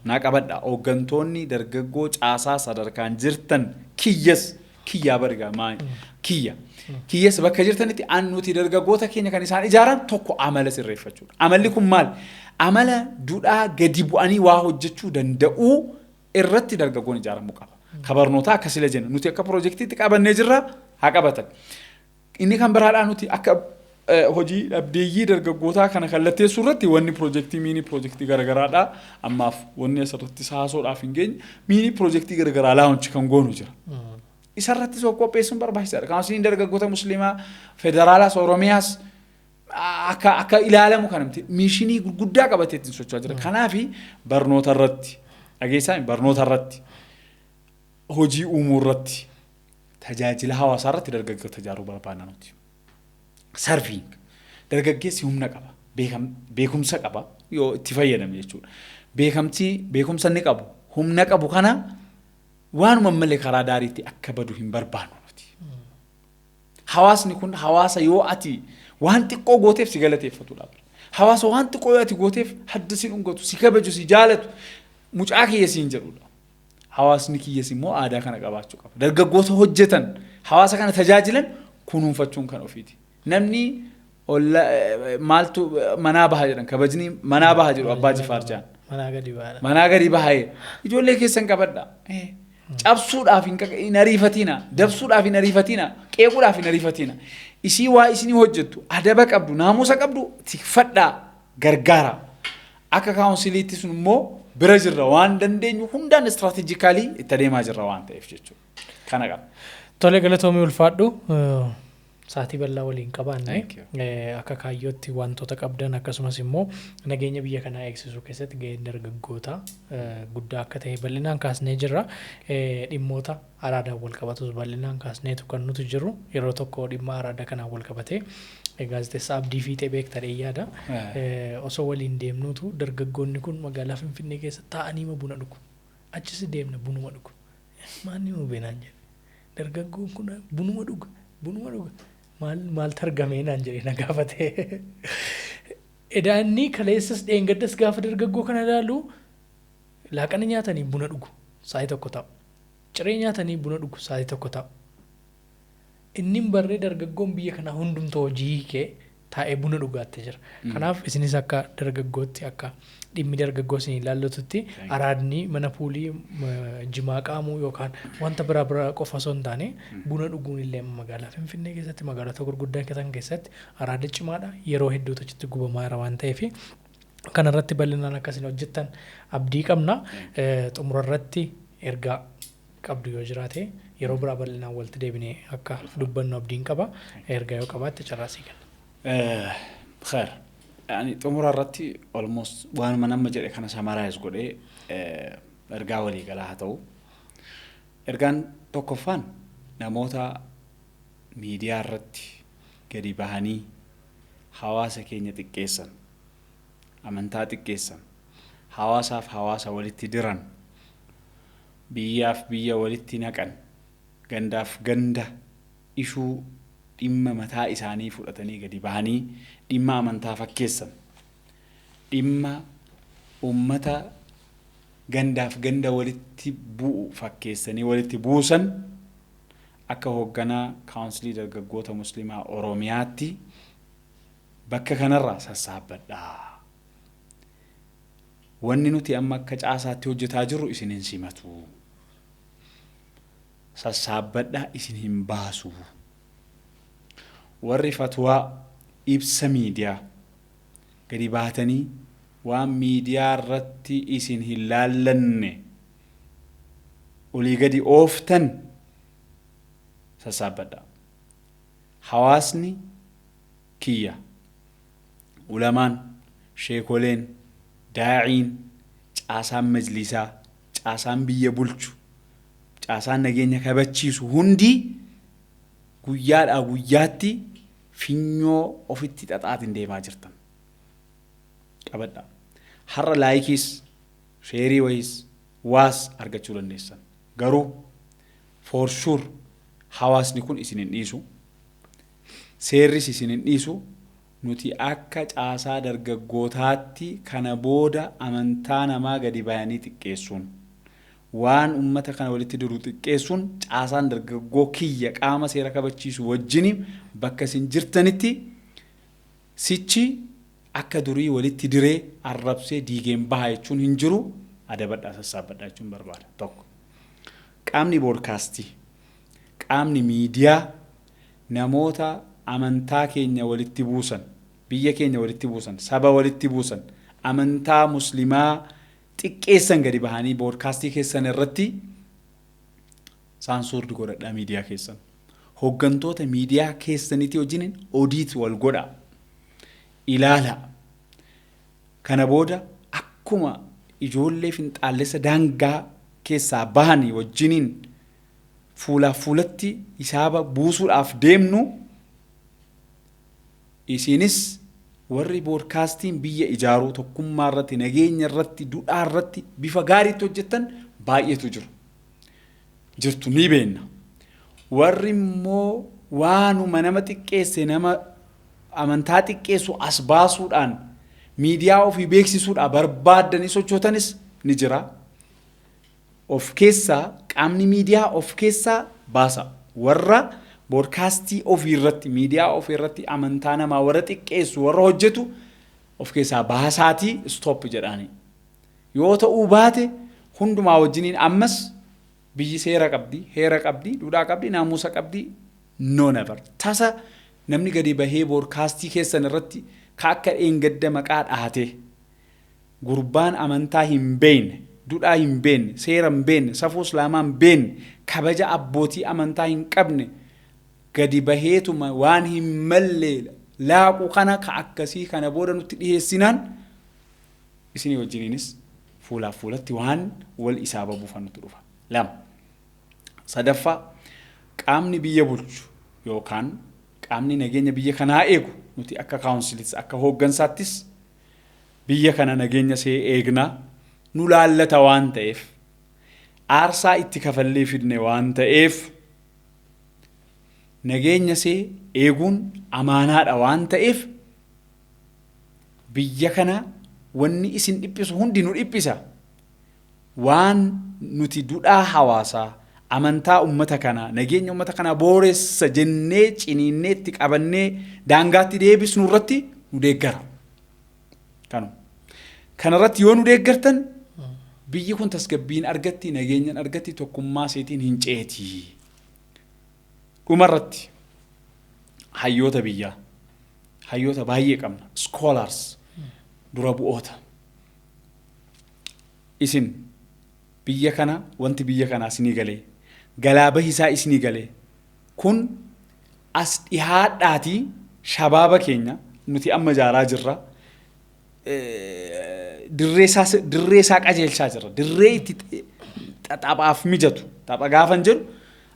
Naa qabadha. Hooggantoonni dargaggoo caasaa sadarkaan jirtan, kiyyas kiyyaa barigaa maa kiyya. Kiyyas bakka jirtanitti an nuti dargaggoota keenya kan isaan ijaaran tokko amala sirreeffachuudha. Amalli kun maal? Amala duudhaa gadi bu'anii waa hojjechuu danda'uu irratti dargaggoon ijaaramuu qaba. Ka barnootaa akka sila jenna nuti akka piroojeektiitti qabannee jirra, haa qabatan. Inni kan biraadhaa nuti akka hojii dhabdeeyyii dargaggootaa kana kallatteessuu irratti wanni piroojeektii, mini piroojeektii garagaraadha. Ammaaf wanni asirratti haasoodhaaf hin geenye, mini piroojeektii garagaraa launch kan goonu jira. Isarrattis of qopheessuun barbaachisaadha. Kaawunsiliin dargaggoota musliimaa federaalaas Oromiyaas akka ilaalamu kana miti, missionii gurguddaa qabatee ittiin socho'aa jira. Kanaafi barnoota irratti, dhageessaa, barnoota irratti, hojii uumuu irratti, tajaajila hawaasaa irratti dargaggoota ijaaruu barbaadna nuti. Serving, dargaggeessi humna qaba, beekumsa qaba yoo itti fayyadame jechuudha. Beekamtii beekumsa inni qabu, humna qabu kana waanuma malee karaa daariitti akka badu hin barbaannu nuti. Hawaasni kun hawaasa yoo ati waan xiqqoo gooteef si galateeffatudha. Hawaasa waan xiqqoo yoo ati gooteef hadda si dhungatu, si kabaju, si jaalatu, mucaa kiyya siin jedhudha. Hawaasni kiyyas immoo aadaa kana qabaachuu qaba. Dargaggoota hojjetan, hawaasa kana tajaajilan kunuunfachuun kan ofiiti. Namni olla maaltu manaa baha jedhan, kabajni manaa baha jedhu Abbaa Jifaar jedhan. Manaa gadi baadha. Manaa gadi bahee ijoollee keessan qabadha. Cabsuudhaaf hin ariifatina. Dabsuudhaaf hin ariifatina. Qeequudhaaf hin ariifatina. Isii waa isinii hojjettu, adaba qabdu, naamusa qabdu tikfadhaa, gargaara. Akka counciliitti sun immoo bira jirra, waan dandeenyu hundaan strategically itti adeemaa jirra waan ta'eef jechuudha. Kana qaba. Tole, galatoomii, ulfaadhu. Sa'aatii bal'aa waliin qabaanne. Thank you. Akka kaayyootti wantoota qabdan, akkasumas immoo nageenya biyya kanaa eegsisuu keessatti gaheen dargaggootaa guddaa akka ta'e bal'inaan kaasnee jirra. Dhimmoota araadaan wal qabatus bal'inaan kaasneetu kan nuti jirru. Yeroo tokko dhimma araada kanaan wal qabatee gaazexeessaa Abdii Fiixee beekta yaada. Osoo waliin deemnuutu dargaggoonni kun magaalaa Finfinnee keessa taa'anii buna dhugu. Achis deemna, bunuma dhugu. Maanni nu beenaan jedhe. Dargaggoon kun bunuma dhuga, bunuma dhuga. Maal maaltu argamee naan jedhee na gaafate. Edaa inni kaleessas dheengaddas gaafa dargaggoo kana ilaalu, laaqana nyaatanii buna dhugu, sa'aatii tokko ta'u. Ciree nyaatanii buna dhugu, sa'aatii tokko ta'u. Inni hin barree dargaggoon biyya kanaa hundumtuu hojii hiikee taa'ee buna dhugaattee jira. Kanaaf isinis akka dargaggootti, akka dhimmi dargaggoo isin ilaallatutti, araadni mana puulii, jimaa qaamuu yookaan wanta biraa biraa qofa osoo hin taane, buna dhuguun illee magaalaa Finfinnee keessatti, magaalota gurguddaa kan keessatti araada cimaadha. Yeroo hedduutu achitti gubamaa jira waan ta'eef, kanarratti bal'inaan akkasiin hojjettan abdii qabna. Xumura irratti ergaa qabdu yoo jiraate, yeroo biraa bal'inaan walitti deebinee akka dubbannu abdiin qaba. Ergaa yoo qabaatte carraasii kenna. Khair. Ani xumura irratti almost waanuma nama jedhe kana summarize godhee ergaa waliigalaa haa ta'u. Ergaan tokkoffaan namoota miidiyaa irratti gadi bahanii hawaasa keenya xiqqeessan, amantaa xiqqeessan, hawaasaaf hawaasa walitti diran, biyyaaf biyya walitti naqan, gandaaf ganda ishuu dhimma mataa isaanii fudhatanii gadi bahanii dhimma amantaa fakkeessan, dhimma ummata gandaaf ganda walitti bu'u fakkeessanii walitti buusan, akka hoogganaa Councilii Dargaggoota Muslimaa Oromiyaatti bakka kanarraa sassaabbadhaa. Wanni nuti amma akka caasaatti hojjetaa jirru isin hin simatu. Sassaabbadhaa, isin hin baasu. Warri fatwaa, ibsa miidiyaa gadi baatanii waan miidiyaa irratti isin hin laallanne olii gadi ooftan, sassaabbadhaa. Hawaasni kiyya, ulamaan, sheekoleen, daa'iin, caasaan majlisaa, caasaan biyya bulchu, caasaan nageenya kabachiisu hundi guyyaadhaa guyyaatti finyoo ofitti xaxaatiin deemaa jirtan. Qabadhaa. Har'a likeiis, shareii wayiis, waas argachuu dandeessan. Garuu for sure hawaasni kun isin hin dhiisu. Seerris isin hin dhiisu. Nuti akka caasaa dargaggootaatti kana booda amantaa namaa gadi bayanii xiqqeessuun, waan ummata kana walitti diru xiqqeessuun, caasaan dargaggoo kiyya qaama seera kabachiisu wajjini bakka isin jirtanitti sichi akka durii walitti diree arrabsee diigeen baha jechuun hin jiru. Adabadhaa, sassaabbadhaa jechuun barbaada tokko. Qaamni broadcastii, qaamni miidiyaa namoota amantaa keenya walitti buusan, biyya keenya walitti buusan, saba walitti buusan, amantaa Muslimaa xiqqeessan gadi bahanii broadcastii keessan irratti saansuurdi godhadhaa miidiyaa keessan. Hooggantoota miidiyaa keessaniitii wajjin audit wal godhaa. Ilaala. Kana booda akkuma ijoollee finxaallessa daangaa keessaa bahanii wajjiniin fuulaaf fuulatti hisaaba buusuudhaaf deemnu, isinis warri broadcastiin biyya ijaaruu, tokkummaa irratti, nageenya irratti, duudhaa irratti bifa gaariitti hojjettan baay'eetu jiru. Jirtu ni beenna. Warri immoo waanuma nama xiqqeesse, nama amantaa xiqqeessu as baasuudhaan miidiyaa ofii beeksisuudhaan barbaaddanii sochootanis ni jira. Of keessaa, qaamni miidiyaa of keessaa baasa. Warra broadcastii ofii irratti, miidiyaa ofii irratti amantaa namaa warra xiqqeessu, warra hojjetu of keessaa baasaatii stop jedhaanii. Yoo ta'uu baate hundumaa wajjiniin ammas biyyi seera qabdi, heera qabdi, duudhaa qabdi, naamusa qabdi. No, never. Tasa namni gadi bahee broadcastii keessan irratti ka akka dheengadda maqaa dhaate, gurbaan amantaa hin beekne, duudhaa hin beekne, seera hin beekne, safuu islaamaa hin beekne, kabaja abbootii amantaa hin qabne gadi baheetuma waan hin malle laaqu kana, ka akkasii kana booda nutti dhiheessinaan isinii wajjiniinis fuulaaf fuulatti waan wal isaa babuufannutu dhufa. Lama. Sadaffaa, qaamni biyya bulchu yookaan qaamni nageenya biyya kanaa eegu, nuti akka councilitis akka hooggansaattis biyya kana nageenya see eegnaa nu laallata waan ta'eef, aarsaa itti kafallee fidne waan ta'eef, nageenya see eeguun amaanaadha waan ta'eef, biyya kana wanni isin dhiphisu hundi nu dhiphisa. Waan nuti duudhaa hawaasaa, amantaa ummata kanaa, nageenya ummata kanaa booressa jennee ciniinnee itti qabannee daangaatti deebisnu irratti nu deeggara. Kanuma. Kanarratti yoo nu deeggartan biyyi kun tasgabbiin argatti, nageenyan argatti, tokkummaa isheetiin hin ceeti. Dhumarratti hayyoota biyyaa, hayyoota baay'ee qabna, scholars, dura bu'oota. Isin biyya kana, wanti biyya kanaa isinii galee, galaa bahisaa isinii galee, kun as dhihaadhaatii shabaaba keenya nuti amma ijaaraa jirra. Dirree isaa qajeelchaa jirra. Dirree itti taphaaf mijatu. Tapha gaafan jedhu,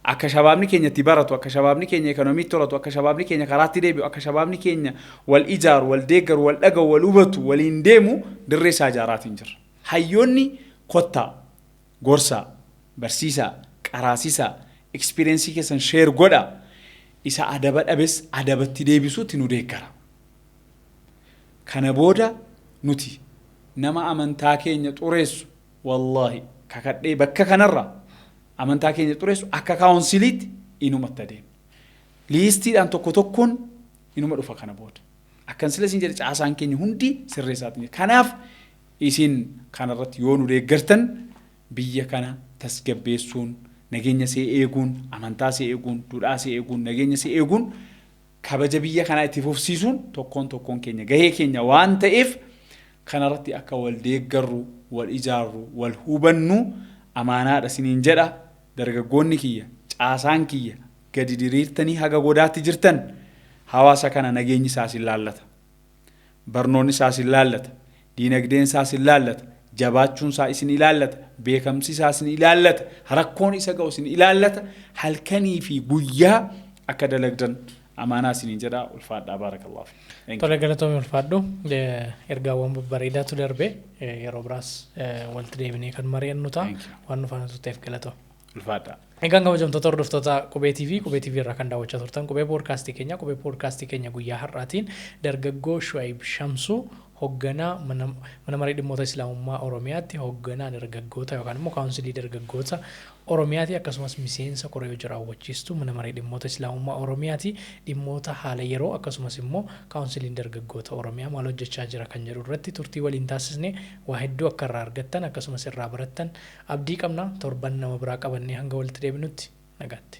akka shabaabni keenya itti baratu, akka shabaabni keenya ekonomiitti horatu, akka shabaabni keenya karaatti deebi'u, akka shabaabni keenya wal ijaaru, wal deeggaru, wal dhaga'u, wal hubatu, waliin deemu dirree isaa ijaaraatiin jirra. Hayyoonni kottaa, gorsaa, barsiisaa, qaraasisaa, experience keessan share godhaa. Isa adaba dhabes adabatti deebisuutti nu deeggara. Kana booda nuti nama amantaa keenya xureessu, wallaahi kakadhee bakka kanarra, amantaa keenya xureessu akka counciliitti inumatti adeema. Listiidhaan tokko tokkoon inuma dhufa kana booda. Akkan sila isin jedhe, caasaan keenya hundi sirreessaatiin jira. Kanaaf isin kanarratti yoo nu deeggartan biyya kana tasgabbeessuun, nageenya see eeguun, amantaa see eeguun, duudhaa see eeguun, nageenya see eeguun, kabaja biyya kanaa itti fufsiisuun tokkoon tokkoon keenya gahee keenya waan ta'eef, kanarratti akka wal deeggarru, wal ijaarru, wal hubannu amaanaadha isiniin jedha. Dargaggoonni kiyya, caasaan kiyya gadi diriirtanii haga godaatti jirtan, hawaasa kana nageenyi isaas hin laallata. Barnoonni isaas hin laallata. Diinagdeen isaas hin laallata. Jabaachuun isaa isin ilaallata. Beekamsi isaa isin ilaallata. Rakkoon isa ga'u isin ilaallata. Halkanii fi guyyaa akka dalagdan amaanaa isiniin jedha. Ulfaadhaa, baarakallahu. Tole, galatoomii, ulfaadhu. Ergaawwan babbareedaatu darbe, yeroo biraas walitti deebinee kan mari'annu ta'a. Waan nu faana turteef galatoom. Ulfaadhaa. Egaan kabajamtoota hordoftoota Qubee TV, Qubee TV irraa kan daawwachaa turtan Qubee Poodkaastii keenya. Qubee Poodkaastii keenya guyyaa har'aatiin dargaggoo Shu'ayib Shamsuu, hoogganaa Mana Maree Dhimmoota Islaamummaa Oromiyaatti hoogganaa dargaggoota yookaan immoo councilii dargaggoota Oromiyaati, akkasumas miseensa koree hojii raawwachiistuu Mana Maree Dhimmoota Islaamummaa Oromiyaati, dhimmoota haala yeroo akkasumas immoo counciliin dargaggoota Oromiyaa maal hojjechaa jira kan jedhu irratti turtii waliin taasisne. Waa hedduu akka irraa argattan akkasumas irraa barattan abdii qabna. Torban nama biraa qabannee hanga walitti deebinutti nagaatti.